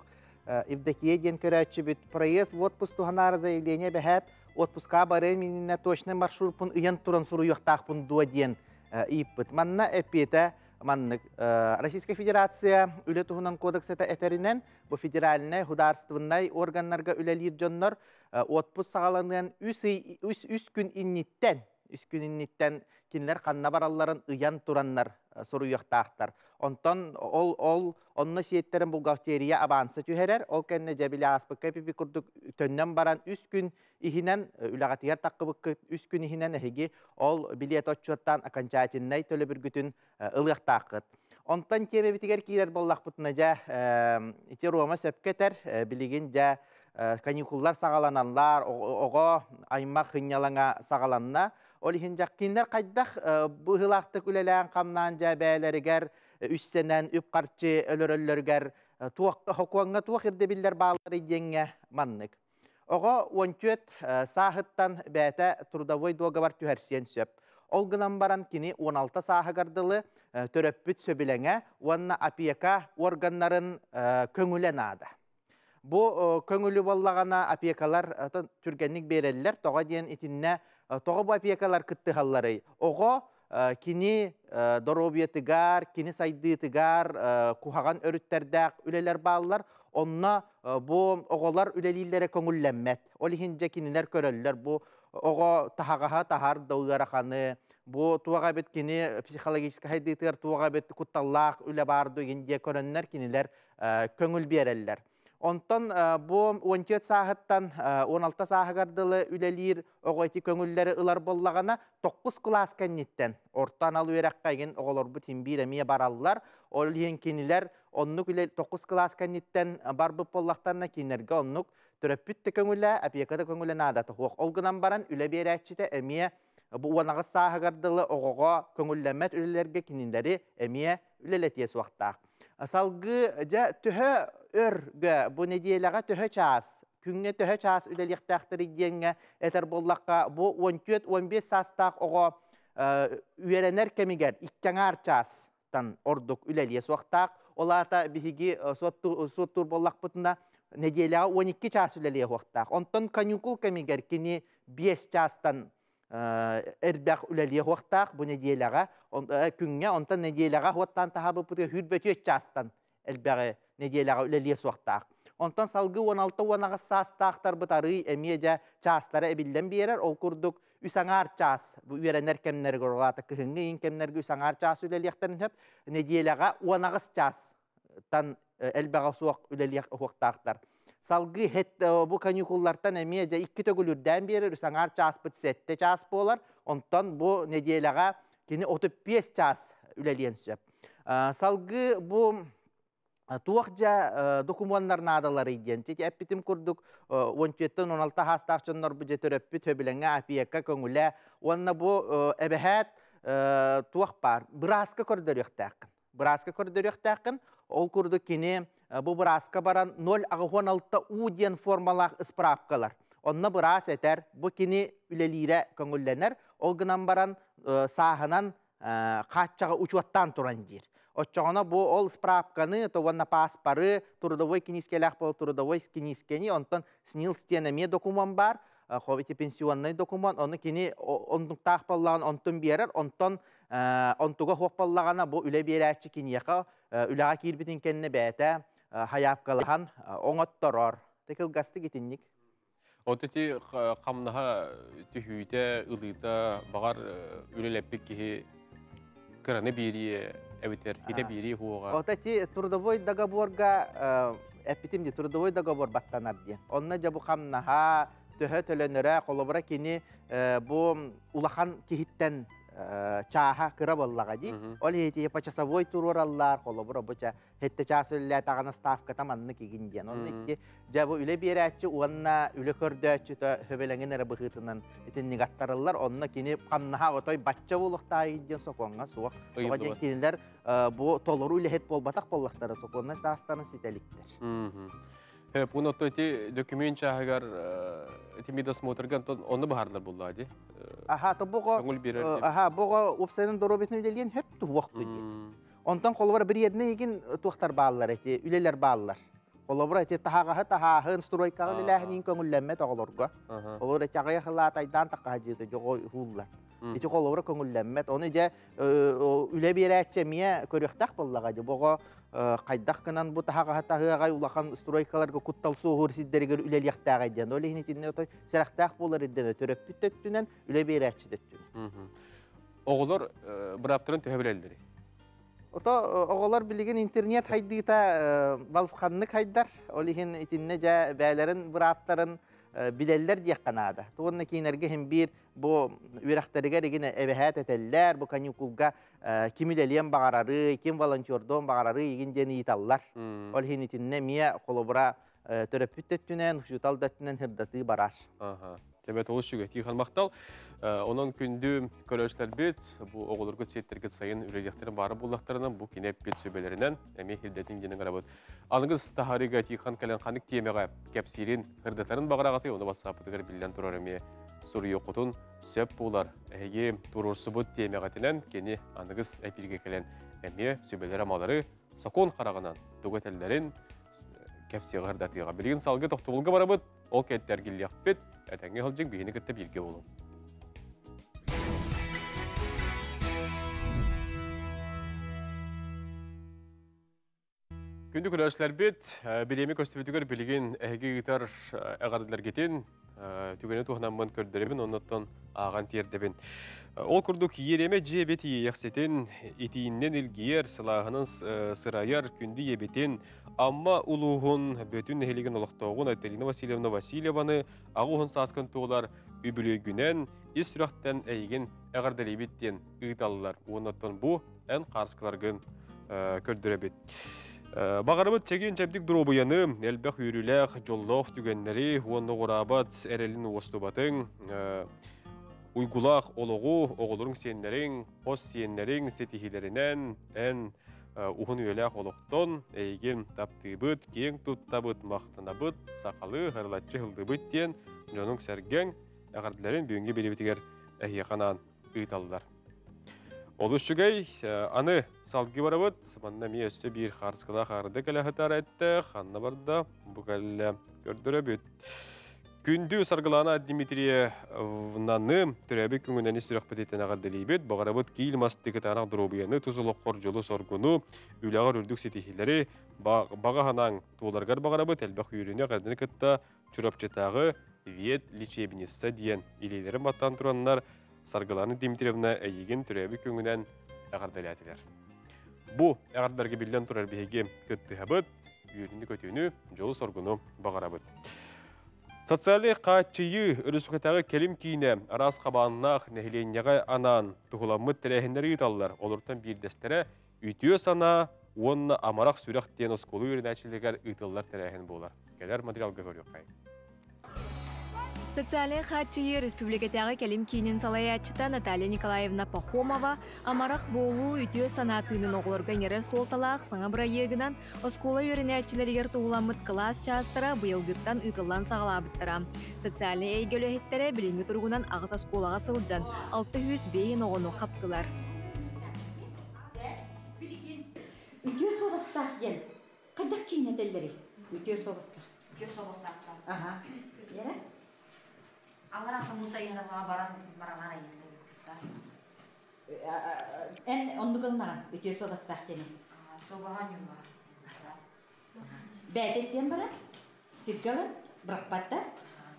Евдокия диэн көрөөччүбүт проезд в отпуск туһанаары заявление бэһээт отпуска барыам иннинэ точный маршруппун ыйан туран суруйуохтаахпын дуо диэн ыйыппыт. Манна эппиэтэ маннык Российская Федерация үлэ туһунан кодексата этэринэн бу федеральнай судаарыстыбыннай органнарга үлэлиир дьоннор отпуск саҕаланыан үс ый үс күн инниттэн үс күн инниттэн кинилэр ханна баралларын ыйан тураннар суруйуохтаахтар. Онтон ол ол онно сиэттэрин бухгалтерия абаанса түһэрэр. Ол кэннэ дьэ били ааспыкка пипи курдук төннөн баран үс күн иһинэн үлэҕитигэр таххыбыккыт үс күн иһинэн эһиги ол билиэт отчуоттаан окончательнай төлөбүргүтүн ылыахтааххыт. Онтон тиэмэбитигэр киирэр буоллахпытына дьэ ити Рома сөпкө этэр билигин дьэ каникуллар саҕаланаллар оҕо аймах сынньалаҥа саҕаланна. Ол иһин дьэ кинилэр хайдах быһыылаахтык үлэлээн-хамнаан дьэ бэйэлэригэр үссэнэн үп-харчы өлөрөллөрүгэр туох хокуоҥҥа туох ирдэбиллэр баалларый диэҥҥэ маннык. Оҕо 14 сааһыттан бэйэтэ трудовой дуогабар түһэрсиэн сөп. Ол гынан баран кини 16 сааһыгар дылы төрөппүт сөбүлэҥэ уонна опека органнарын көҥүлэ наада. Бу көҥүлү буоллаҕына опекалар түргэнник биэрэллэр. Тоҕо диэн итиннэ тоҕо бу опекалар кыттыһалларый? Оҕо кини доруобуйатыгар, кини сайдыытыгар куһаҕан өрүттэрдээх үлэлэр бааллар. Онно бу оҕолор үлэлииллэрэ көҥүллэммэт. Ол иһин дьэ кинилэр көрөллөр бу оҕо таһаҕаһа таһар да ыараханы, бу туох эбит кини психологическай сайдыытыгар туох эбит кутталлаах үлэ баар дуу диye көрөннөр кинилэр көҥүл биэрэллэр. Онтон бу 14 сааһыттан 16 сааһыгар дылы үлэлиир оҕо ити көҥүллэри ылар буоллаҕына, 9 кылаас кэнниттэн орто анал үөрэххэ игин оҕолорбут химбиир эмиэ бараллар. Ол иһин кинилэр оннук үлэ 9 кылаас кэнниттэн барбыт буоллахтарына кинилэргэ оннук төрөппүт да көҥүлэ, опека да көҥүлэ наадата суох. Ол гынан баран үлэ биэрээччитэ эмиэ бу 18 сааһыгар дылы оҕоҕо көҥүллэммэт үлэлэргэ кинилэри эмиэ үлэлэтиэ суохтаах. Салгыы дьэ төһө өргө бу нэдиэлэҕэ төһө чаас, күҥҥэ төһө чаас үлэлиэхтээхтэрий диэҥҥэ этэр буоллахха, бу 14-15 саастаах оҕо үөрэнэр кэмигэр икки аҥаар чаастан ордук үлэлиэ суохтаах. Ол аата биһиги суоттуур буоллахпытына нэдиэлэҕэ 12 чаас үлэлиэ суохтаах. Онтон каникул кэмигэр кини 5 чаастан эрбэх үлэлиэ хуохтаах бу нэдиэлэҕэ күҥҥэ, онтон нэдиэлэҕэ хуоттаан таһаабыппытыгар хүрбөтүөт чаастан элбэҕи нэдиэлэҕэ үлэлиэ суохтаах. Онтон салгыы 16-18 саастаахтарбыт арыый эмиэ дьэ чаастара эбиллэн биэрэр. Ол курдук үс аҥаар чаас бу үөрэнэр кэмнэригэр, ол аата кыһыҥҥы иин кэмнэргэ үс аҥаар чаас үлэлиэхтэрин сөп. Нэдиэлэҕэ 18 чаастан элбэҕэ суох үлэлиэх уһуохтаахтар. Салгыы бу каникуллартан эмиэ дьэ икки төгүл үрдээн биэрэр, үс аҥаар чааспыт 7 чаас буолар. Онтон бу нэдиэлэҕэ кини 35 чаас үлэлиэн сөп. Салгыы бу туох дьэ докумуоннар наадаларый диэн ити эппитим курдук 17-тэн 16 хаастаах дьоннор бу дьэ төрөппүт хөбүлэҥҥэ опека көҥүлэ уонна бу эбэһээт туох баар бырааска көрдөрүөхтээххин. Бырааска көрдөрүөхтээххин. Ол курдук кини бу бырааска баран 0,86 У диэн формалаах ыспыраапкалар. Онно быраас этэр, бу кини үлэлиирэ көҥүллэнэр, ол гынан баран сааһынан хааччаҕы учуоттаан туран диир. Оччоҕуна бу ол справканы, то уонна пааспары, трудовой киниискэлээх буол трудовой киниискэни, онтон СНИЛС диэн эмиэ докумуон баар, ити пенсионный документ, ону кини оннуктаах боллаҕын онтун биэрэр, онтон онтуга хуох боллаҕына бу үлэ биэрээччи киниэхэ үлэҕэ киирбитин кэннэ бэйэтэ хайаапкалаһан оҥотторор. Тыкылгастык итинник. От ити хамнаһа түһүүтэ, ылыыта, баҕар үлэлэппит киһи кыраны биэрии эбитер, хите биэрии хуоҕа. От эти трудовой договорга эппитим ди трудовой договор баттанар диэн. Онно дьэ бу хамнаһа төһө төлөнөрө, холобура кини бу улахан киһиттэн чааһа кыра буоллаҕа дии. Ол иһити почасовой туруораллар, холобура бу хетте чаас үлэлээтэҕинэ ставката маннык игин диэн. Онно икки дьэ бу үлэ биэрээччи уонна үлэ көрдөөччүтэ хөбөлөҥүн эрэ быһыытынан итинник аттарыллар. Онно кини хамнаһа отой бачча буолуохтаах диэн сокуоҥҥа суох. Тоҕо диэн кинилэр бу толору үлэһит буолбатах буоллахтара сокуоннай саастарын ситэликтэр. Пун отто ити документ чааһыгар ити медосмотрга онно баһарлар булла ди. Аха, то буго аха, буго уопсайынан доруобуйатын үлэлиэн хөп туһуох ди. Онтон холобура бириэдинэ игин туохтар бааллар эти үлэлэр бааллар. Холобура эти таһаҕаһы таһааһын, стройкаҕа үлэлээһинин көҥүллэммэт оҕолорго. Олор эти аҕыйах ылаатайдаан таххаһадьыыта дьоҕо уһууллар. Ити холобура көҥүллэммэт. Ону дьэ үлэ биэрээччи эмиэ көрүөхтээх буоллаҕа дьэ боҕо хайдах гынан бу таһаҕаһы таһыаҕай улахан стройкаларга куттал суоһуур сирдэригэр үлэлиэхтээҕэй диэн. Ол иһин итиннэ отой сэрэхтээх буолар ирдэнэ төрөппүт да өттүнэн, үлэ биэрээччи да өттүнэн. Оҕолор бырааптарын төһө билэллэрий? Ото оҕолор билигин интернет хайдыыта балысханнык хайдар. Ол иһин итиннэ дьэ бээлэрин бырааптарын билэллэр диэххэ наада. Туонна киинэргэ иһин биир бу үөрэхтэригэр игин эбэһээт этэллэр, бу каникулга ким үлэлиэн баҕарарый, ким волонтердуон баҕарарый игин диэн ыйыталлар. Ол иһин итиннэ эмиэ холобура төрөппүт да өттүнэн, учуутал да өттүнэн сырдатыы барар. Тебет олус үчүгэй Тихон махтал. Онон күндү көрөөччүлэрбит бу оҕолоргут сиэттэргит сайын үлэлиэхтэрин баара буллахтарынан бу кини эппит сүбэлэринэн эмиэ ирдэтин диэн ыҥырабыт. Аныгыс таһаарыыга Тихон кэлэн ханнык тиэмэҕэ кэпсиирин, ырдатарын баҕараҕытый, ону WhatsApp-ытыгар биллэн турар эмиэ суруйуоххутун сөп буолар. Эһиги туруорсубут тиэмэҕитинэн кини аныгыс эпииргэ кэлэн эмиэ сүбэлэри-амалары сокуон хараҕынан тугу этэллэрин кэпсиэҕэ ырдатыаҕа. Билигин салгыы тохтобулга барабыт, ол кэнниттэн эргиллиэхпит. Этэҥҥэ сылдьыҥ, биһини кытта бииргэ буолуҥ. Күндү көрөөччүлэрбит, бириэмэ көстүбүтүгэр билигин эһиги ыытар эҕэрдэлэргитин түгэни туһанаммын көрдөрөбүн, оннуттан ааҕан тиэрдэбин. Ол курдук, иэримэ дьиэбит иэйэхситин, итииннэн илгийэр, сылааһынан сырайар күндү ийэбитин, Амма улууһун Бөтүн нэһилиэгин олохтооҕун Айталина Васильевна Васильеваны аҕа уһун сааскын туолар үбүлүөйгүнэн ис сүрэхтэн эйигин эҕэрдэлиибит диэн ыыталлар. Уоннаттан бу эн хаарыскаларгын көрдөрөбүт. Баҕарабыт чэгиэн-чэбдик доруобуйаны, элбэх үөрүүлээх, дьоллоох түгэннэри уонна уҕараабат эрэлин уостубатыҥ, уйгулаах олоҕу оҕолоруҥ сиэннэриҥ, хос сиэннэриҥ ситиһиилэринэн эн уһун үйэлээх олохтон эйигин таптыыбыт, киэҥ туттабыт, махтанабыт, сахалыы һырылаччы һылдыбыт диэн дьонуҥ-сэргэҥ эҕэрдэлэрин бүгүҥҥү бириибитигэр эһиэхэ анаан ыыталлар. Олус үчүгэй. Аны салгыы барабыт. Манна эмиэ өссө биир хаарыскалаах арды кэлэ сытар этте. Ханна барда? Бу кэллэ. Көрдөрөбүт. Күндү Саргылана Дмитриевнаны төрөөбүт күҥүнэн ис сүрэхпититтэн эҕэрдэлиибит. Баҕарабыт киил мас тикытаанах доруобуйаны, тус олоххор дьолу-соргуну, үлэҕэр үрдүк ситиһиилэри, баҕа санааҥ туоларгар баҕарабыт. Элбэх үөрүүнү, эҕэрдэни кытта Чурапчытааҕы Вет лечебница диэн илиилэрин баттаан тураннар Саргылана Дмитриевна эйигин төрөөбүт күҥүнэн эҕэрдэлээтилэр. Бу эҕэрдэлэргэ биллэн турар биһиги кыттыһабыт, үөрүүнү-көтүүнү, дьолу-соргуну баҕарабыт. Социальнай хааччыйыы өрөспүүбүлүкэтээҕи кэлим киинэ араас хабааннаах нэһилиэнньэҕэ анаан туһуламмыт тэрээһиннэри ыыталлар. Олортон биирдэстэрэ үтүө санаа уонна амарах сүрэх диэн оскуола үөрэнээччилэригэр ыытыллар тэрээһин буолар. Кэлэр материалга көрүөххэйиҥ. Социальнай хааччыйыы республикатааҕы кэлим киинин салайааччыта Наталья Николаевна Пахомова амарах буолуу үтүө санаа тыынын оҕолорго иҥэрэр суолталаах саҥа бырайыагынан оскуола үөрэнээччилэригэр туһуламмыт кылаас чаастара быйылгыттан ыытыллан саҕалаабыттара. Социальнай эйгэ үлэһиттэрэ билиҥҥи туругунан аҕыс оскуолаҕа сылдьан 605 оҕону хаптылар. Үтүө суобастаах диэн хайдах киинэтэллэрий? Үтүө суобастаах. Үтүө суобастаахтар. Аха. Яра? Аллара хомуса ыйыһына баран бараҕар айынна кутта. Эн оннук ылынаҕын үтүө суобастаах диэни? Суобаһа ньуга. Бэйэтэ сиэн баран, сиргэ ылан, бырахпат да.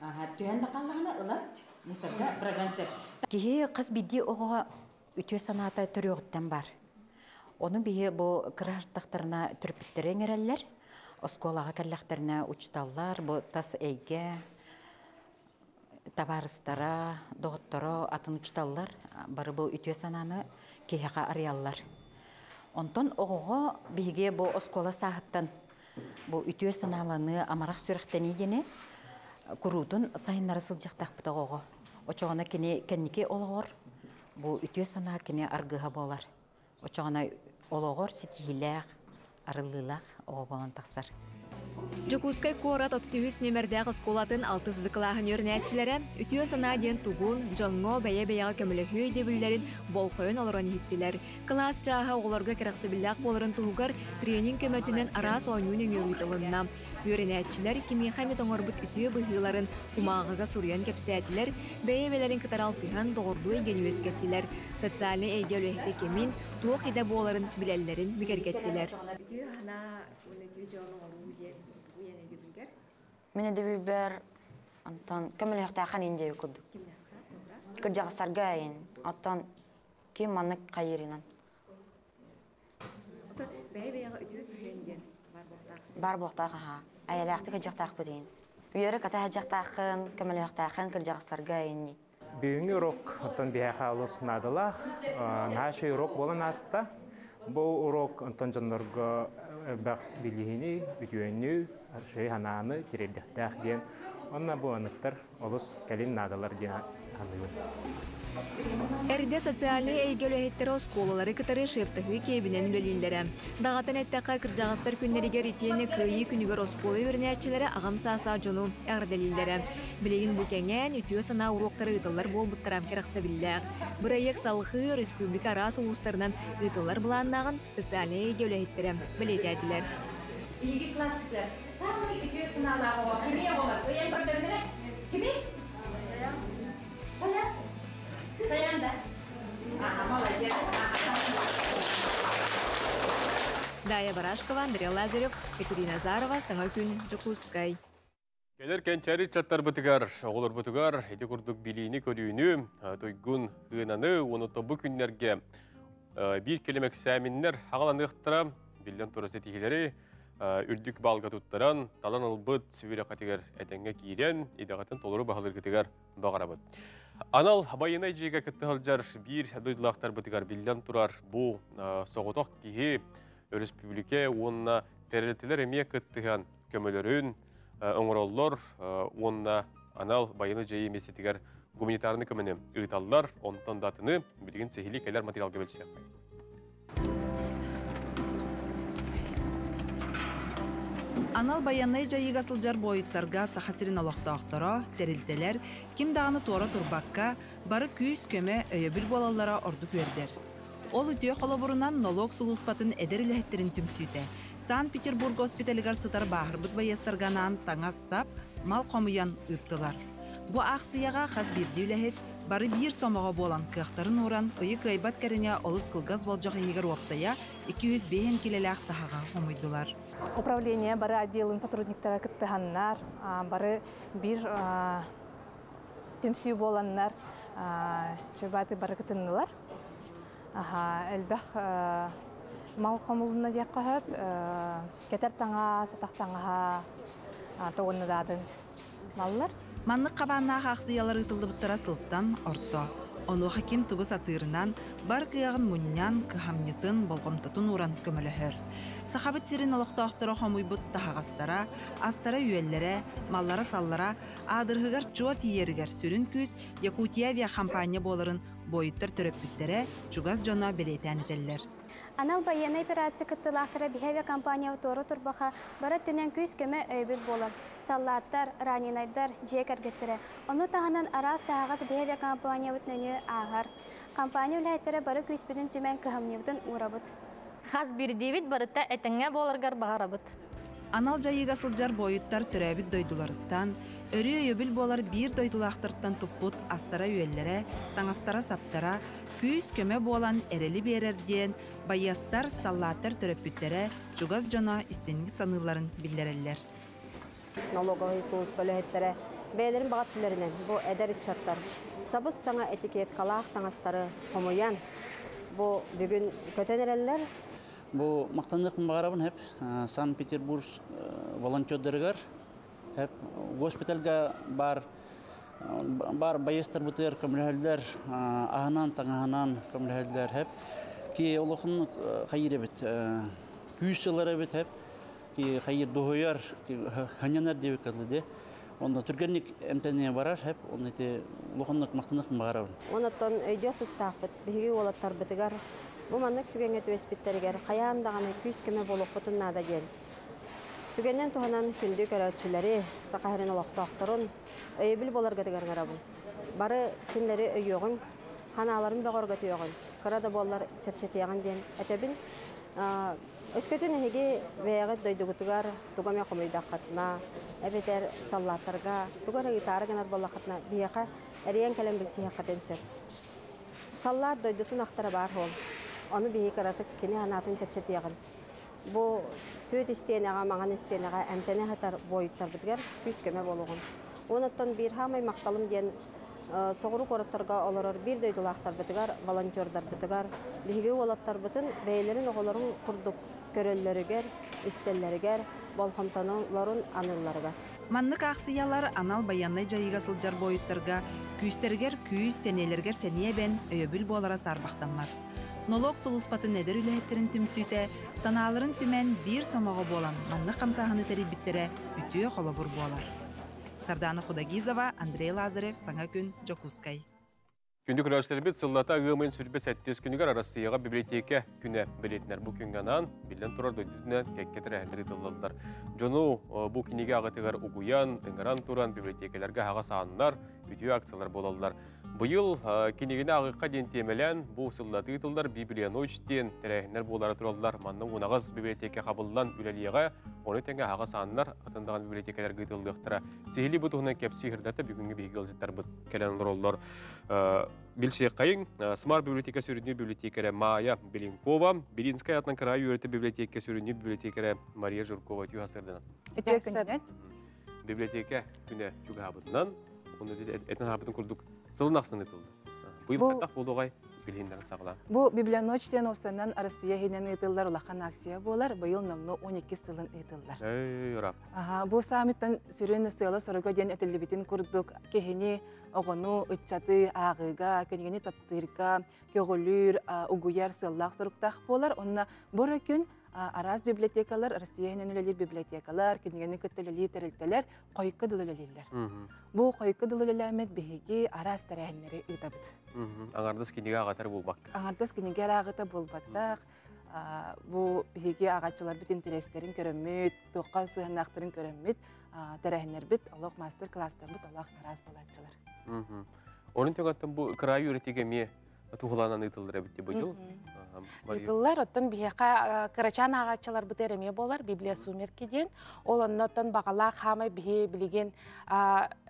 Аха, түһэн да хааллаҕына ылан, мусорга быраган сөп. Киһи хас биирдии оҕоҕо үтүө санаата төрүөҕүттэн баар. Ону биһи бу кыра артахтарына төрөппүттэрэ иҥэрэллэр. Оскуолаҕа кэллэхтэринэ учууталлар, бу тас эйгэ табаарыстара, доҕотторо, атын учууталлар бары бу үтүө санааны киһиэхэ арыйаллар. Онтон оҕоҕо биһиги бу оскуола сааһыттан бу үтүө санааланыы, амарах сүрэхтэнии диэни куруутун сайыннара сылдьыахтаахпыт оҕоҕо. Очоҕуна кини кэнники олоҕор бу үтүө санаа кини аргыһа буолар. Очоҕуна олоҕор ситиһиилээх, арыллыылаах оҕо буолан тахсар. Дьокуускай куорат 33 нүөмэрдээх оскуолатын алтыс В кылааһын үөрэнээччилэрэ үтүө санаа диэн тугун, дьоҥҥо бэйэ-бэйэҕэ көмөлөһүү өйдөбүллэрин болҕойон олорон иһиттилэр. Кылаас чааһа оҕолорго кэрэхсэбиллээх буоларын туһугар тренинг көмөтүнэн араас оонньуу нөҥүө ыытылынна. Үөрэнээччилэр кимиэхэ эмит оҥорбут үтүө быһыыларын кумааҕыга суруйан кэпсээтилэр, бэйэ-бэйэлэрин кытары алтыһан доҕордуу эйгэни үөскэттилэр, социальнай эйгэ үлэһитэ кимин, туох идэ буоларын билэллэрин бигэргэттилэр. Үтүө санаа уонна үтүө дьыаланы оҥоруу диэн тугу өйдөбүлгэр? Мин өйдөбүлбэр онтон көмөлөһүөхтээххин иин диэбит курдук. Кырдьаҕастарга эйин. Оттон ким маннык хайыырынан. Бэйэ-бэйэҕэ үтүө сыһыан диэн баар буолуохтаах. Баар буолуохтаах аһаа. Айалаахтык сылдьыахтаахпыт иин. Үөрэ ката сылдьыахтааххын, көмөлөһүөхтээххин кырдьаҕастарга эйинни. Бүгүҥҥү урок оттон биһиэхэ олус наадалаах. Наһаа үчүгэй урок буолан ааста. Бу урок онтон дьоннорго Элбэх билиһини, үтүөнү, шөй ханааны тириэрдиэхтээх диэн. Онно бу аныктар олус кэлин наадалар диэн саныыбын. Эрдэ социальнай эйгэ үлэһиттэрэ оскуолалары кытары шефтаһыы киэбинэн үлэлииллэрэ. Даҕатан эттэххэ, кырдьаҕастар күннэригэр итиэннэ Кыайыы күнүгэр оскуола үөрэнээччилэрэ аҕам саастаах дьону эҕэрдэлииллэрэ. Билигин бу кэҥээн, үтүө санаа уруоктара ыытыллар буолбуттара кэрэхсэбиллээх. Бырайыак салҕыы республика араас улуустарынан ыытыллар былааннааҕын социальнай эйгэ үлэһиттэрэ бэлиэтээтилэр. Биһиги класспытыгар саамай үтүө санаалаах оҕо кими оҕолор ыйан көрдөрүнэрэ? Кими? Саян. Саян да? Ага, молодец. Дая Барашкова, Андрей Лазарев, Екатерина Азарова, Саҥа күн, Дьокуускай. Кэлэр кэнчээри ыччаттарбытыгар, оҕолорбутугар ити курдук билиини-көрүүнү, туйгун ыынаны уонна бу күннэргэ биир кэлим эксээминнэр хаҕаланыахтара, биллэн турар ситиһиилэри үрдүк баалга туттаран, талан ылбыт үөрэххитигэр этэҥҥэ киирэн, идэҕитин толору баһылыыргытыгар баҕарабыт. Анал байыаннай дьиэгэ кытта сылдьар биир дойдулаахтарбытыгар биллэн турар бу соҕотох киһи өрөспүүбүлүкэ уонна тэрилтэлэр эмиэ кыттыһан көмөлөрүн оҥороллор уонна анал байыаннай дьайыы миэстэтигэр гуманитарнай көмөнү ыыталлар. Онтон да атыны билигин сиһилии кэлэр материалга билсиэххэ. Анал байыаннай дьайыыга сылдьар буойуттарга Саха сирин олохтоохторо, тэрилтэлэр ким даҕаны туора турбакка, бары күүс-көмө, өйөбүл буолаллара ордук үөрдэр. Ол үтүө холобурунан нолуок сулууспатын эдэр үлэһиттэрин түмсүүтэ Санкт-Петербург госпиталыгар сытар бааһырбыт байыастарга анаан таҥас-сап, мал хомуйан ыыттылар. Бу аахсыйаҕа хас биирдии үлэһит бары биир сомоҕо буолан кыахтарын ууран, ыйы кыайбат кэриҥэ олус кылгас болдьох иһигэр уопсайа 205 килэлээх таһаҕаһы хомуйдулар. Управление бары отделын сотрудниктара кыттыһаннар, бары биир түмсүү буоланнар чөбаты бары кытыннылар. Элбэх мал хомулунна диэххэ сөп. Кэтэр таҥас, атах таҥаһа тоҕуннадаатын маллар. Маннык хабааннаах аахсыйалар ыытыллыбыттара сылтан орто. Онуоха ким тугу сатыырынан, бар кыаҕын мунньан, кыһамньытын, болҕомтотун ууран көмөлөһөр. Сахабыт сирин олохтоохторо хомуйбут таһаҕастара, астара-үөллэрэ, маллара-саллара аадырыһыгар чуо тиийэригэр сүрүн күүс Якутия авиахампаанньа буоларын буойуттар төрөппүттэрэ, чугас дьоно бэлиэтээн этэллэр. Анал байыаннай операция кыттыылаахтара биһи авиакомпания туора турбаха бары өттүнэн күүс-көмө өйөбүл буолар. Саллааттар, раненайдар, дьиэ кэргэттэрэ. Ону таһынан араас таһаҕас биһи авиакомпаниябыт нөҥүө ааһар. Компания үлэһиттэрэ бары күүспүтүн түмэн кыһамньыбытын уурабыт. Хас биирдиибит барыта этэҥҥэ буоларгар баҕарабыт. Анал дьайыыга сылдьар буойуттар төрөөбүт дойдуларыттан, өрүү өйөбүл буолар биир дойдулаахтартан туппут астара-үөллэрэ, таҥастара-саптара күүс-көмө буолан эрэли биэрэр диэн байыастар, саллааттар төрөппүттэрэ, чугас дьоно истиҥник саныылларын биллэрэллэр. Налоговай сулууспа үлэһиттэрэ бэйэлэрин баҕа өттүлэринэн бу эдэр ыччаттар сабыс-саҥа этикеткалаах таҥастары хомуйан бу бүгүн көтөн эрэллэр. Бу махтаныахпын баҕарабын хэп Санкт-Петербург волонтердарыгар хэп госпитальга бар бар байыастарбытыгар көмөлөһөллөр аһынан таҥаһынан көмөлөһөллөр хэп ки олохун хайыр эбит күүс ылар эбит хэп ки хайыр дуһуйар ханньанар диэбит кылы де онно түргэнник эмтэниэ барар хэп онно ити улаханнык махтаныахпын баҕарабын. Онон өйдүөх тустаахпыт биһиги уолаттарбытыгар бу маннык түгэҥҥэ түбэспиттэригэр хайаан даҕаны күүс-көмө буолуохпутун наада диэн. Түгэнинэн туһанан күндү көрөөччүлэри, Саха сирин олохтоохторун өйөбүл буоларгытыгар ыҥырабын. Бары кинилэри өйүөҕүҥ, санааларын бөҕөргөтүөҕүҥ, кыра да буоллар чэпчэтиэҕин диэн этэбин. Өскөтүн эһиги бэйэҕит дойдугутугар тугу эмэ хомуйдаххытына, эбэтэр саллааттарга тугу эрэ ыытаары гынар буоллаххытына, биһиэхэ эрийэн кэлэн билсиһиэххитин сөп. Саллаат дойдутун ахтара баар суол. Ону биһиги кыратык кини санаатын чэпчэтиэҕин. Бу түөт истиэнэҕэ, маҥан истиэнэҕэ эмтэнэ сытар буойуттарбытыгар күүс-көмө буолуоҕун. Уонуттан биир хаамай махталым диэн соҕуруу куораттарга олорор биир дойдулаахтарбытыгар, волонтердарбытыгар, биһиги уолаттарбытын бэйэлэрин оҕолорун курдук көрөллөрүгэр, истэллэригэр, болҕомтолорун аныылларыгар. Маннык аахсыйалар анал байыаннай дьайыыга сылдьар буойуттарга күүстэригэр күүс, сэниэлэригэр сэниэ эбэн, өйөбүл буолара саарбахтаммат. Нолуок сулууспатын эдэр үлэһиттэрин түмсүүтэ санааларын түмэн биир сомоҕо буолан маннык хамсааһыны тэрийбиттэрэ үтүө холобур буолар. Сардана Худогизова, Андрей Лазарев, Саҥа күн, Дьокуускай. Күндү көрөөччүлэрбит сыллата ыам ыйын сүрбэ сэттис күнүгэр Арассыыйаҕа библиотека күнэ бэлиэтинэр. Бу күҥҥэ анаан, биллэн турар, дойдутунан кэккэ тэрээһиннэр ыытыллаллар. Дьону бу кинигэ аҕатыгар угуйан, ыҥыран туран библиотекаларга аһаҕас ааннар, үтүө акциялар буолаллар. Быйыл кинигини ааҕыахха диэн тиэмэлээн бу сыллатыы тыллар Библия ночь диэн тэрээһиннэр буолара тураллар. Манна унаҕас библиотека хабыллан үлэлиэҕэ, ону тэҥэ аһаҕас ааннар атын даҕаны библиотекаларга ыытыллыахтара. Сиһилии бу туһунан кэпсии сырдата бүгүҥҥү биһиги ыалдьыттарбыт кэлэн олороллор. Билсиэххэйиҥ, Смарт библиотека сүрүннүүр библиотекарэ Майя Беленкова, Белинскай атынан кыраайы үөрэтэр библиотека сүрүннүүр библиотекарэ Мария Жиркова үтүө сарсыарданан. Үтүө күнүнэн. Библиотека күнэ чугаһаабытынан, оны этэн аһаабытын курдук сылын ахсын ыытыллар. Быйыл хайдах буолуоҕай билиһиннэрин саҕалаан. Бу Библионочь диэн уопсайынан Россия иһинэн ыытыллар улахан акция буолар. Быйыл номнуо 12 сылын ыытыллар. Эй, ыраап. Аха, бу саммиттан сүрүн сыала-соруга диэн этиллибитин курдук киһини, оҕону, ыччаты ааҕыыга, кинигэни таптыырга көҕүлүүр, угуйар сыаллаах соруктаах буолар. Онно бу эрэ күн араас библиотекалар, Россия иһинэн үлэлиир библиотекалар, кинигэни кытта үлэлиир тэрилтэлэр хойукка дылы үлэлииллэр. Бу хойукка дылы үлэлээммит биһиги араас тэрээһиннэри ыытабыт. Аҥардас кинигэ ааҕатар буолбакка. Аҥардас кинигэ ааҕыта буолбатах. Бу биһиги ааҕааччыларбыт интэриэстэрин көрөммүт, туохха сыһыаннаахтарын көрөммүт, тэрээһиннэрбит, олох мастер-класстарбыт олох араас буолааччылар. Онон түгаттан бу кыраайы үөрэтиигэ эмиэ туһулаанан ыытыллар эбит быйыл. Ыытыллар, оттон биһиэхэ кырачаан ааҕааччыларбытыгар эмиэ буолар Библия сумерки диэн. Ол онно оттон баҕалаах хаамай биһи билигин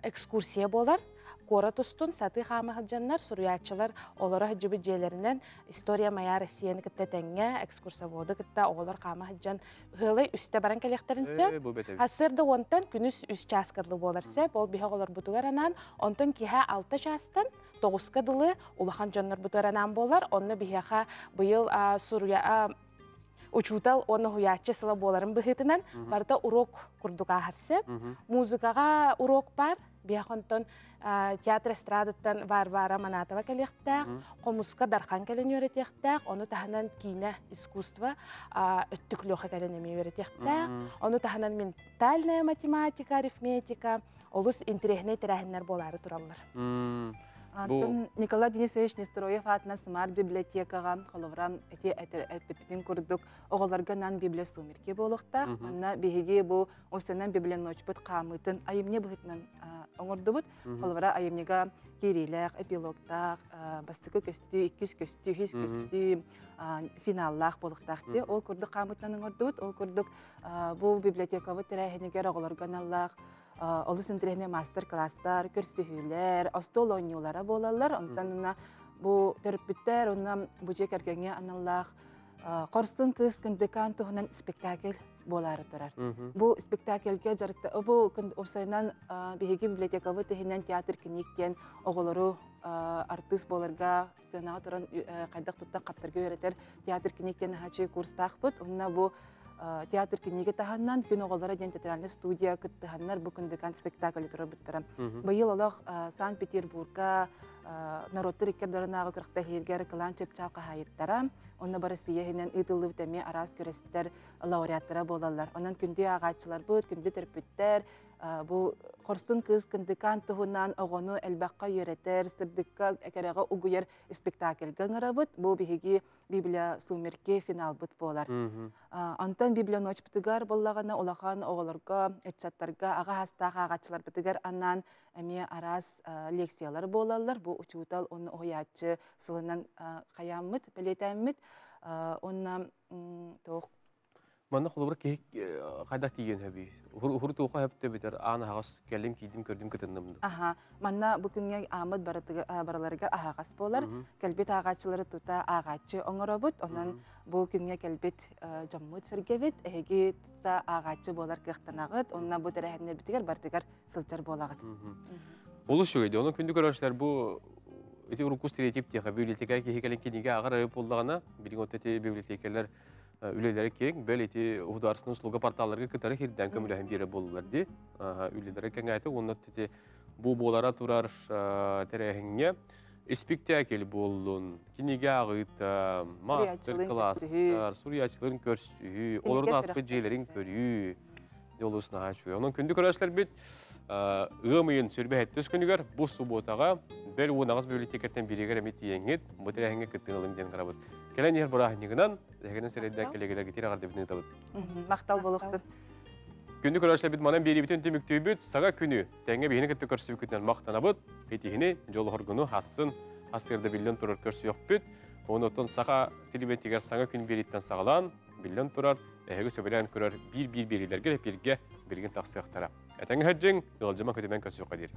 экскурсия буолар. Куорат устун сатыы хаама сылдьаннар суруйааччылар олоро сылдьыбыт дьиэлэринэн История моя Россияны кытта тэҥҥэ экскурсоводу кытта оҕолор хаама сылдьан ыалай үстэ баран кэлиэхтэрин сөп. Сарсыарда уонтан күнүс үс чааска дылы буолар сөп. Ол биһи оҕолорбутугар анаан, онтон киэһэ алта чаастан тоҕуска дылы улахан дьоннорбутугар анаан буолар. Онно биһиэхэ быйыл суруйа учуутал уонна уһуйааччы сыла буоларын быһыытынан барыта урок курдук ааһар сөп. Музыкаҕа урок бар, биһиэхэ онтон театр эстрадаттан Варвара Манатова кэлиэхтээх, хомуска Дархан кэлэн үөрэтиэхтээх, ону таһынан киинэ искусство өттүк Леха кэлэн эмиэ үөрэтиэхтээх, ону таһынан ментальная математика, арифметика, олус интэриэһинэй тэрээһиннэр буолаары тураллар. Антон Николай Денисович Нестроев аатынан Смарт библиотекаҕа холобура ити эппиппитин курдук оҕолорго нан библия сумерки буолуохтаах. Манна биһиги бу осенан библионочпут хаамыытын айымньы быһыытынан оҥордубут. Холобура айымньыга киириилээх, эпилогтаах, бастакы көстүү, иккис көстүү, үһүс көстүү, финаллаах буолуохтаах дии. Ол курдук хаамыытынан оҥордубут. Ол курдук бу библиотекабыт тэрээһинигэр оҕолорго аналлаах олус интэриэһинэй мастер-класстар, көрсүһүүлэр, остуол оонньуулара буолаллар. Онтон уна бу төрөппүттэр уонна бу дьиэ кэргэҥҥэ аналлаах Хорсун кыыс Кындыкаан туһунан спектакль буолаары турар. Бу спектакльгэ дьарыкта бу уопсайынан биһиги библиотекабыт иһинэн театр книг диэн оҕолору артыыс буоларга сценаҕа туран хайдах туттан хаптарга үөрэтэр театр книг диэн аһааччы курстаахпыт. Онно бу театр книги таһынан күн оҕолоро диэн театральная студия кыттыһаннар бу Кындыкаан спектакль турарбыттара. Быйыл олох Санкт-Петербурга норуоттар икки ардыларынааҕы күрэхтэһииргэ Кылаан Чыпчаал хаһаайыттара, онно Россия иһинэн ыытыллыбыт эмиэ араас күрэстэр лауреаттара буолаллар. Онон күндү ааҕааччыларбыт, күндү төрөппүттэр, бу хорсун кыыс Кындыкаан туһунан оҕону элбэххэ үөрэтэр, сырдыкка, кэрэҕэ угуйар спектакльга ыҥырабыт. Бу биһиги Библия сумерки финалбыт буолар. Онтон Библия ночпутугар буоллаҕына улахан оҕолорго, ыччаттарга, аҕа хастаах ааҕааччыларбытыгар анаан эмиэ араас лекциялар буолаллар. Бу учуутал уонна уһуйааччы сылынан хайааммыт, бэлиэтээммит. Уонна туох Манна холобура киһи хайдах тиийэн хөбүй? Уһур туоха хөптө битер аан аһаҕас кэллим киидим көрдүм кытынным. Аха, манна бу күҥҥэ ааммыт барыларыгар аһаҕас буолар. Кэлбит ааҕааччылары тута ааҕааччы оҥоробут. Онон бу күҥҥэ кэлбит дьоммут сэргэбит, эһиги тута ааҕааччы буолар кыахтанаҕыт. Онно бу тэрээһиннэрбитигэр барытыгар сылдьар буолаҕыт. Олус үчүгэй. Онон күндү көрөөччүлэр бу ити урукку стереотип диэхэ библиотека киһи кэлин кинигэ ааҕар эрэ буоллаҕына, билигин вот эти библиотекалар үлэлэрэ киэҥ, бэл ити государственный услуга порталларга кытары хирдээн көмөлөһөн биэрэ буоллулар дии. Үлэлэрэ кэҥээтэ уонна ити бу буолара турар тэрээһиҥҥэ Испиктээкил буоллун, кинигэ ааҕыыта, мастер-класстар, суруйааччыларын көрсүһүү, олорун ааспыт дьиэлэрин көрүү олус наһаа үчүгэй. Онон күндү көрөөччүлэрбит ыам ыйын сүрбэһэттис күнүгэр бу субуотаҕа бэл 18 библиотекаттан бииригэр эмит тиийэҥҥит бу тэрээһиҥҥэ кыттыыны ылыҥ диэн карабыт. Кэлэн иһэр бырааһынньыгынан эһигинэн сирэйдээх кэлэгэлэргитин эҕэрдэбитин ыытабыт. Махтал буолуохтун. Күндү көрөөччүлэрбит манан биэриибитин түмүктүүбүт. Саҥа күнү тэҥҥэ биһини кытта көрсүбүккүтүнэн махтанабыт. Итиһини дьолоһоргуну хассын хасыарда биллэн турар көрсүөхпүт. Онотон саха телебетигэр саҥа күн биэрииттэн саҕалаан, биллэн турар, эһиги сөбүлээн көрөр биир-биир биэриилэргэ эпииргэ билигин тахсыахтара. Этэҥҥэ сылдьыҥ, ыалдьыма көтүмэн көрсүөххэ диир.